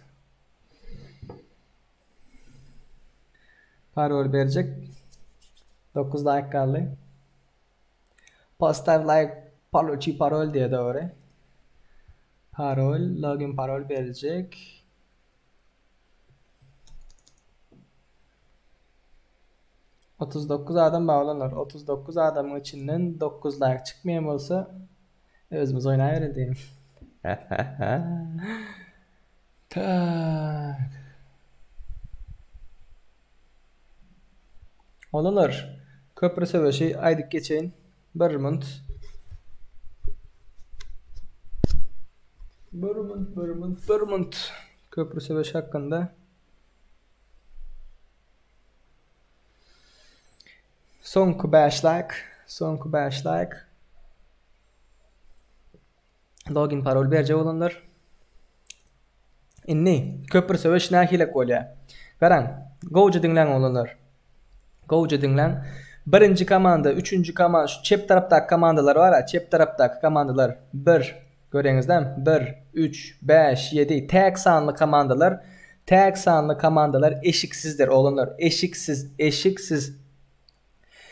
Parol berjek. 9 laýk galdy. Поставь лайк, получи parol diýe dogry. Parol, login parol berjek. 39 adam baglanlar. 39 adamyň içinden 9 like çykmaýan bolsa özümiz oýnaýbereli diýin. Tak. Olanlar, köprü söweşi aýdyp geçeýin. Bir munt. Bir munt, bir munt, bir munt. Köprü söweşi hakynda. Soňky 5 like, soňky 5 like. Login parol berjek bolanlar. Indi köprü söweş nähilek bolýar? Garaň, gowja diňläň oglanlar. Gowja diňläň. Birinji komanda, üçünji komanda, şu çep tarapdaky komandalar bar-a, çep tarapdaky komandalar. 1, göreňizdämi? 1, 3, 5, 7, täk sanly komandalar, täk sanly komandalar eşiksizdir oglanlar. Eşiksiz, eşiksiz.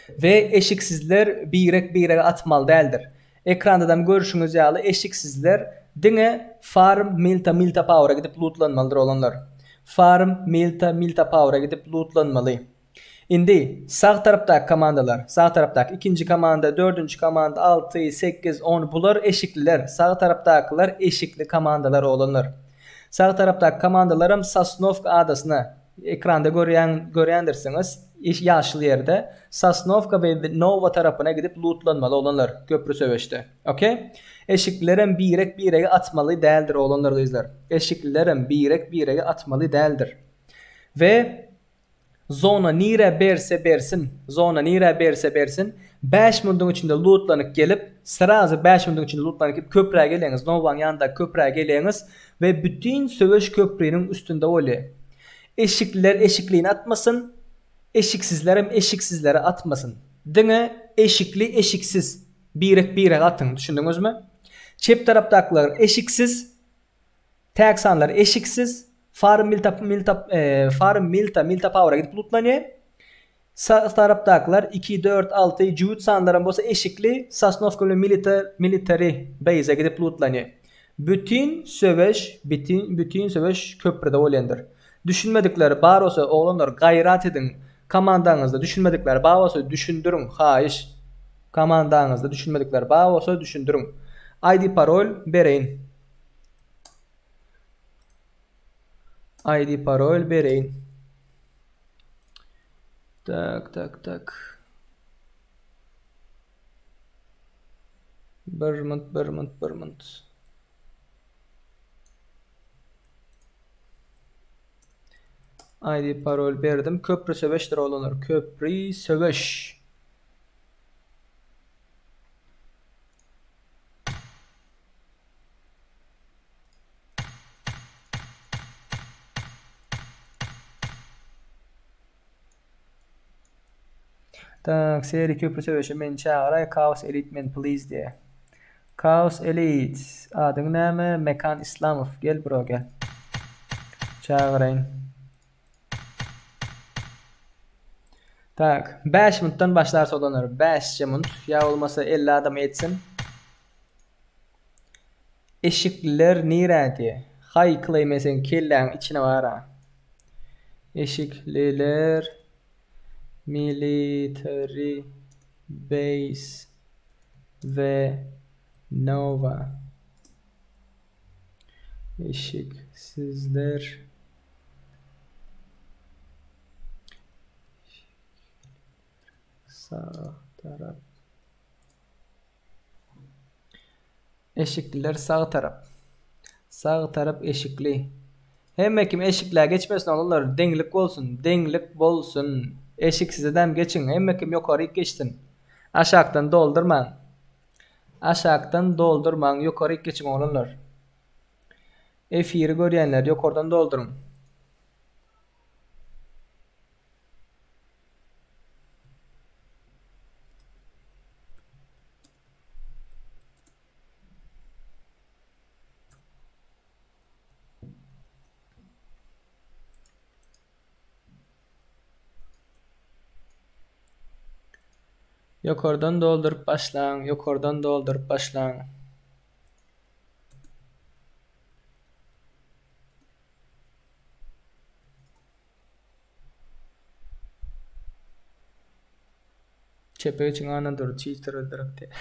We eşiksizler birek-birege atmaly däldir. Ekrandadam görşüňiz ýaly eşiksizler diňe farm milta milta power-a gidip lootlanmalydyr oglanlar. Farm milta milta power-a gidip lootlanmaly. Indi sag tarapdaky komandalar, sag tarapdaky ikinji komanda, dördünji komanda, alty, sekiz, on bular eşikliler. Sag tarapdakylar eşikli komandalar oglanlar. Sag tarapdaky komandalaram Sosnowka adasyna Ekranda görýän görýändirsiňiz, ýaşyl ýerde Sosnowka we Nowa tarapyna gidip lootlanmaly oglanlar köprü söweşde. Ok? Eşiklilerem birek biregi atmaly däldir oglanlar gyzlar. Eşiklilerem birek biregi atmaly däldir. We zona nirä berse bersin, zona nirä berse bersin, 5 minutiň içinde lootlanyp gelip, srazy 5 minutiň içinde lootlanyp gelip köprä geleňiz, Nowaň ýanyndaky köprä geleňiz We bütin söweş köpriniň üstünde bolýar. Eşikliler eşiklini atmasyn, eşiksizlerem eşiksizleri atmasyn. Diňe eşikli eşiksiz birek birege atyň, düşündiňizmi? Çep tarapdakylar eşiksiz, täk sanlar eşiksiz, farm milta milta farm milta milta power-a gidip lootlanýar. Sag tarapdakylar iki, dört, alty, jübüt sanlaram bolsa eşikli Sosnowka bilen milita military base-e gidip lootlanýar. Bütin söweş bitin bütin söweş köprüde bolýandyr. Düşünmedikleri bar bolsa oglanlar gaýrat ediň komandaňyzda düşünmedikleri bar bolsa düşündiriň haýyş komandaňyzda düşünmedikleri bar bolsa düşündiriň. ID parol bereýin. ID parol bereýin. Tak, tak, tak. Bir minut, bir minut, bir minut. ID parol berdim. Köprü söweşdir oglanlar. Köprü söweş. Tak, seri köprü söweşe meni çagyraý, Chaos Elite men please diýe. Chaos Elite, adyň näme? Mekan Islamow, gel bro gel. Çagyraýyn. Tak, 5 minutdan başlar solanlar. 5 minut, ýa bolmasa 50 adam ýetsin. Eşikliler niredi? Haý Kleý men seň kelläň içine bara. Eşikliler military base we Nova. Eşiksizler sag tarap. Eşikliler sag tarap. Sag tarap eşikli. Hemme kim eşiklä geçmesin oglanlar deňlik bolsun deňlik bolsun eşiksizedem geçiň hemme kim ýokaryk geçsin aşakdan doldurmaň aşakdan doldurmaň ýokaryk geçiň oglanlar efiri görýänler ýokardan dolduryň. Ýokardan dolduryp başlaň, ýokardan dolduryp başlaň. Çepe geçiň andan dur çiýter öldürek diýe.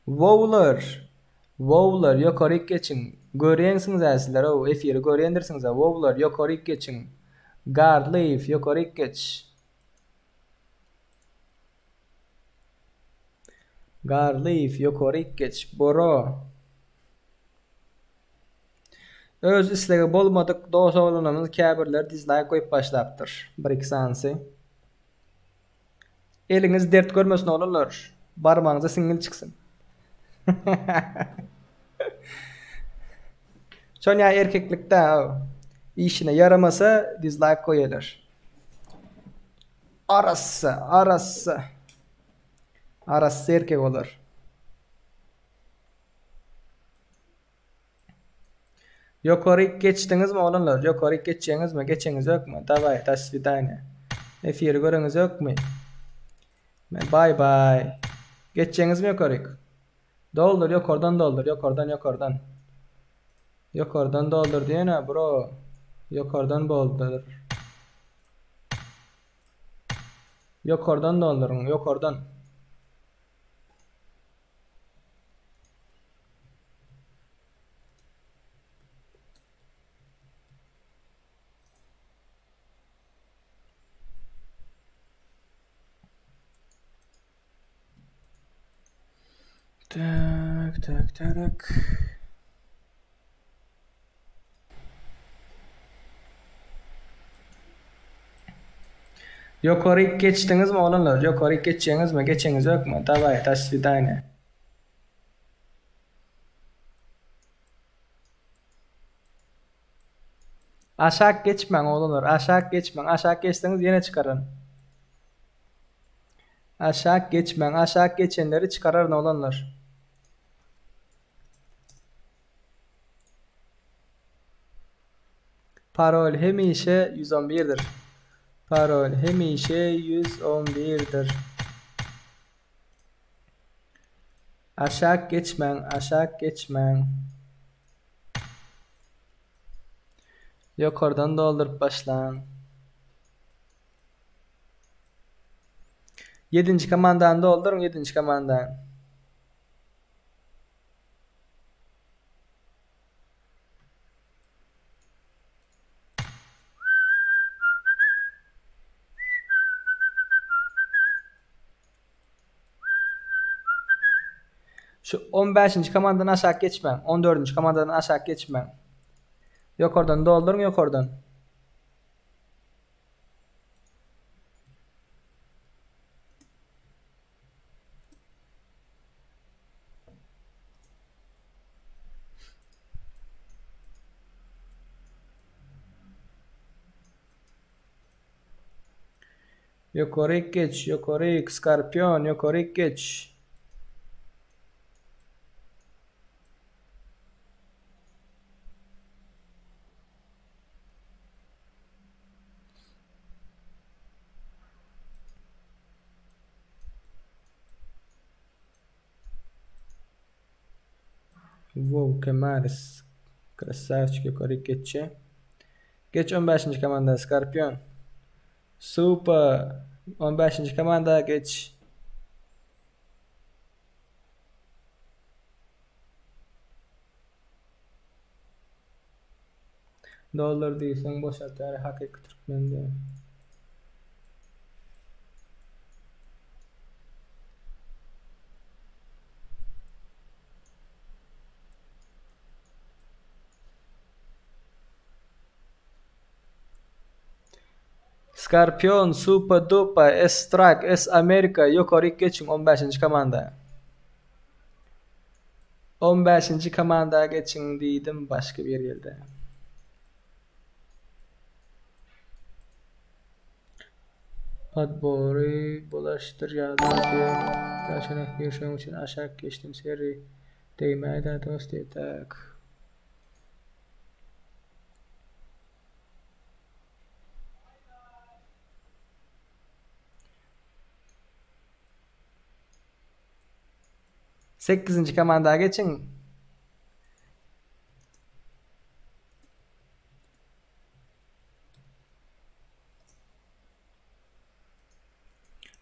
Wowlar! Wowlar ýokaryk geçiň. Görýänsiňiz-ä sizler-ow, efiri görýändirsiňiz-ä. Wowlar ýokaryk geçiň. Garlyýew ýokaryk geç. Garlyýew ýokaryk geç. Boro. Öz islegi bolmadyk dos oglanlarymyz käbirleri dizlaýk goýup başlapdyr. Bir-iki sanysy. Eliňiz dert görmesin oglanlar. Barmagyňyza siňňil çyksyn. Şonýa erkeklikdä işine ýaramasa dizlaýk goýalar. Arassa, arassa. Arassa erkek olar. Ýokaryk geçdiňizmi oglanlar? Ýokaryk geçjeňizmi? Geçeňiz ýokmy? Daway, da swidaniýa. Efiri göreňiz ýokmy? Men baý baý. Geçjeňizmi ýokaryk? Doldur, ýokardan doldur, ýokardan, ýokardan. Ýokardan doldur diýene, bro. Ýokardan boldur. Ýokardan dolduryň, ýokardan. Tak, tak, tak. Ýokaryk geçdiňizmi oglanlar? Ýokaryk geçjeňizmi? Geçeňiz ýokmy? Daway, da swidaniýa. Aşak geçmäň oglanlar, aşak geçmäň. Aşak geçseňiz ýene çykararyn. Aşak geçmäň, aşak geçenleri çykararyn oglanlar. Parol hemişe 111-dir. Parol hemişe 111-dir. Aşak geçmäň, aşak geçmäň. Ýokardan dolduryp başlaň. Ýedinji komandany dolduryň, ýedinji komandany. Şu 15-nji komandadan aşak geçmäň. 14-nji komandadan aşak geçmäň. Ýokardan dolduryň, ýokardan. Ýokaryk geç, ýokaryk, Skorpion, ýokaryk geç. Wow, Kemaris. Krasavçik ýokaryk geçýär. Geç 15-nji komanda Skorpion. Super. 15-nji komanda geç. Dollar diýseň boşaltýar hakyky türkmen diýen. Skorpion, Supa Dupa, S-Trak, S-Amerika ýokaryk geçiň 15-nji komanda. On bäşinji komanda geçiň diýdim başga bir ýerde. Podbory bulaşdyrýarlar diýip daşyna gir şoň üçin aşak geçdim seri degmäýdä dost diýip tak. Sekizinji komanda geçiň.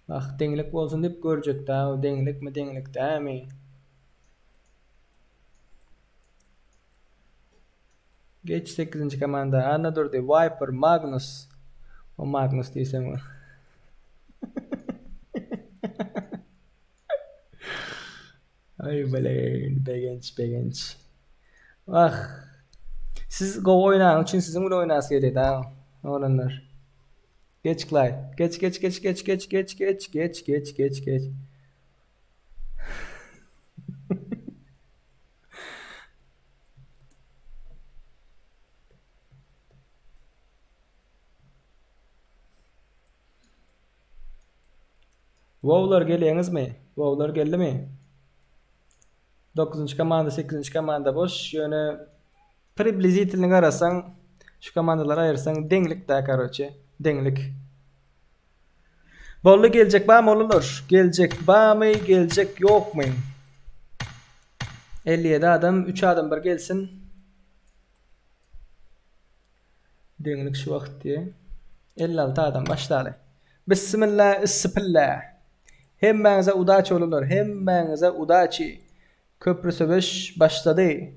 Ah, deňlik bolsun diýip görjek dä, deňlikmi, deňlik dämi? Geç 8-nji komanda. Annadurdy, Viper, Magnus. O Magnus diýseň. Ay belen, begenç, begenç. Ah. Siz gowy oýnanyň üçin siziň bilen oýnasy gelýär da, oglanlar. Geç Clyde. Geç geç geç geç geç geç geç geç geç geç geç. Wowlar gelýäňizmi? Wowlar geldimi? 9-njy komanda, 8-nji komanda boş. Ýöne priblizitelni garasaň, şu komandalary aýyrsaň deňlik da, karoçe. Deňlik. Boldy geljek bamy olular? Geljek bamy, geljek ýokmy? 57 adam, 3 adam bir gelsin. Deňlik şu wagt diýe. 56 adam başlaly. Bismillah, issipilla. Hemmäňize udaçi olular. Hemmäňize udaçi. Köprü söweş başlady.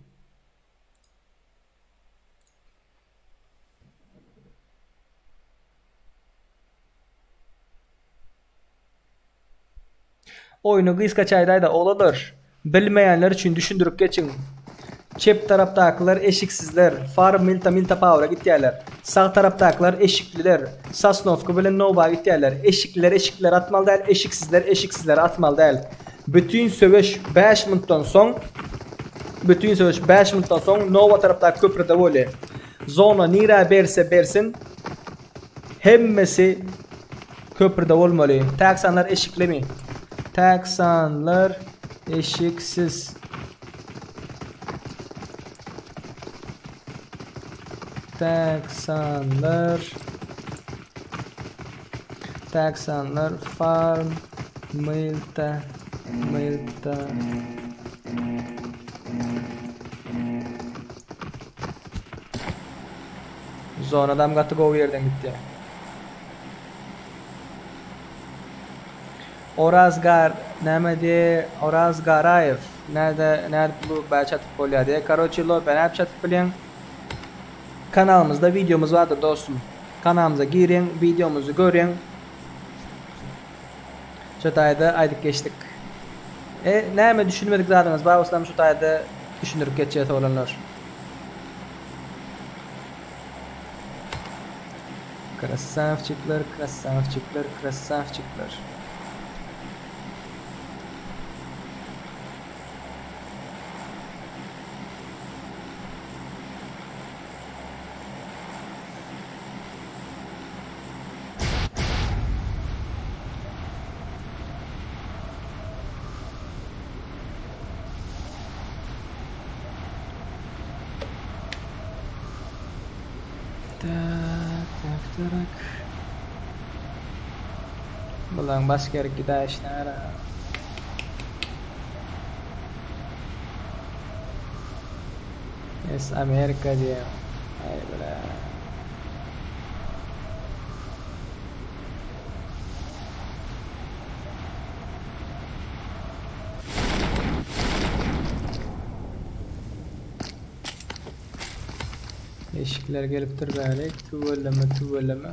Oýny gysgaça aýdaýda oglanlar. Bilmeýänler üçin düşündirip geçiň. Çep tarapdakylar eşiksizler, Farm Milta Milta Power-a gitýärler. Sag tarapdakylar eşikliler, Sosnowka bilen Nowa gitýärler. Eşikliler eşiklileri atmaly däl, eşiksizler eşiksizleri atmaly däl. Bütin söweş 5 minutdan soň Bütin söweş 5 minutdan soň Nowa tarapdaky köprüde bolýar. Zona nirä berse bersin hemmesi köprüde bolmaly. Täk sanlar eşiklimi? Täk sanlar eşiksiz. Täk sanlar Täk sanlar farm milta milta Zonadam gaty gowy ýerden gitdi. Oraz Gar näme diýe Oraz Garaýew näde nädip bu bäç atyp bolýar diýe. Karoçi lo ben nädip çatyp bilýäň? Kanalymyzda wideomyz bardyr dostum. Kanalymyza giriň, wideomyzy görüň. Şu taýda aýdyp geçdik. E, näme düşünmedik zadyňyz bar bolsa şu taýda düşündirip geçýäs oglanlar. Krasavçikler, krasavçikler, krasavçikler. Tak, tak, tak. Bulan baş gerek gidäýişler. Yes, Amerika diýýär. Aý bile. Eşikler gelipdir bäri. Tüweleme, tüweleme.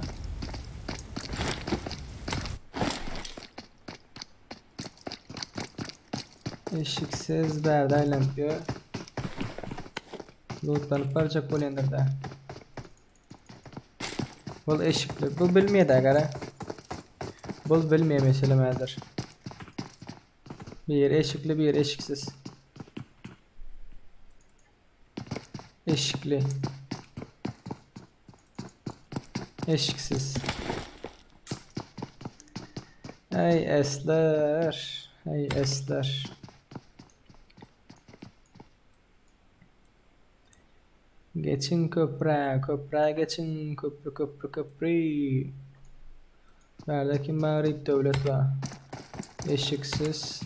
Eşiksiz bärde aýlanyp ýör. Lootlanyp barjak bolýandyr da. Bul eşikli. Bu bilmeýär da gara. Bul bilmeýär mesele mädir. Bir eşikli, bir eşiksiz. Eşikli. Eşiksiz. Ey esler. Ey esler. Geçin köprä, köprä geçin, köprü köprü köprü. Bärde kim bar? Rip döwlet bar. Eşiksiz.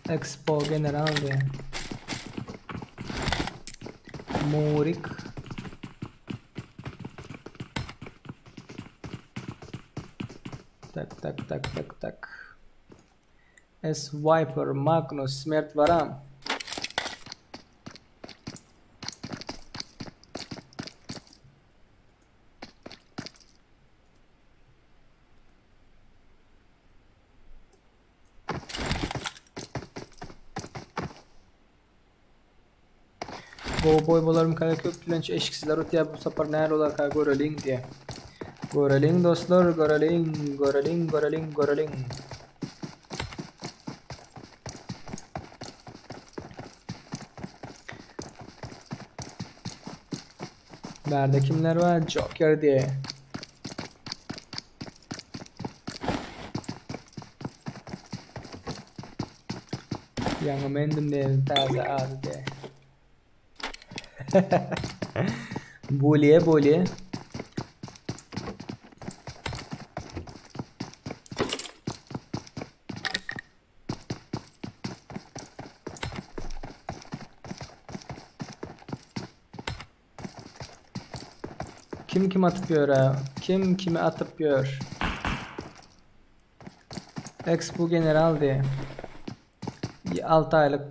Expo General diýär. Murik. Tak tak tak tak tak. S Viper Magnus Smert Varam. Gowy boý bolarmyka köplenç eşiksizler otýar bu sapar näl bolarka göreliň diýe. Göreliň dostlar göreliň göreliň göreliň göreliň. Bärde kimler bar Joker diýe. Ýaňy mendim diýen täze ady diýe. Bolýa bolýa. Kim kim atyp ýör a? Kim kimi atyp ýör? Ex bu general diýe. 6 aýlyk.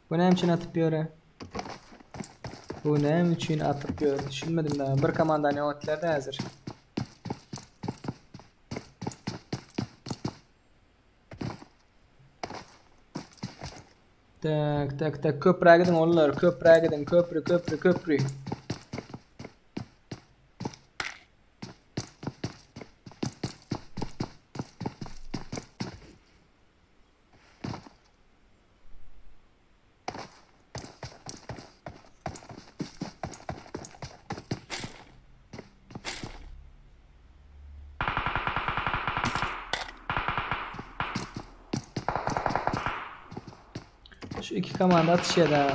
Bu näme üçin atyp ýör? Bu näme üçin atyp ýör? Düşünmedim da. Bir komandany ýok etdiler häzir. Tak, tak, tak. Köprä gidiň onlar. Köprä gidiň. Köprü, köprü, köprü. Şu iki komanda atış da.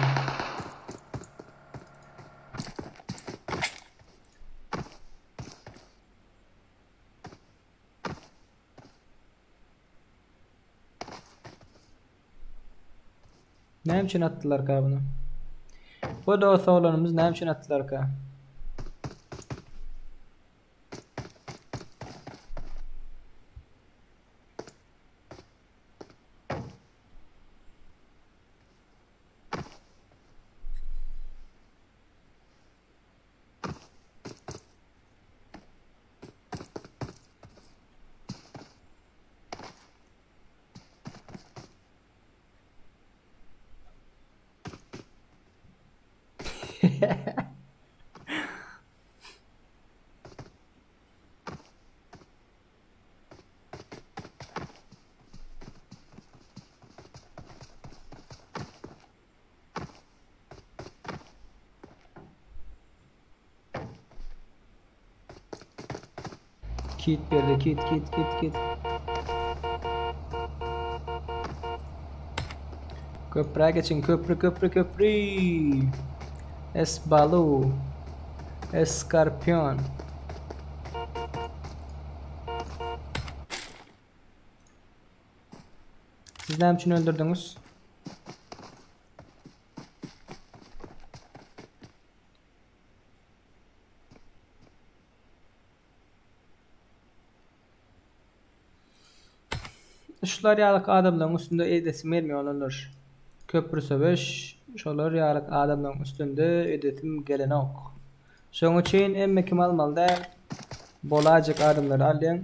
Näme üçin atdylar ka bunu? Bu dost oglanymyz näme üçin atdylar ka? Kit berdi, kit, kit, kit, kit. Köprä geçin, köprü, köprü, köprü. Es Balu. Eskarpion. Siz näme üçin öldürdüňiz? Şular ýalyk adamlaryň üstünde edesim gelmeýär olanlar. Köprü söweş, şolar ýalyk adamlaryň üstünde edesim gelenok. Şonuň üçin emme kim almaly däl. Bolajyk adamlary alýan.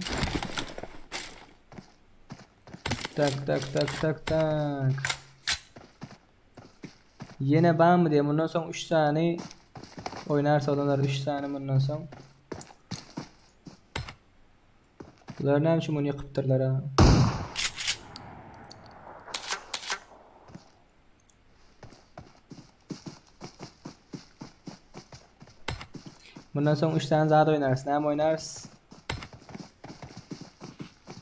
Tak tak tak tak tak. Ýene barmy diýe mundan soň 3 sany oýnarsa olanlar 3 sany mundan soň. Bular näme üçin muny ýykypdyrlar ha? Bundan soň 3 sany zat oýnarys. Näme oýnarys?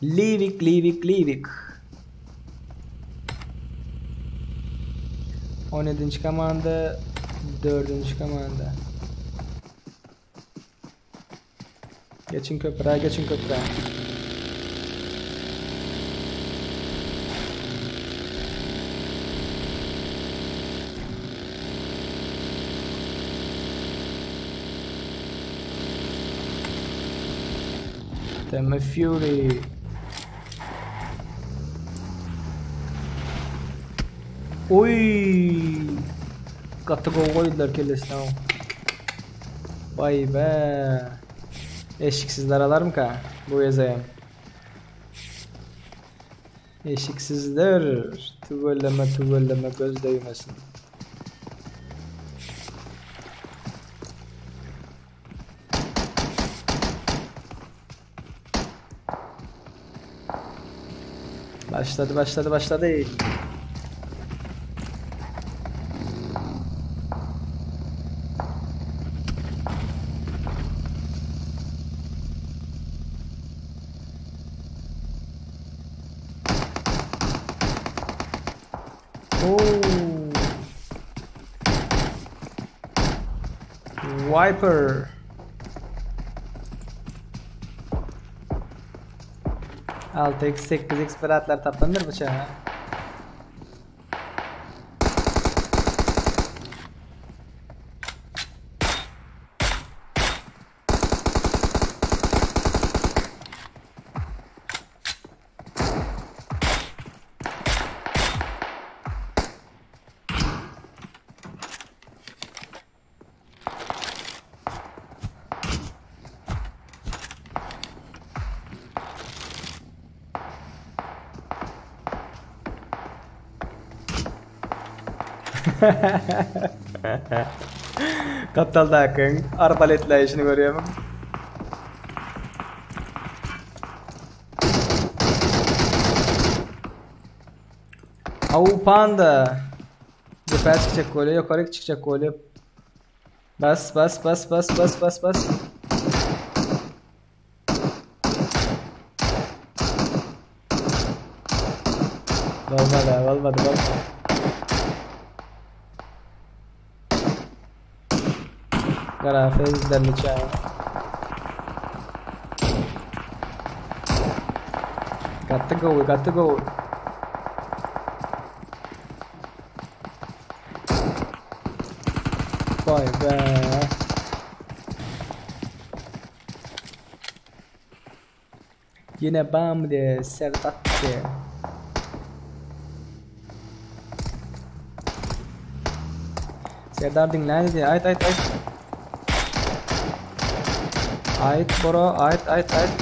Livik, Livik, Livik. 17. komanda, 4. komanda. Geçin köprä, geçin köprä. Temme Fury. Oy! Gaty gowy goýdular kellesine. Vay be. Eşiksizler alarmyka bu gezegem? Eşiksizler tüweleme tüweleme göz degmesin. Başladı başladı başladı. Oo. Viper. 6x 8x beratlar taplanır bıçağı. Gapdaldakyň arbaletleýşini görýärmiň? Au panda. Depä çykjak bolýar, ýokaryk çykjak bolýar. Bas bas bas bas bas bas bas. Bolmady, bolmady, bolmady. Garafa izlerini çağır. Got to go, we got to go. Vay be. Yine bam diye Serdat diye. Serdar diňlän diýdi. Aýt aýt aýt. Aýt bro, aýt aýt aýt.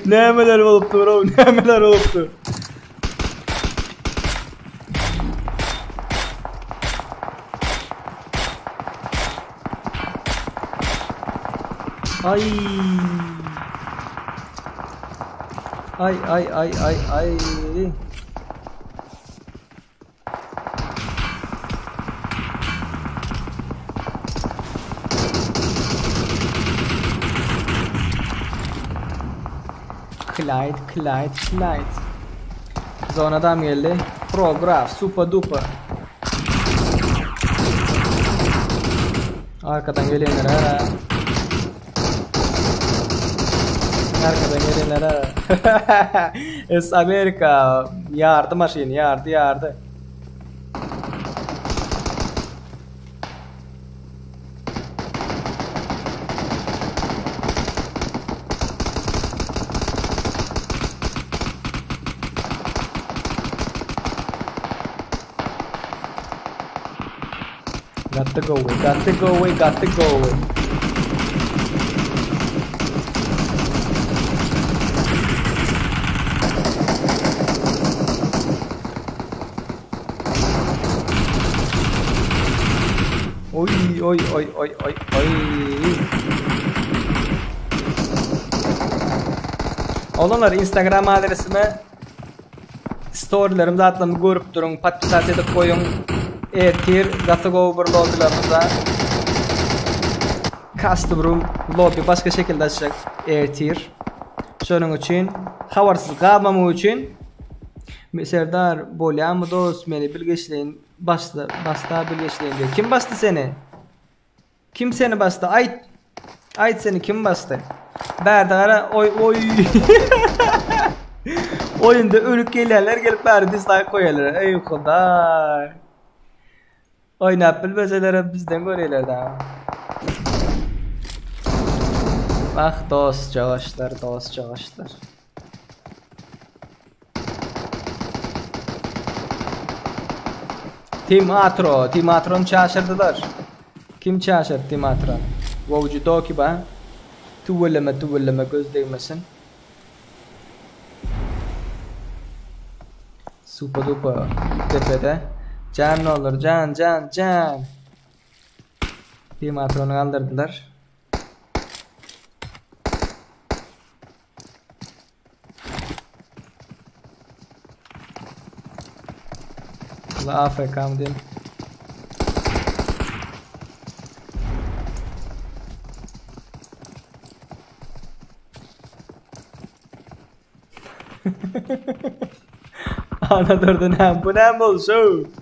Nämeler bolupdy bro, nämeler bolupdy? Ay. Ay ay ay ay ay. Clyde, Clyde, Clyde. Zonadan geldi. Prograf, super duper. Arkadan gelenler ha. Arkadan gelenler ha. Es Amerika. Yardı maşyn, yardı, yardı. Got to go away, got to go away, got to go away. Oy oy oy oy oy oy. Oglanlar Instagram adresime storylerim zatlarymy görüp duruň, podpisat edip goýuň. Ertir gaty gowy bir lobbylarymyz bar. Custom room lobby başga şekilde açjak ertir. Şonuň üçin habarsyz galmamak üçin Serdar bolýamy dost meni bilgeşleýin başda basda bilgeşleýin diýip. Kim basdy seni? Kim seni basdy? Aýt. Aýt seni kim basdy? Bärde gara oý oý. Oýunda ölüp gelýärler gelip bäri dislike goýarlar. Eý hudaý. Oýnap bilmeselerem bizden görýärler da. Ah dost jagaşlar, dost jagaşlar. Team Atro, Team Atrony çaşyrdylar. Kim çaşyrdy Team Atrony? Wowjy Doki ba. Tüweleme tüweleme göz degmesin. Supa dupa tepede. Jan olur can can can. Team Atrony galdyrdylar. La AFK mı diyeyim? Ana durdu ne? Bu ne bolsun?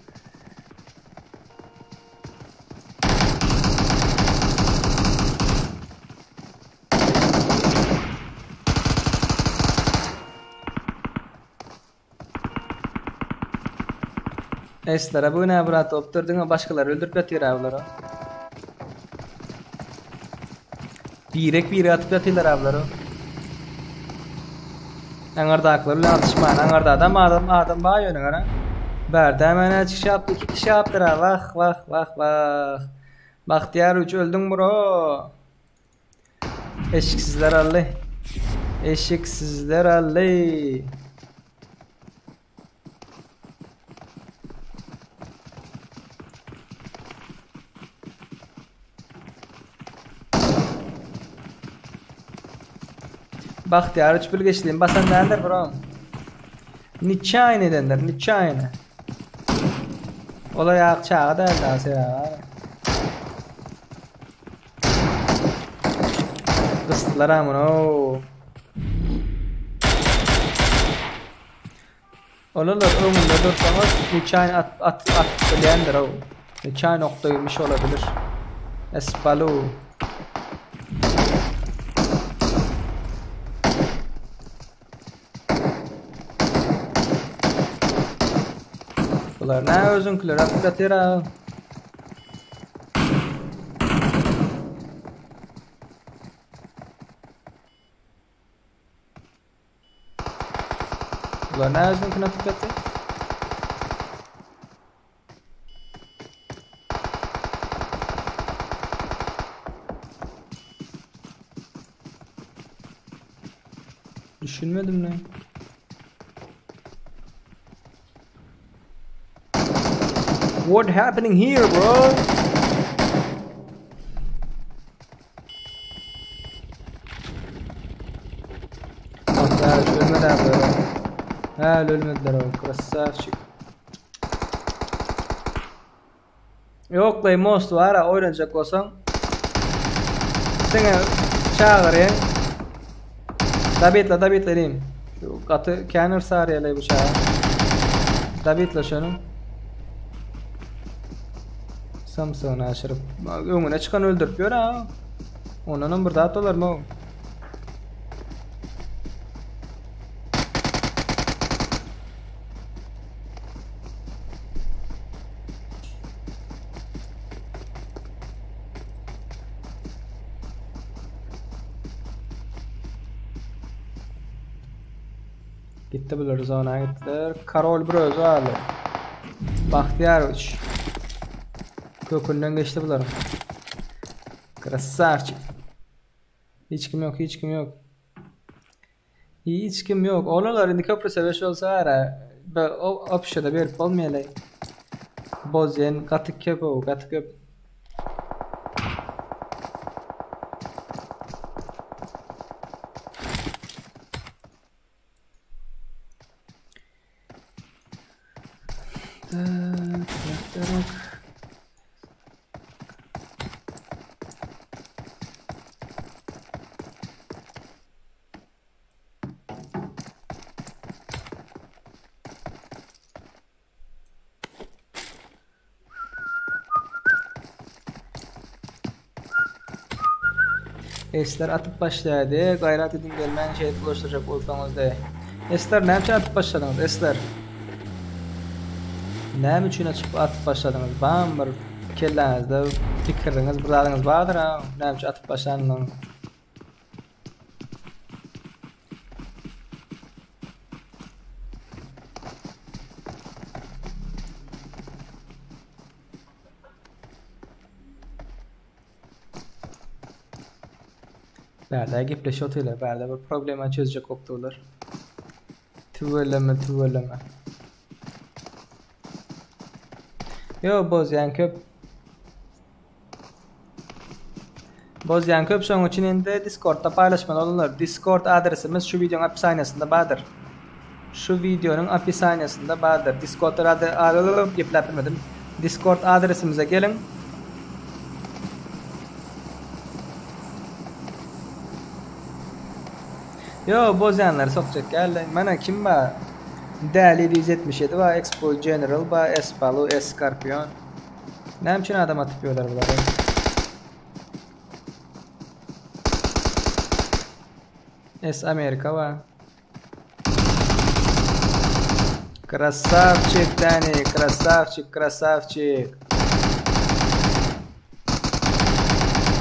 Eslere bu ne brat optur diňe başgalar öldürip ýatyr awlara. Birek biri atyp ýatyrlar awlara. Aňardakylar bilen atyşman, aňarda adam adam adam bar ýöne gara. Bärde hemen näçe kişi atdy, 2 kişi atdyr ha. Wah wah wah wah. Bagtyýar 3 öldüň bro. Eşiksizler aldy. Eşiksizler aldy. Bagtyýar 3 bilgeşliğin basan däldir bro. Niçaýyn edendir, niçaýyn. Olar ýa çaga däl daha sebäbi. Gysdylar amına. Olarlar öňünde dursaňyz niçaýyn at at at bilýändir o. Niçaýyn okda girmiş olabilir. Espalu. Bular ne özüňkiler atyp ýatyr ha. Bular ne özüňkini atyp ýatyr? Düşünmedim ne? What happening here bro? Bak ölmediler böyle. Hä ölmediler o. Krasavçik. Ýoklaý most bar a oýnajak bolsaň diňe çagyrýan. Dabitla dabitla inim. Şu gaty kän yrsarýalaý bu çaga. Dabitla şony. Samsygyny aşyryp öňüne çykan öldürip ýör ha. Ondanam bir zat bolarmy? Gitti bular zona gittiler. Karol bir özü aldy. Bahtiýarowiç. Kökünden geçdi bularyň. Krasavçik. Hiç kim yok, hiç kim yok. Hiç kim yok. Oglanlar indi köprü sebeş bolsa ara opşada berip bolmaýaly. Bozyen gaty köp o, gaty köp. Tak, tak, tak. Esler atyp başlaýardy. Gaýrat ediň gelmän şeýdip bulaşdyrjak bolsaňyz de. Esler näme üçin atyp başladyňyz? Esler. Näme üçin açyp atyp başladyňyz? Bam bir kelläňizde pikiriňiz, bir zadyňyz bardyr ha. Näme üçin atyp başlanyňyz? Bärde gepleşip otyrlar. Bärde bir problema çözjek bolup durlar. Tüweleme, tüweleme. Yo bozýan köp. Bozýan köp şoň üçin indi Discordda paýlaşmaly bolanlar. Discord adresimiz şu wideonyň opisaniýasynda bardyr. Şu wideonyň opisaniýasynda bardyr. Discord adı gepläp bilmedim. Discord adresimize geliň. Yo bozýanlar sokjak geldi. Mana kim bar? Däli 777 bar, Expo General bar, Espalu, Escorpion. Näme üçin adam atyp ýörler bular? S Amerika bar. Krasavçik Dani, krasavçik, krasavçik.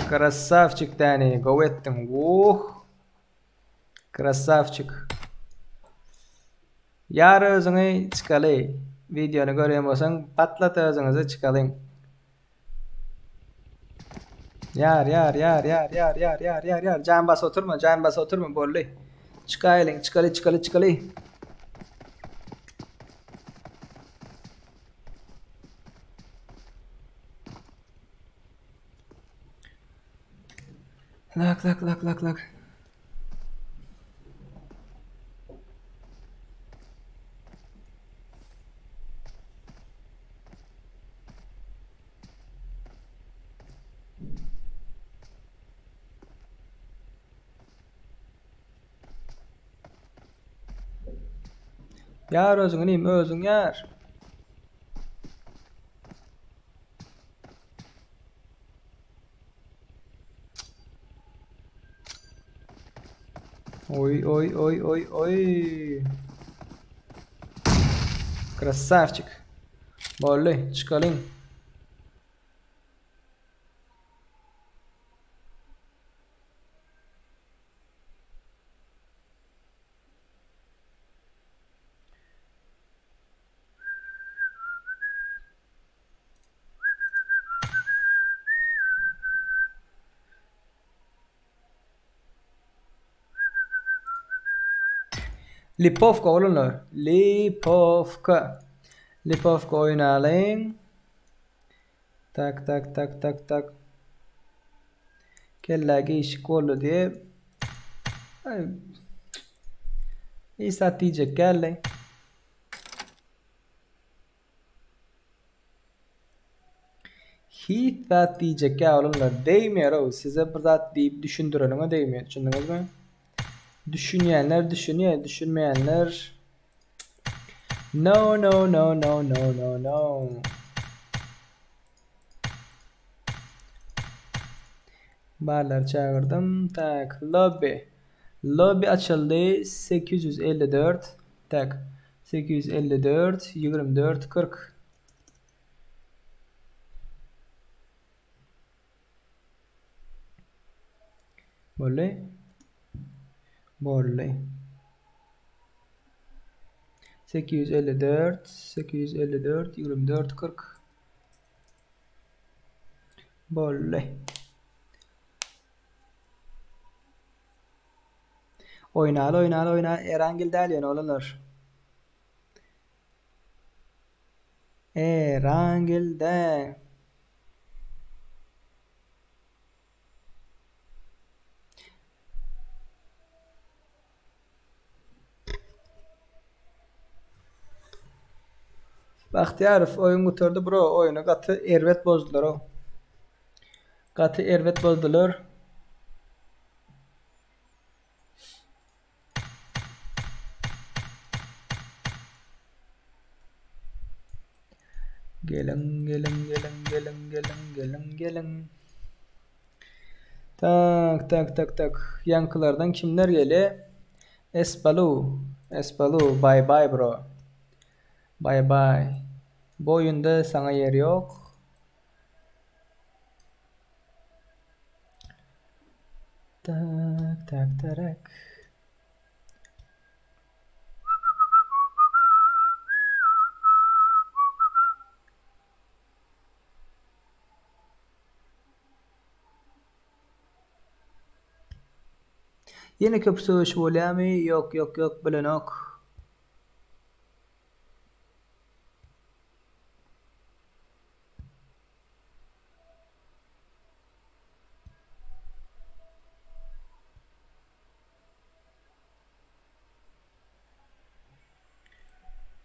Krasavçik Dani, gowy etdiň. Uh. Krasavçik. Ýar özüňi çykaly. Wideony görýän bolsaň patlat özüňizi çykalyň. Ýar ýar ýar ýar ýar ýar ýar ýar ýar jan bas oturma jan bas oturma boldy. Çykaýlyň çykaly çykaly çykaly. Lak lak lak lak lak. Ýar özüňi inim, özüň ýar. Oý oý oý oý oý. Krasavçik. Boldy, çykalyň. Lipovka oglanlar. Lipovka. Lipovka oýnalyň. Tak tak tak tak tak. Kellä gişik boldy diýip. Hiç zat diýjek geldi. Hiç zat diýjek ýa oglanlar degmeýär-ow size bir zat diýip düşündireniňe degmeýär düşündiňizmi? Düşünýänler düşünýär düşünmeýänler No no no no no no no Barlary çagyrdym tak lobby Lobby açyldy 854 tak 854 24 40 Boldy. Boldy. 854 854 24 40 Boldy. Oýnaly oýnaly oýnaly Erangel däl ýöne oglanlar. Erangel däl. Bagtyýarow oýun gutardy bro oýuny gaty erbet bozdular ow. Gaty erbet bozdular. Geliň geliň geliň geliň geliň geliň geliň. Tak tak tak tak. Ýaňkylardan kimler gelýä? Espalu Espalu bye bye bro. Bye bye. Bu oýunda saňa ýer ýok. Tak tak tarak. Ýene köp söweş bolýamy? Ýok ýok ýok bilenok.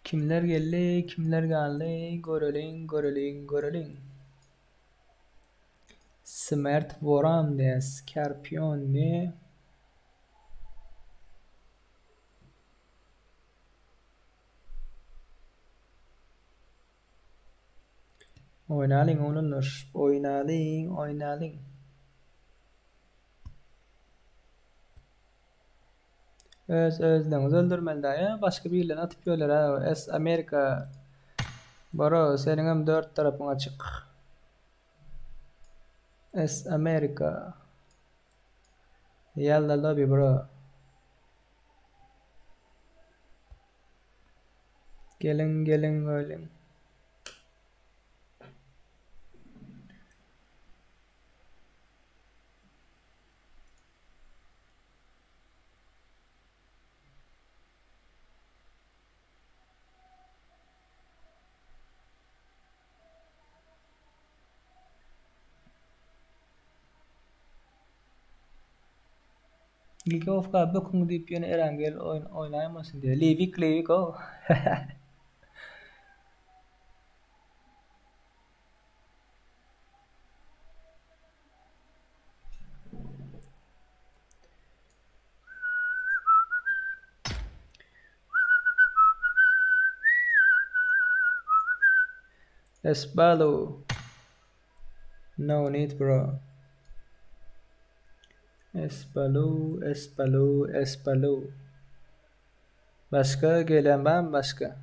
Kimler geldi, kimler galdy, göreliň, göreliň, göreliň. Smert Woran diýýär, Skorpion diýýär. Oýnalyň oglanlar, oýnalyň, oýnalyň. Öz özleňizi öldürmeli daýa, başga birlerini atyp ýörler ha. S Amerika. Bro, seniňem dört tarapyň açyk. S Amerika. Ýalla lobby bro. Geliň geliň öliň. Gigofka böküň diýip ýöne Erangel oýun oýnaýmasyn diýýär. Liwik liwik o. Esbalu. No need bro. Esbalu, Esbalu, Esbalu. Başga gelen barmy başga?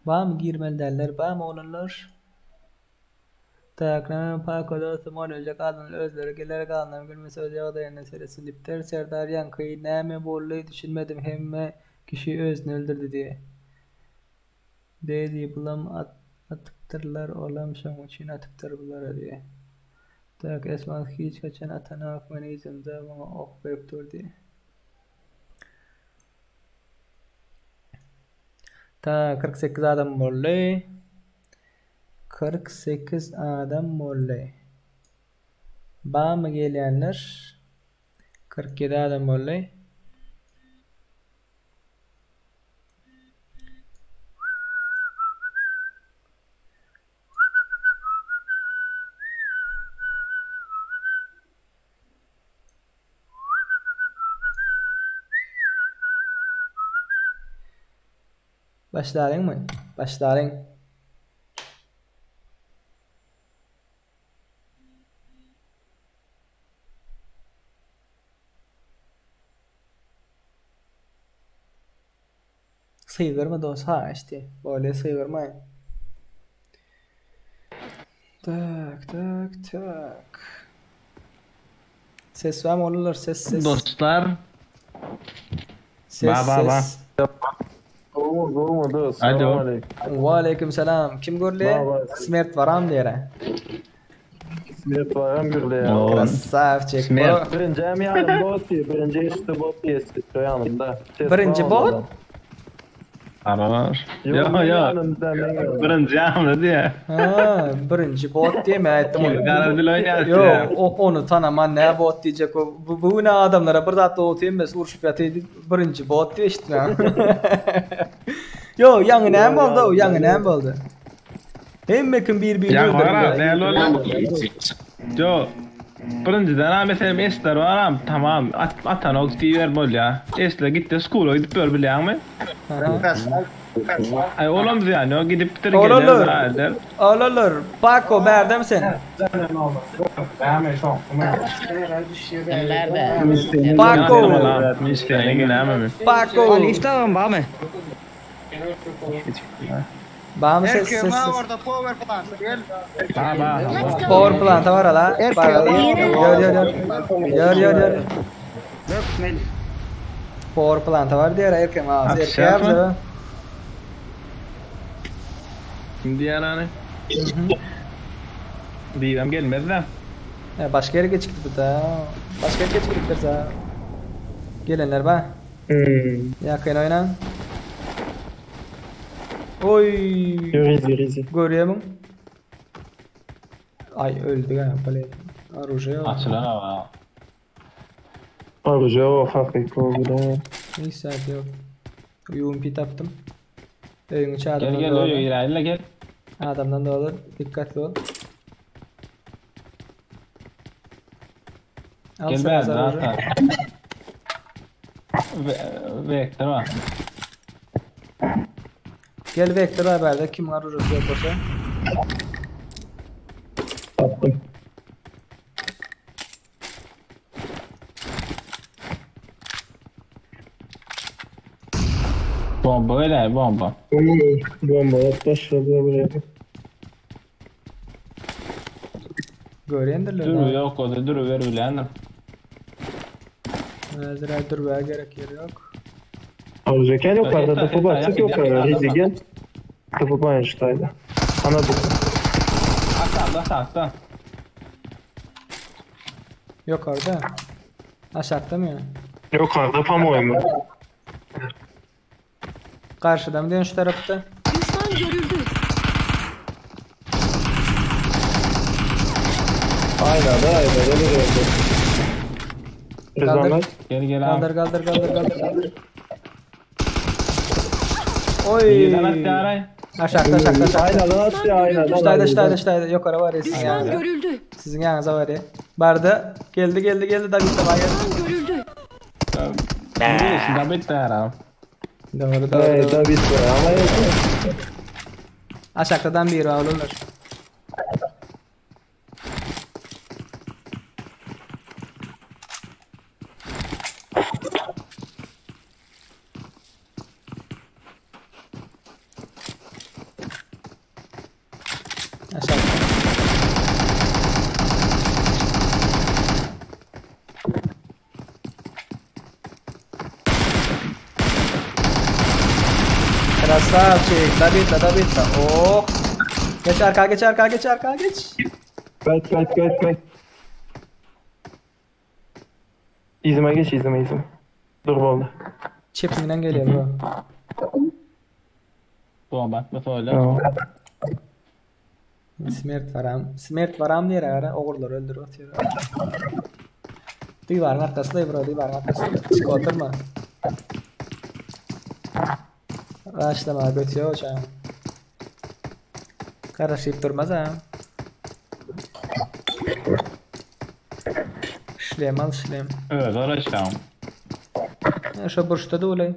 Barmy girmeli däller, barmy oglanlar? Tak, näme paka dostum oýnaljak adamlar özleri geler galanlar gelmese öz ýagdaýyna seretsin diýipdir. Serdar ýaňky näme boldy düşünmedim hemme kişi özüni öldürdi diýe. Dedi bulam atypdyrlar olam şoň üçin atypdyr bulara diýe. Tak Esmat hiç haçan atanok men yzymda maňa ok berip dur diýe. Tak 48 adam boldy. 48 adam boldy. Barmy gelýänler? 47 adam boldy. Başlalyňmy? Başlalyň. Sygyrma dos ha işte. Böyle sygyrmaýyn. Tak tak tak. Ses var mı oğlular ses ses. Dostlar. Ses Ba ba ba. ses. Gowy, gowy, dost. Alo. Salam aleyküm. Waleýkim salam. Kim görli? Baba. Smert baram diýere. Smert baram gürle. Oo. Krasavçik. Smert. Bu Birinci hem yanımda bot diye, birinci işte bot diye işte yanımda. Ses Birinci var bot? ondan. Aralar. Yok, Yo ben yo. yanımda, ben yanımda. Birinci ýamly diýe. Ha, birinci bot diýme aýtdym onu. Garadil oýnar. Yo, o, onu tanaman ne bot diýjek o. Bu, bu ne adamlara bir zat bot diýmez, urşup ýatydy. Birinci bot diýe eşitmem. Yo, ýaňy näme boldy? o? Ýaňy näme boldy? Hemme kim bir-birini Ýa gara, öldürdi. näme boldy? Yo. Birinjiden ha meselem esler var ha tamam at, atan ok diýer bolýa. Esler gitdi skula gidip gör bilýäňmi? Aha. Ay olam ýa o gidipdir Olalır. geler. Olalır. Paco, berdem sen. Paco. Paco. Bamy? Bamy ses ses. ses. orada power plant gel. Ba ba. Let's go. Power plant var ala. Bar ala. Ýör ýör ýör. Ýör ýör ýör. Power plant var diýer erkem ha. Akşam Erkem. mı? Kim diýer hani? Diýem gelmez de. Ya başka yere geçikti bu da. Başka yere geçikti za. Gelenler ba. Yakın oynan. Oy. Yürü, yürü. Görüyor musun? Ay öldü ha. Böyle. Oruje yok. Açylan ama. Oruje o hakiki o bu Hiç saat yok. UMP taptım. Öýüň içi Gel adamdan gel da öýe olur. giräýle gel. Adamdan da olur. Dikkatli ol. Al Gel sen bärde zararı. ata. Vektör var. Gel vektör var bärde. Kim var orası yok olsa. Taptım. Bomba öyle bomba. Bomba at başladı buraya. Görýändirler. Dürü yok o da dürü ver bilendir. Hazır durmaya gerek yeri yok. Oruje gel yukarıda Yeter, topu yeter, bak çık yakın, yukarı. yakın, Rizi adam. gel. Topu bana şutaydı. Ana bu. Aşağıda aşağıda. Yok orada. Aşağıda mı ya? Yukarıda pamuğu mu? Karşıda mı diyorsun şu tarafta? Düşman görüldü. Aynen aynen öyle oldu. Kaldır. Rızanlar. Gel gel abi. Kaldır kaldır kaldır kaldır. kaldır. Birden Oy. at yaray. Aşağıda aşağıda aşağıda. Aynadan at ya aynadan. Şuradaydı şuradaydı şuradaydı. Yukarı var ya sizin Düşman yanınıza. görüldü. Sizin yanınıza var ya. Barda. Geldi geldi geldi. David de var geldi. Düşman görüldü. Biliyorsun da bitti herhalde. Doğru doğru. Evet doğru. tabii ki ama yok. Aşağıdan bir olurlar. Aşağıda. Красавчик, добито, добито. Oh. Geç arka, geç arka, geç arka, geç. Kaç kaç kaç kaç. İzime geç izime izime. Dur boldu. Çepinden geliyor bu. Bomba atma öyle. Tamam. Smert varam. Smert varam diye ara ogurlar öldürüp atıyor. Duvarın arkasında bro, duvarın arkasında. Çık oturma. Başlama götüyor hocam. Karışıp durmaz ha. Şlem al şlem. Evet uğraşacağım. Ya Şu burçta da olay.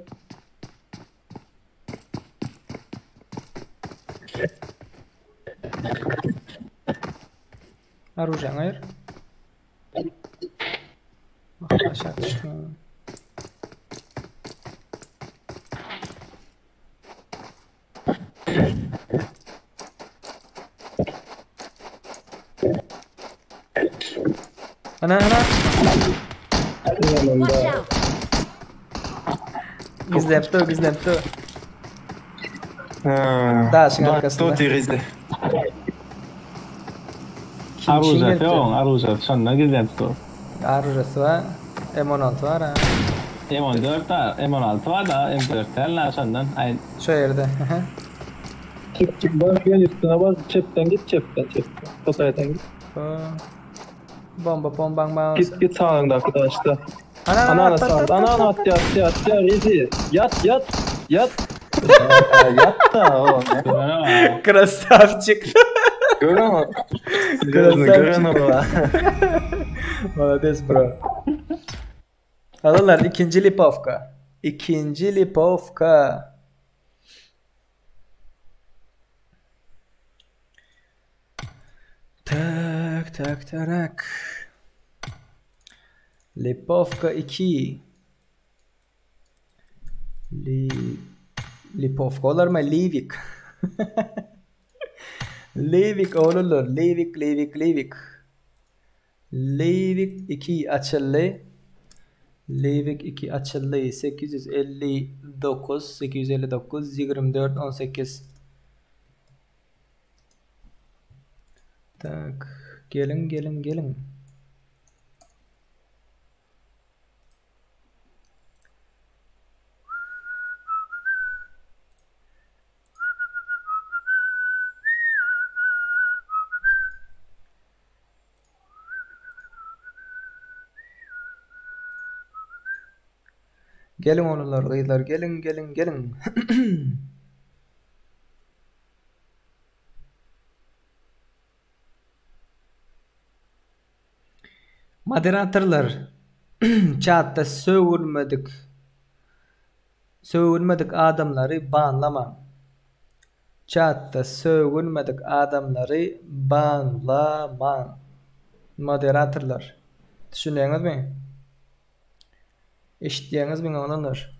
Оружие, hayır. Bak aşağı düştüm. Ana ana. Watch out. Gizlepti, gizlepti. Daşyň arkasynda. Kim üçin Arujasy gelipdir? ýok, arujasy şonda gizlenip dur. Arujasy bar. M16 bar ha. M14 da, M16 bar da, M4 däl la şondan. Aý, Şu ýerde. Çık çık bas gel üstüne bas. Çepten git çepten çepten. Kosaydan git. Bomba bombaň bar Git bolsa. git sağındaki taşta. Ana Ana ana ana at at sağında. at Ana at. ana at yat yat yat Rezi. Yat yat yat. Ya, yat da o. görene bak. Krasavçik. Görüyor musun? Görün Krasavçik. görün o. Молодец bro. Alırlar ikinci Lipovka. İkinci Lipovka. Tak tak tarak. Lipovka 2. Li Lipovka olar mı? Livik. Livik olurlar. Livik, Livik, Livik. Livik 2 açıldı. Livik 2 açıldı. 859 859 24 18. Tak. Gelin gelin gelin. Gelin oğullar, gyzlar, gelin gelin gelin. Moderatorlar chatda sögülmedik. Sögülmedik adamlary banlamaň. Chatda sögülmedik adamlary banlamaň. Moderatorlar. Düşünýäňizmi? Eşitýäňizmi oglanlar?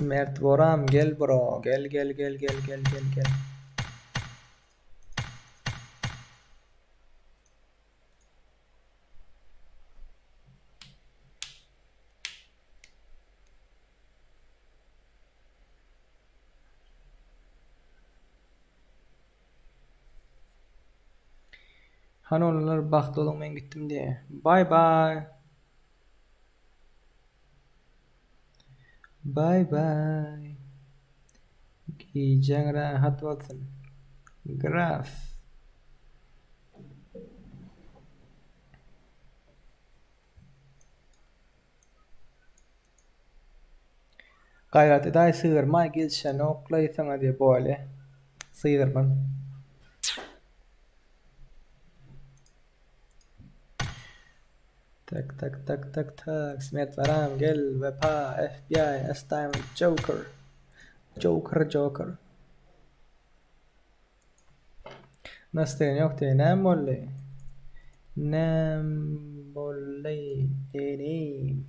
Smert Boram gel bro. Gel gel gel gel gel gel gel. Hani olanlar bagtly boluň men gitdim diye. Bye bye. Bye bye. Gijäň rahat bolsun. Graf. Gaýrat edaý sygyrma gelşenoklaý saňa diye bolýa. Sygyrman. Tak tak tak tak tak. Smet Varam gel Vepa FBI S Diamond Joker. Joker Joker. Nasıl yok diye nem bolly. Nem bolly deneyim.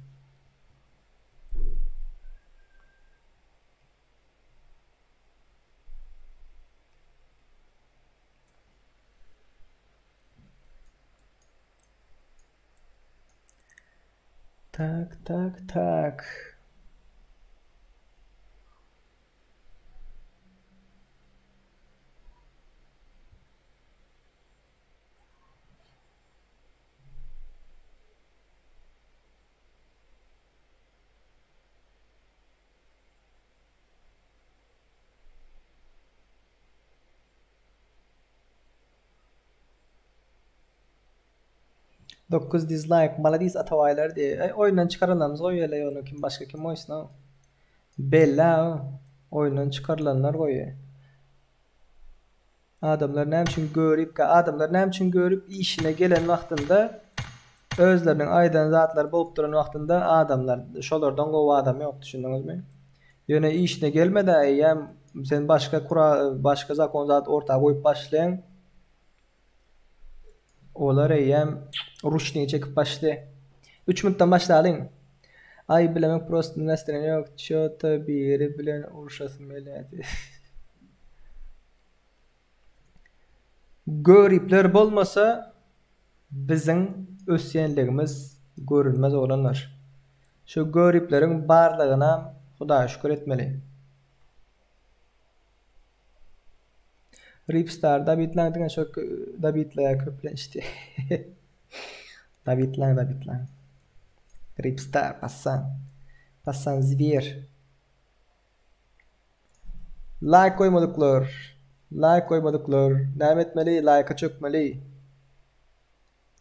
Tak tak tak. 9 dislike Maladis Atabaylar diye. E, oyundan çıkarılanımız oy onu kim başka kim oysun o. Bella o. Oyundan çıkarılanlar koyuyor. Adamlar näme üçin görüp, adamlar näme üçin görüp işine gelen wagtynda Özleriniň aýdan zatlary bolup duran wagtynda adamlar şolardan gowy adam ýok düşündiňizmi? Ýöne işine gelmedä eýýäm sen başga kura başga zakon zat orta goýup başlaýaň. Olar eýýäm ruşnigi çekip başly. Üç minutdan başlalyň. Aý bilemek prosto nastreniýa ýok ço-to biri bilen urşasym gelýärdi. Göripler bolmasa biziň ösýänligimiz görünmez oglanlar. Şu göripleriň barlygynam Hudaýa şükür etmeli. Ripstar Dabitlaň diňe şo Dabitlaýa köplençdi. Dabitlaň Dabitlaň. Ripstar passan. Passan zwer. Laýk goýmadyklar. Laýk goýmadyklar. Näme etmeli? Laýka çökmeli.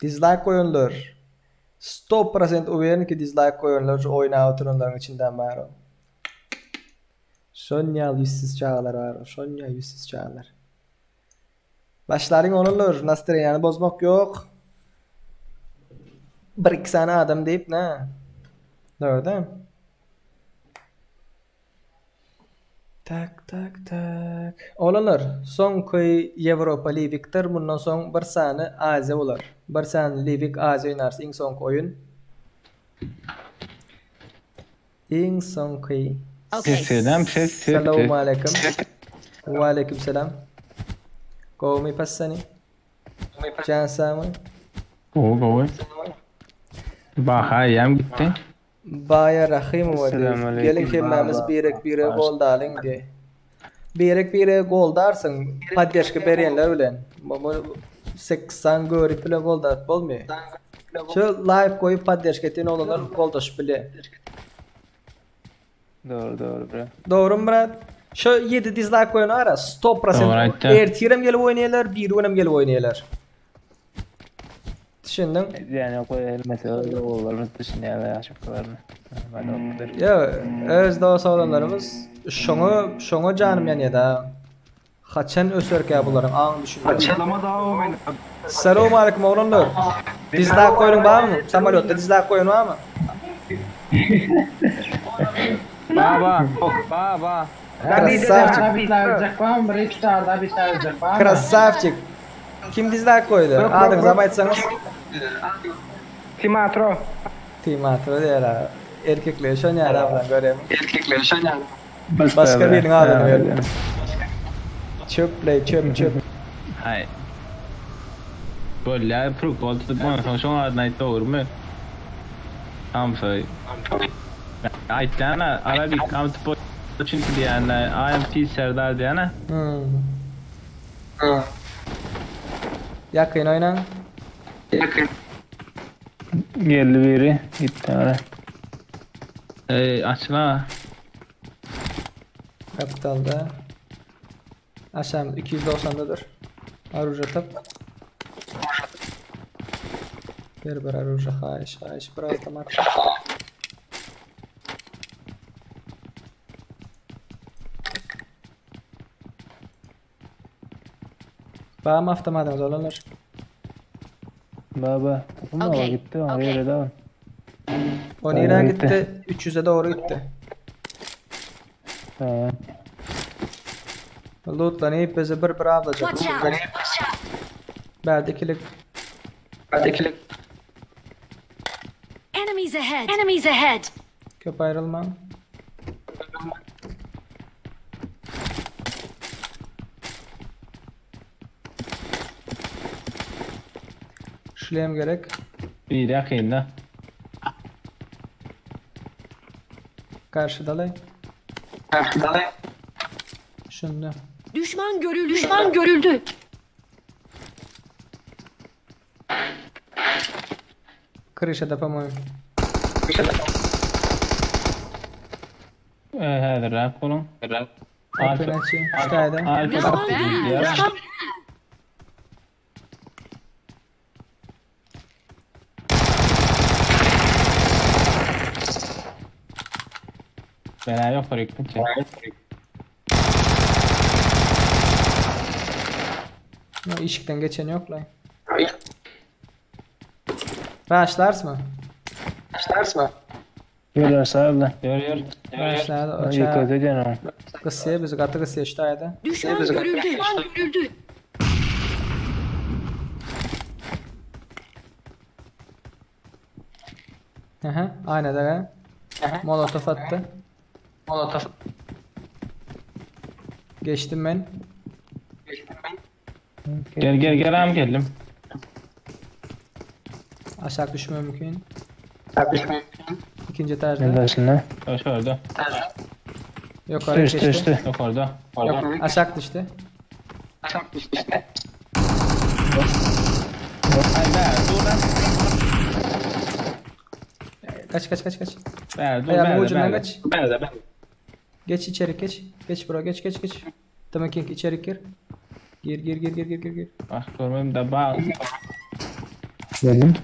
Dizlaýk goýanlar. 100% uwerен ki dizlaýk goýanlar şu oýnap oturanlaryň içinden bar o. Şonýa ýüzsüz çagalar bar. Şonýa ýüzsüz çagalar. Başlaryň olanlar nastroýeniýany bozmak ýok. Bir iki sany adam diýip nä? Dogry däl. Tak tak tak. Oglanlar, soňky Ýewropa Liwikdir, mundan soň bir sany Aziýa bolar. Bir sany Liwik Aziýa oýnarys iň soňky oýun. Iň soňky. Selam ses ses. Salowmaleýkim. Waleýkim salam. Gowmy passany? Jan sagmy? Gowy gowy. Baha eýýäm gitdi. Baýa Rahymowa diý. Geliň hemmämiz birek biregi goldalyň diý. Birek biregi goldarsyň poddeşka berýänler bilen. 80 görip bilen goldap bolmaýar. Şu laýk goýup poddeşka etýän oglanlar goldaşyp bilýär. Dogry dogry brat. Dogrymy brat? Şu 7 dizlaýk goýan ara 100% ertirem gelip oýnaýarlar, birigünem gelip oýnaýarlar. Düşündiň? Yani o hemmesi öz oğullarymyz düşünýär we ýaşyklaryny. Ýa, öz dost oglanlarymyz şoňa şoňa janym ýanýar da. Haçan öserkä bularyň aň düşünjesi. Açyklama da o men. Salam aleyküm oglanlar. Dizlaýk goýuň barmy? Samolýotda dizlaýk goýan barmy? Baba, baba. Krassawçik. Krassawçik. Kim dizlaýk goýdy? Adyňyzam aýtsaňyz. Timatro. Timatro diýer. Erkekleri şon ýaly ablan görýämi? Erkekleri şon ýaly. Başga biriniň adyny berdim. Çöp-leý, çöp, çöp. Haý. Bolýar, prikol tutup onsoň şoň adyny aýt dogrymy? Hamsoý. Aýtýan-a, Arabik kam tupo çünki diýýän-ä, I am Peace Serdar diýýän-ä. Ýakyn oýnaň. Geldi biri, gitdi ara. Eý, açyl-a. Kapitalda. Aşam 290-dadyr. Aruja tap. Ber bir aruja haýyş haýyş bir avtomat. Bamy avtomatyňyz oglanlar? Baba, tapylma Okey, gitti o okey. yere devam. O nirä gitdi? 300-e dogry gitdi. Ha. Lootlanyp bizi bir bir avlajak. Watch out! Bärde ikilik. Enemies ahead! Enemies ahead! Köp aýrylmaň. Şlem gerek. Biri ýakynda. Garşydalay. Şunda. Düşman görüldü. Düşman görüldü. Kryşada po-moýemu. Häzir rak boluň. Open açy. Ştaýda. Alfa Not bad. Ben ýokary gitdim. No, işikden geçen ýok lay. Raşlarsmy? Ýör sağda. Ýör ýör. Raşlar o Ýykydy ça. diýen o. Gysýa bizi gaty gysýa şu taýda. Düşman görüldü. Düşman görüldü. Aha, aynen de. Molotof attı. Molotof. Geçtim ben. Gel gel gel am geldim. Aşağı düşme mümkün. İkinci etajda. Ne başına? Şurada. Yukarı Düştü geçti. düştü. Yok orada. Aşağı düştü. Hayda dur lan. Kaç kaç kaç kaç. Ber dur Ayağımın ber ucundan ber. kaç. Geç içeri geç. Geç bro geç geç geç. Tamam King içeri gir. Gir gir gir gir gir gir gir. Bak görmem de bak. Geldim.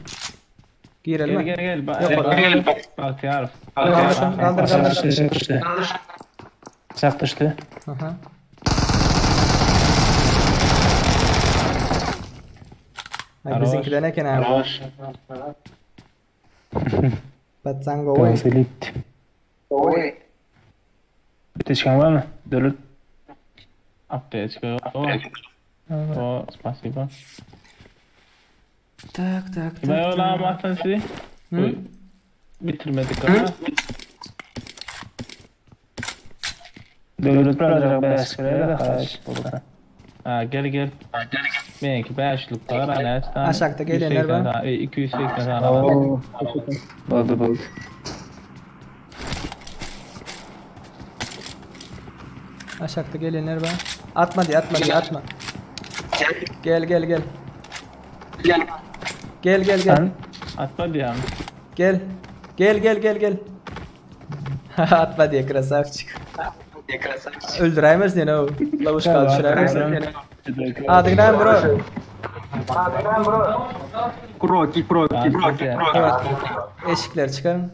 Girelim Gel mi? gel gel. Bak Yok orada. gel bak yar. Kaldır kaldır Aşağı kaldır. düştü aşağı düştü. Aşağı düştü. Aha. Ay Aroş. bizimkiler ne kenar? Batsan go away. Konselit. Bitişkan var mı? Dölüt. Аптечка. О, О, спасибо. Tak tak Ben tak. öyle anlattan sizi. Hı? Bitirmedik ama. Dölüt birazcık bäşkere de kaç. Ha gel gel. Benimki beşlik var. Hani tane. Aşağıda gelenler var. 180 tane, 280 tane var. Oo. Boldu boldu. Aşağıda gelenler var. Atma diye atma diye atma. Gel gel gel. Gel. Gel gel gel. Sen Atma diye. Gel. Gel gel gel gel. Atma diye krasavçık. Öldüremez ne o? Lavuşka düşüremez. Hadi gidelim bro. Kroki, kroki, kroki, kroki. Eşikler çıkarın.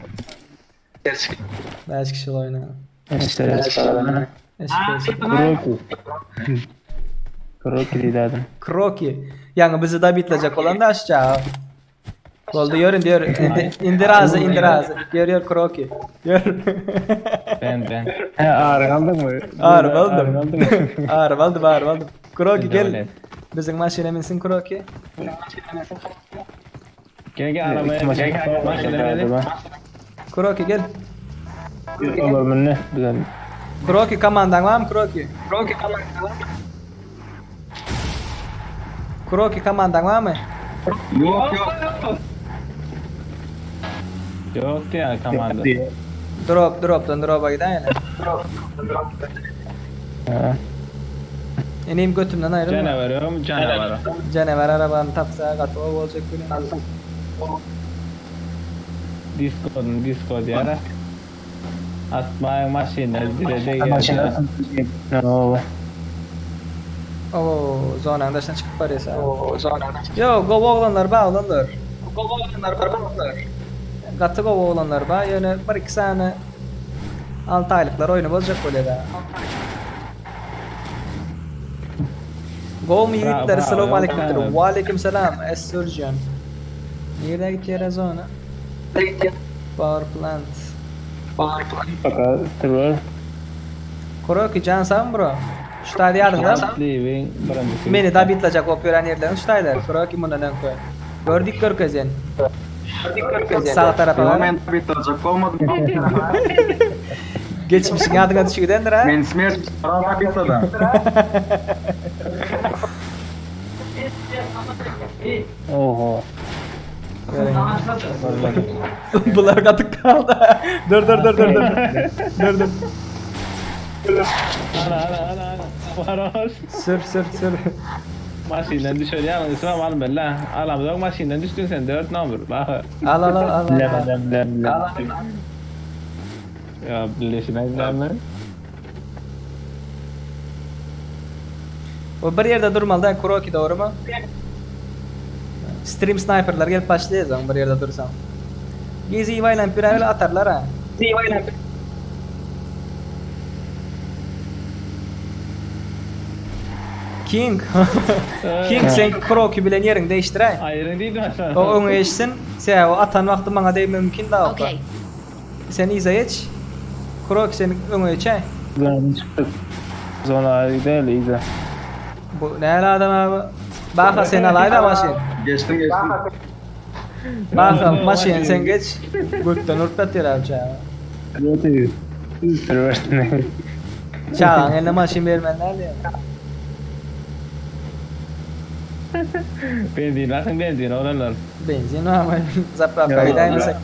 Beş kişi oynayalım. İşte çıkaralım. Eşikler çıkarın. Kroki. Kroki dedim. Kroki. Yani bizi da bitleyecek olan da aşağı. Oldu yörün diyor. İndir, indir ağzı indir ağzı. Gör gör Kroki. Gör. Ben ben. He ağrı aldın mı? Ağrı aldım. aldın mı? Ağrı aldım ağrı aldım. Kroki gel. Öyle. Bizim maşine minsin Kroki. Gel gel arabaya. Gel gel. Maşına gel. Kroki gel. Olur mu ne? Güzel. Kroki komandan var mı Kroki? Kroki komandan var mı? Yok yok. Yok diye komanda. Drop drop'tan drop'a giden yani. Ha. Eneyim götümden ayrılma. Canavarım canavarım. Canavar arabanı tapsa katı o olacak bile. Disco'nun disco diye. Atmayın maşına direce Maşına. geldi. Ne oldu? Oo, zonanın dışına çıkıp barýar. Oo, zonanın. Yo, go oglanlar ba oglanlar. Go oglanlar ba oglanlar. Gaty go oglanlar ba, ýöne bir iki sany 6 aýlyklar oýny boljak bolýar da. Go mu ýigitler, Bravo, salam bravo, aleyküm. bravo. Ve aleyküm selam. Es Surgeon. Nereye gitti zona? Power plant. Baka tırvar. Koroki can sen bro. Şu taýda ýardym. Living birincisi. Meni da bitlejek bolup ýören ýerlerini şu taýlar. Kroki mundan öň koy. Gördük görkezen. Sağ tarafa Yo var. men bitacak olmadım. Geçmişin adyna düşügendir ha. Men smert araba bitladı. Oho. Bular gatyk kaldı. Dur dur dur dur dur. Dur dur. Ana ana ana ana. Varoş. Sür sür sür. Maşından düşer yalnız İslam alma la. Alamda maşından düştün sen 4 numara. Bak. Al al al al. al. Lem lem lem lem. Ya birleşmez mi? O bir yerde durmalı da Kuroki doğru mu? Stream sniperlar gelip başlayacak bir yerde dursan. Gezi ivayla pirayla atarlar ha. King. King sen Kroki bilen ýeriňi değiştiräý. Aýryň diýdim aşağı. O öňe geçsin. Sebäbi o atan wagty maňa degme mümkin da Okay. Sen yza geç. Kroki sen öňe geçäý. Zonadan çykdyk. Zona değil iyice. Bu näle adam abi? Baka sen alay da maşyn. Geçtim geçtim. Baka maşyn sen geç. Gökden urup ýatyr abi çaga. Sürüversin. Çagaň eline maşyn bermen näle ya? Benzin basın benzin olanlar. Benzin var mı? Zapravka gidäýmesek.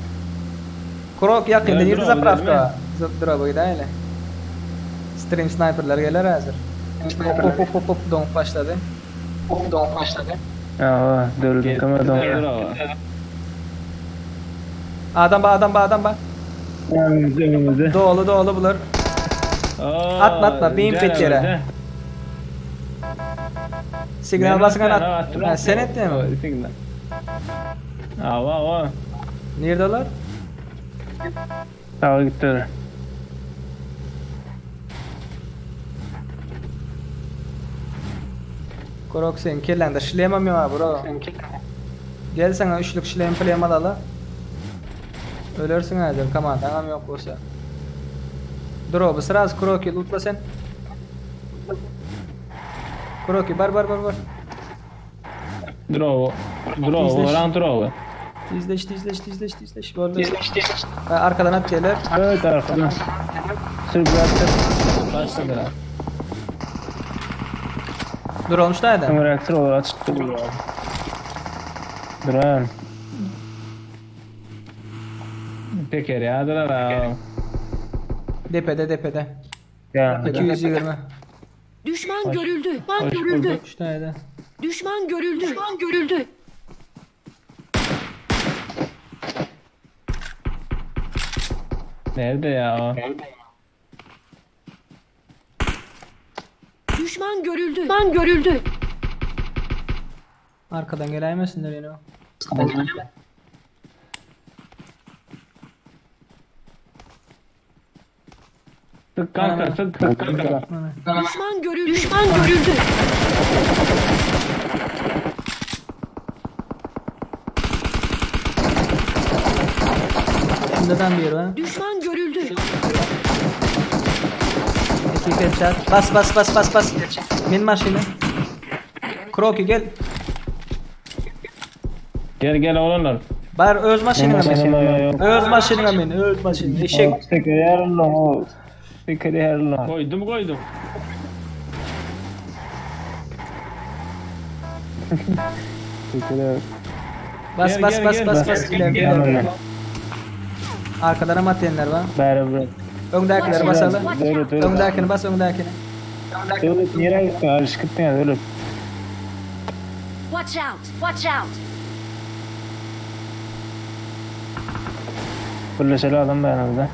Krok ýakynda Ýa, girdi drop'a zapravka. Drop'a gidäýeli. Stream sniperler geler häzir. Hop hop hop hop hop doňup başlady. Hop doňup başlady. Aa, dördüm tamam tamam. Adam ba adam ba adam ba. Önümüzde önümüzde. Dolu dolu bular. Atma, atma, bin pet ýere. Signal basyn at. Ha, sen etdin mi? Signal. Ava ava. Neredeler? Sağa gitti. Krok sen kellende şlemem ýok bro. Gel sana üçlük şlem plem alaly. Ölersiň häzir komandaňam ýok bolsa. Drop'u sraz Kroki lootla sen. Kroki bar bar bar bar. Drowo. Drowo, İzleş. oran drowo. Tizleş tizleş tizleş tizleş. Boldy. Ha, arkadan at geler. Evet arkadan. Sür bıraktı. Başladılar. Dur olmuş da Tam reaktör olarak çıktı. Duran. Teker yağdılar ha. Depede depede. Ya. 220. Düşman görüldü. Düşman Hoş görüldü. bulduk. 3 tane de. Düşman görüldü. Düşman görüldü. Nerede ya o? Düşman görüldü. Düşman görüldü. Arkadan geläýmesinler ýene. Sık kanka sık sık kanka. Düşman görüldü. Düşman görüldü. Şundan bir var. Düşman görüldü. İki headshot. Bas bas bas bas bas. Min maşyny. Kroki gel. Gel gel olanlar. Bar öz maşynyňa min. Yok. Öz maşynyňa min, öz maşynyňa. Eşek. Tekerler o. Tekerler. Koydum koydum. Tekerler. Bas Gel, bas gel, bas gel. bas bas. Gel, İleri, gel. ileri. Arkadan at diýenler var. Beraber. Öňdäkileri basaly. Dövlet dövlet. Öňdäkini bas, öňdäkini. Dövlet nereye gitti? Alışık gittin ya dövlet. Watch out. Watch out. Birleşeli adam beğenildi.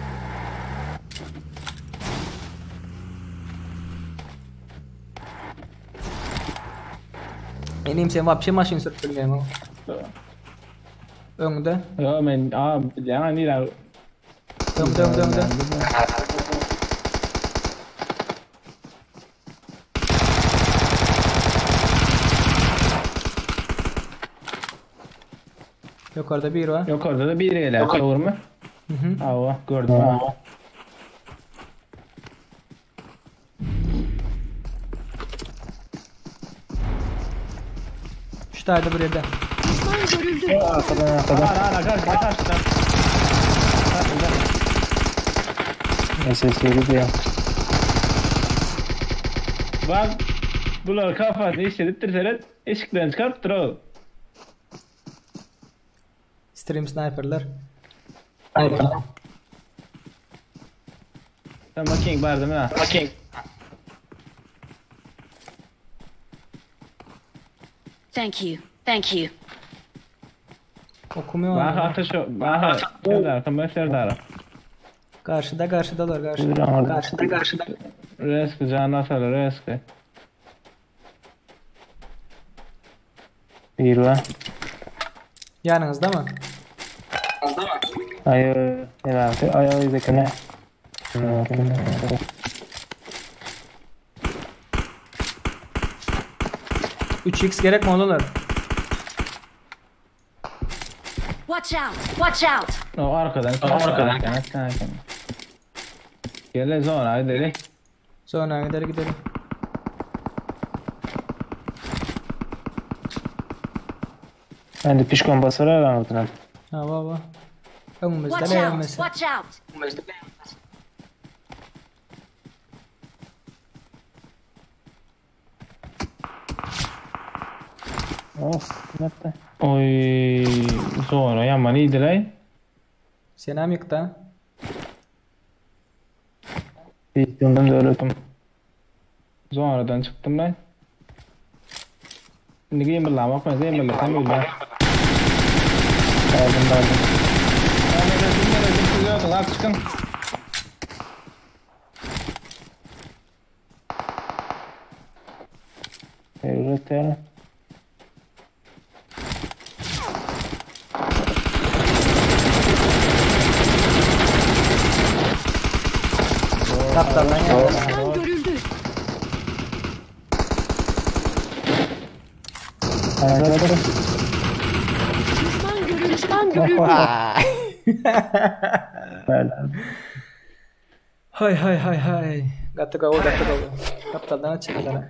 Enim sen vapşe maşyn sürüp bilmeýän. Öňde. Yo men aa ya nira. Öňde öňde öňde. Yukarıda bir var. Yok orada da bir gele. Doğru mu? Hı hı. Ava gördüm. Ha. Şu tane buraya da. Düşman görüldü. Arkadan arkadan. Ana ana karşı karşıdan. SS'li diyor. Bak bular kafasını işlediptir seret. Eşikten çıkarttır o. Stream sniperler. Sen bakayım var değil mi? ha? Bakayım. Thank you. Thank you. Okumuyor. Bak onu. atış o. Bak Serdar, tamam Serdar. Karşıda karşıdalar karşıda. Buyurun orada. Karşıda karşıda. Reski canına sarı reski. Bir var. Yanınızda mı? Hayır. Ne var? Ay ay zekene. 3x gerekmi oglanlar? Watch out! Watch out! O arkadan. Arkadan. Gel zona gidelim. Zona gider gidelim. Ben de pişkon basar aramızdan. Ha baba. Öňümizde Watch ne out! ölmesi? Watch out! Of, nätdi? Oy zona yaman iydiler. Senem ýykda. Pişkondan da öldüm. Zonadan çıktım ben. Şimdi giyim bakma giyim tam öldü. Aldım aldım. Ben öldüm ben öldüm siz öldün abi çıkın. Evet yani. Kaptandan geldi. Düşman görüldü. Arkadaşlar. Düşman görüldü. Düşman görüldü. Böyle. Hay hay hay hay. Gaty gawy gaty gawy. Kaptandan açyldylar.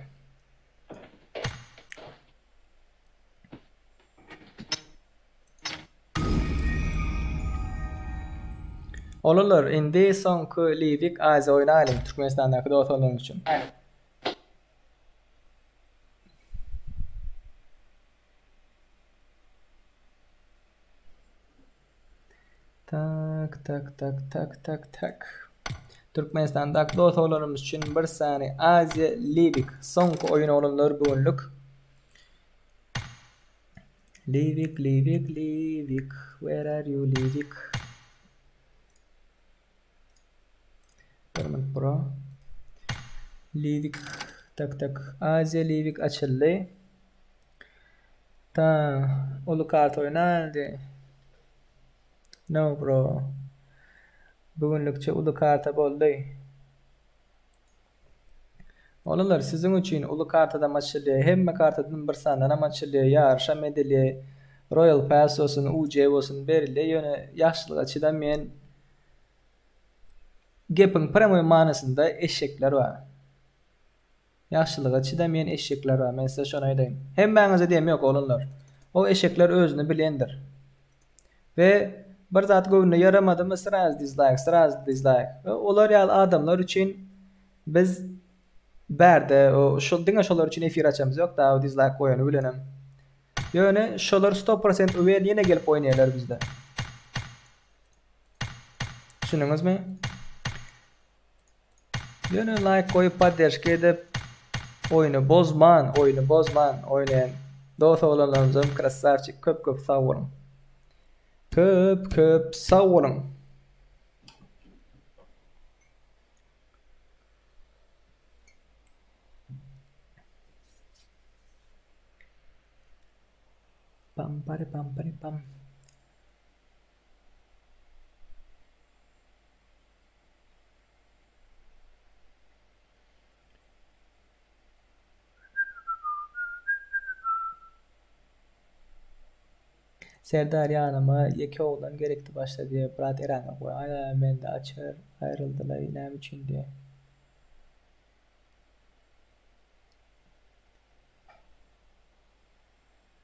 Olarlar indi soňky Livik Aziýa oýnaýlyň Türkmenistandaky dostlarymyz üçin. Tak tak tak tak tak tak. Türkmenistandaky dostlarymyz üçin bir sany Aziýa Livik soňky oýun olanlar bugünlük. Livik Livik Livik where are you Livik? Bir minut bro. Livik tak tak Aziýa Livik açyldy. Ta ulu kart oýnaldy. No bro. Bugünlükçe ulu karta boldy. Olarlar siziň üçin ulu kartadan açyldy, hemme kartadan bir sandan açyldy, ýaryşam edildi. Royal Pass olsun, UC olsun berildi. Ýöne ýaşlyga çydamaýan gepiň premoi manysynda eşekler bar. Ýaşlyga çydamaýan eşekler bar. Men size şony aýdaýyn. Hemmäňize diýem ýok olanlar. O eşekler özüni bilendir. Ve bir zat göwnüne ýaramadymy sraz dislike, sraz dislike. Ve olar ýaly adamlar üçin biz bärde o şol diňe şolar üçin efir açamyz ýok da o dislike goýany bilenem. Ýöne şolar 100% öwel ýene gelip oýnaýarlar bizde. Düşündüňizmi? Ýöne like goýup poddeşka edip oýny bozman, oýny bozman oýnaýan dost oglanlarymyzam krasavçik köp köp sag boluň. Köp köp sag boluň. Pam pari pam pari pam. Serdar ýanyma ýeke oglan gerekdi başda diýe brat Eren'e goý. Aýna men de açar aýryldylar näme üçin diýe.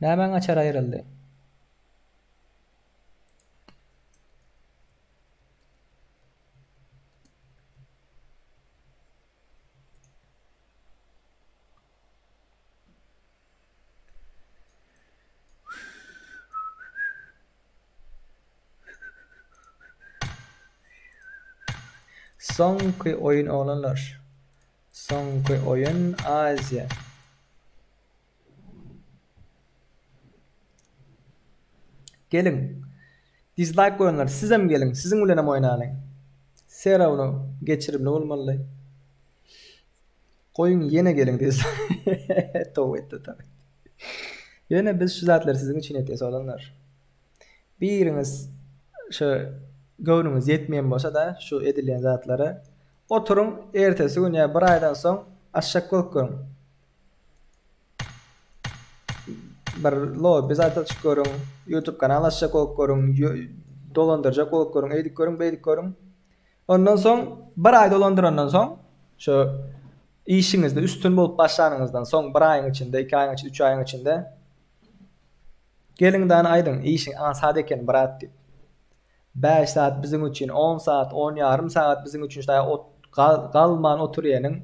Nämäň açar aýryldy? Soňky oýun oglanlar. Soňky oýun Aziýa. Geliň. Dislike goýanlar sizem geliň. Siziň bilenem oýnalyň. Serawny geçirimli bolmaly. Goýuň ýene geliň dislike. Tow etdi tabi. Ýöne biz şu zatlary siziň üçin etýäs oglanlar. Biriňiz şu göwnüňiz ýetmeýän bolsa da şu edilýän zatlara oturyň ertesi gün ýa bir aýdan soň aşak bolup görüň. Bir lobby zat açyp görüň, YouTube kanal açjak bolup görüň, dolandyrjak bolup görüň, eýdip görüň, beýdip görüň. Ondan soň bir aý dolandyrandan soň şu işiňizde üstün bolup başlanyňyzdan soň bir aýyň içinde, iki aýyň içinde, üç aýyň içinde geliň dany aýdyň, işiň aňsat eken brat diýip. 5 saat biziň üçin, 10 saat, 10 ýarym sagat biziň üçin şaý ot galman oturýanyň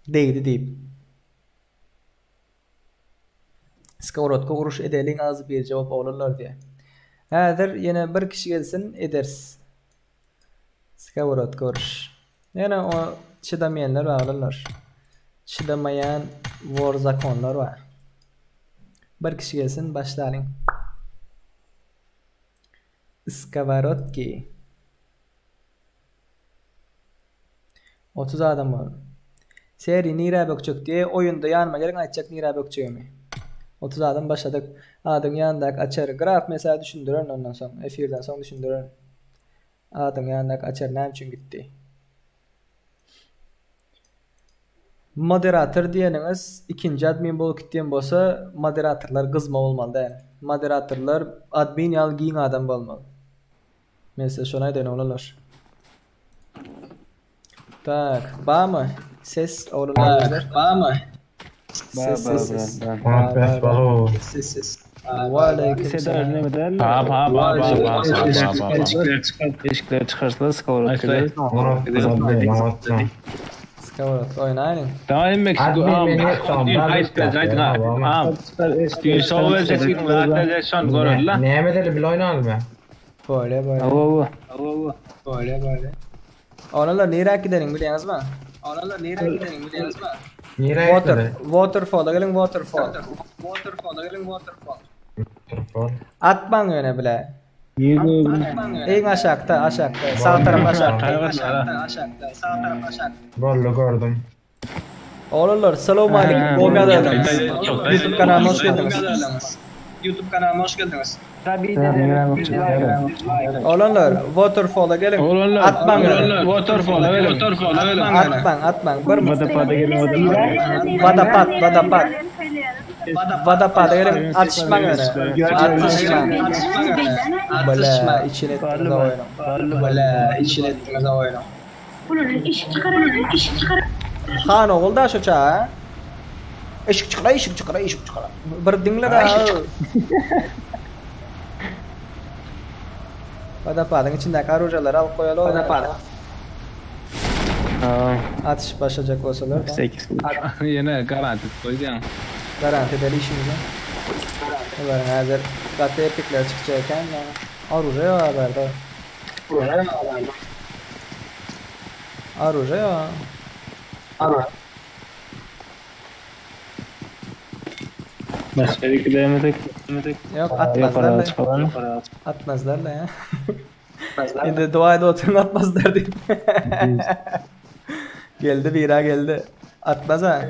degdi diýip. Skowrodka uruş edeliň agzy birje bolup oglanlar diýýär. Häzir ýene bir kişi gelsin ederis. Skowrodka uruş. Ýene o çydamaýanlar bar oglanlar. Çydamaýan wor zakonlar bar. Bir kişi gelsin başlalyň. Skoworodki. 30 adam bor. Seri nirä bökjek diýe oýunda ýanyma geliň aýtjak nirä bökjegimi. 30 adam başladyk. Adyň ýanyndaky açary graf men saňa düşündirerin ondan soň efirden soň düşündirerin. Adyň ýanyndaky açar näme üçin gitdi? Moderator diýeniňiz ikinji admin bolup gitýän bolsa moderatorlar gyzma bolmaly däl. Moderatorlar admin ýaly giň adam bolmaly. Men size şony aýdaýyn oglanlar. Tak, bamy? Ses oglanlar. Bamy? Ses ses ses. Ba ba. Ses ses. Waleýkim salam. Ba ba ba ba ba ba ba. Eşikler çıkarsa skovorod gider. Skovorod oýnaýlyň. Tamam inmek Näme edeli bil oýnalymy? Böyle böyle. Awa awa. Böyle böyle. Oglanlar nirä gideliň bilýäňizmi? Oglanlar nirä gideliň bilýäňizmi? Nirä Water, gideli? waterfall'a geliň waterfall. Waterfall'a geliň waterfall. Waterfall. Atmaň ýöne bile. Iň aşakda, aşakda. Sag tarap aşakda. Aşakda, sag tarap aşakda. Boldy gördüm. Oglanlar, salam aleyküm. Gowy ýagdaýlaryňyz. YouTube kanalyma hoş geldiňiz. YouTube kanalyma hoş geldiňiz. Oglanlar, waterfall'a geliň. Oglanlar, Atmaň ýöne. Waterfall'a geliň. Waterfall'a geliň. Atmaň, atmaň. Bir Vodopad geliň Vodopad, vodopad. Vodopada geliň, atyşmaň ýöne. Atyşmaň. Bile, içine etdiňiz oýnuň. Bile, içine etdiňiz oýnuň. Işik çykar, işik çykar. Han ogul da şu çağa. Işik çykara, işik çykara, işik çykara. Bir diňle da. Vodopadyň içindäki oružalary alyp goýaly. Vodopad. Atyş başlajak bolsalar. 8. Ýene garanti goýýan. Garanti edeli işimizi. Olaryň häzir gaty epikler çykjak eken. Oruža ýok haberde. Oruža ýok. Başka bir gidemedik. Yok atmazlar da. Atmazlar da ya. Indi dua edip oturyň atmazlar diýip. Geldi bira geldi. Atmaz ha.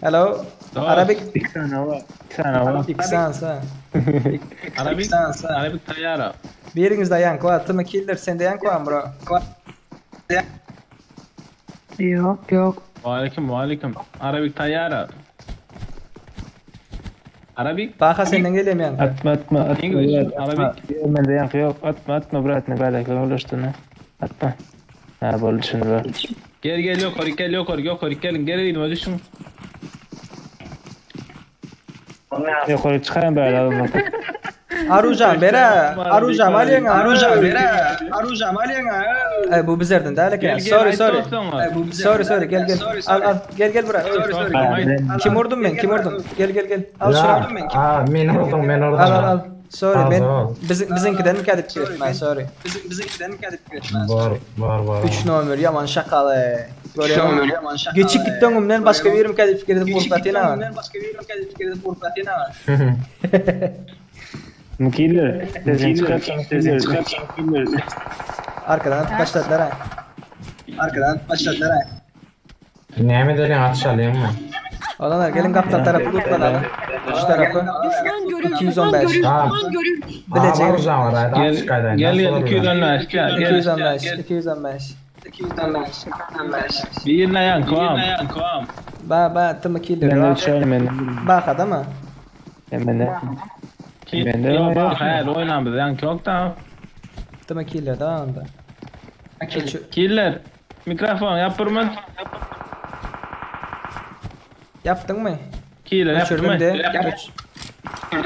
Hello. Arabic. İki tane var. İki tane var. İki sansa. Arabik, Arabik taýýar. Biriňizde ýanky bar. Timi killer sende ýanky barmy bro? Yok yok. Waleýkim, waleýkim. Arabik taýýar. Arabik? Baha senden gelýär ýanky. Atma atma atma. English, brat, atma. Arabic. Mende yankı yok. Atma atma brat ne bälekler ulaştığını. Atma. Ha boldy şunu brat. Gel gel ýokary gel ýokary ýokary geliň gel elime düşüň. Yukarı çıkarın bäle alma. Arujam bere, arujam alýaň. Arujam bere, arujam alýaň. Ey bu bizlerden däl eken. Gel, gel, Sorry aýt sorry. dostum. Sorry sorry gel gel. Al al gel gel buraya. Sorry sorry. Kim vurdum ben? Kim vurdum? Gel gel gel. Al şunu. Ya, aa, men vurdum, men vurdum. Al al al. Sorry Al, ben al. bizim bizimkiden mi kadip ben sorry. Bizim bizimkiden mi kadip Bar, bar, bar. 3 nomer yaman şakaly. Görýän. Geçip gitdi öňümden başga birim kadip girdi burpatina. Başga birim kadip girdi burpatina. Mukiller. Sesini çıkart. Sesini çıkart. Arkadan atıp başladılar ha. Arkadan atıp başladılar ha. Näme edeliň atyş alayım mı? Olanlar gelin kaptan tarapı lootlanalım. Şu tarapı. 215. Ha. Bileceğim. Aa, var var, haydi Gel atyş gaýdaýyn. gel gel 215 gel gel. 215, 215. 215, 215. Birine ýanky wam. Ba ba tmy killer. Mende üçer mende. Baka mı? Mende. Mende Yo bak hayır oynan biz yankı yok da. Tmy killer da onda. Killer. Mikrofon yapırmın. Yaptın mı? Killer yaptım mı? Öçürdüm de.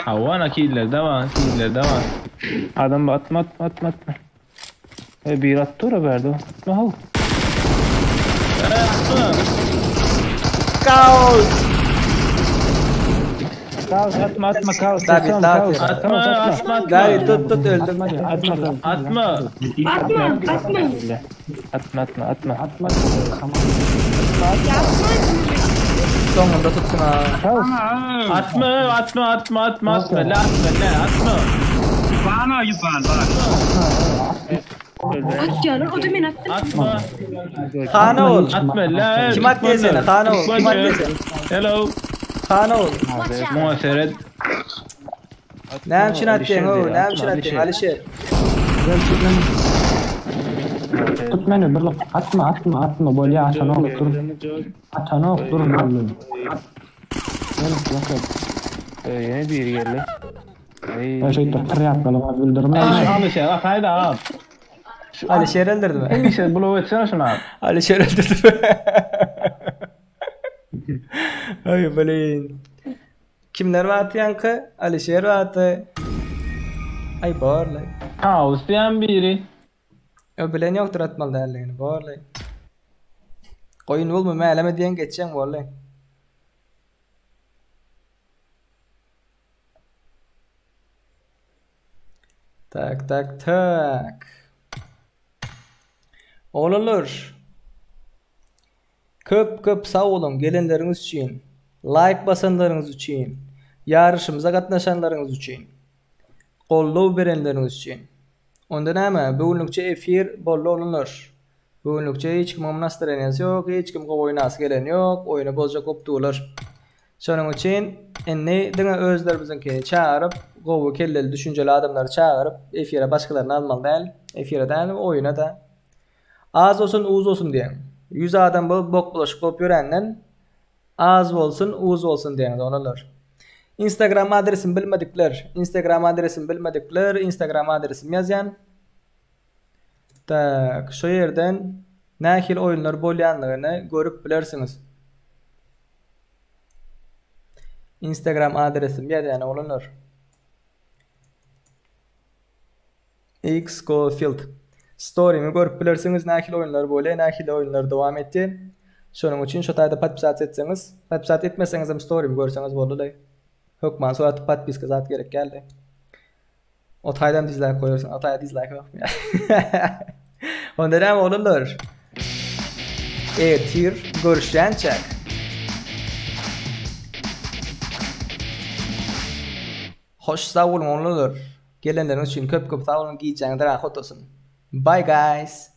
Havana killer devam. Killer devam. Adam atma atma atma atma. E bir attı ora verdi. Atma hal. Kaos. Kaos atma atma kaos. Tabii, Kaos, tabii. kaos, Atma kaos, atma atma. Gari tut tut öldüm. Atma atma. Atma. Atma atma. Atma atma atma. Atma. Sonunda tuttun ha. Kaos. Atma atma atma atma atma la atma la atma. Bana yuban bana. At diyorlar o da men attım. Atma. Hana ol. Atma la. Kim attı seni? Hana ol. Kim attı seni? Hello. Hana ol. Watch out! Muha seret. Ne için attın o? Ne için Alişer, attın Alişer? Tut beni birlik. Atma atma atma. Bolya atanok dur. Atanok dur. Yok yok yok. Yine bir geldi. Ay. Ben şey tır yapmalı. Bildirme. Al şey bak haydi al. Alişer öldürdü mü? Bir şey blow etsene şunu abi. Alişer öldürdü mü? Ay blin. Kimler vardı yankı? Alişer vardı. Ay borlay. Kaos diyen biri. Ö bilen yoktur atmalı değerliğini borlay. Koyun bulma meğleme diyen geçeceksin borlay. Tak tak tak. Olur. Köp köp sağ olun gelenleriniz için. Like basanlarınız için. Yarışımıza gatnaşanlarınız için. Gollu berenleriniz için. Onda näme? Bugünlükçe efir bollu olunur. Bugünlükçe hiç kim nastıranız yok, hiç kim oynasy gelen yok, oyunu bozacak kopdular. Şonuň üçin indi diňe özlerimiziňkini çağırıp, gowy kelleli düşünceli adamlary çağırıp, efire başkalaryny almaly däl, efire däl, oýuna da. Az olsun, uz olsun diýen. 100 adam bolup bok bulaşyk bolup ýörenden az bolsun, uz bolsun diýen olarlar. Instagram adresimi bilmedikler, Instagram adresimi bilmedikler, Instagram adresimi ýazýan. Tak, şu ýerden nähili oýunlar bolýanlygyny görüp bilersiňiz. Instagram adresim ýazýan olanlar. X Goldfield. Story'mi görüp bilersiňiz nähili oýunlar bolýar, nähili oýunlar dowam etdi. Şonuň üçin şu taýda podpisat etseňiz, podpisat etmeseňiz hem story'mi görseňiz boldy. Hökman surat podpiska zat gerek geldi. O taýdan dislike koýarsyň, o taýda dislike ýok. Onda näme olanlar? Ertir görüşýänçäk. Hoş sag boluň olanlar. Gelenleriňiz üçin köp köp sag boluň, gijäňiz rahat bolsun. Bye guys.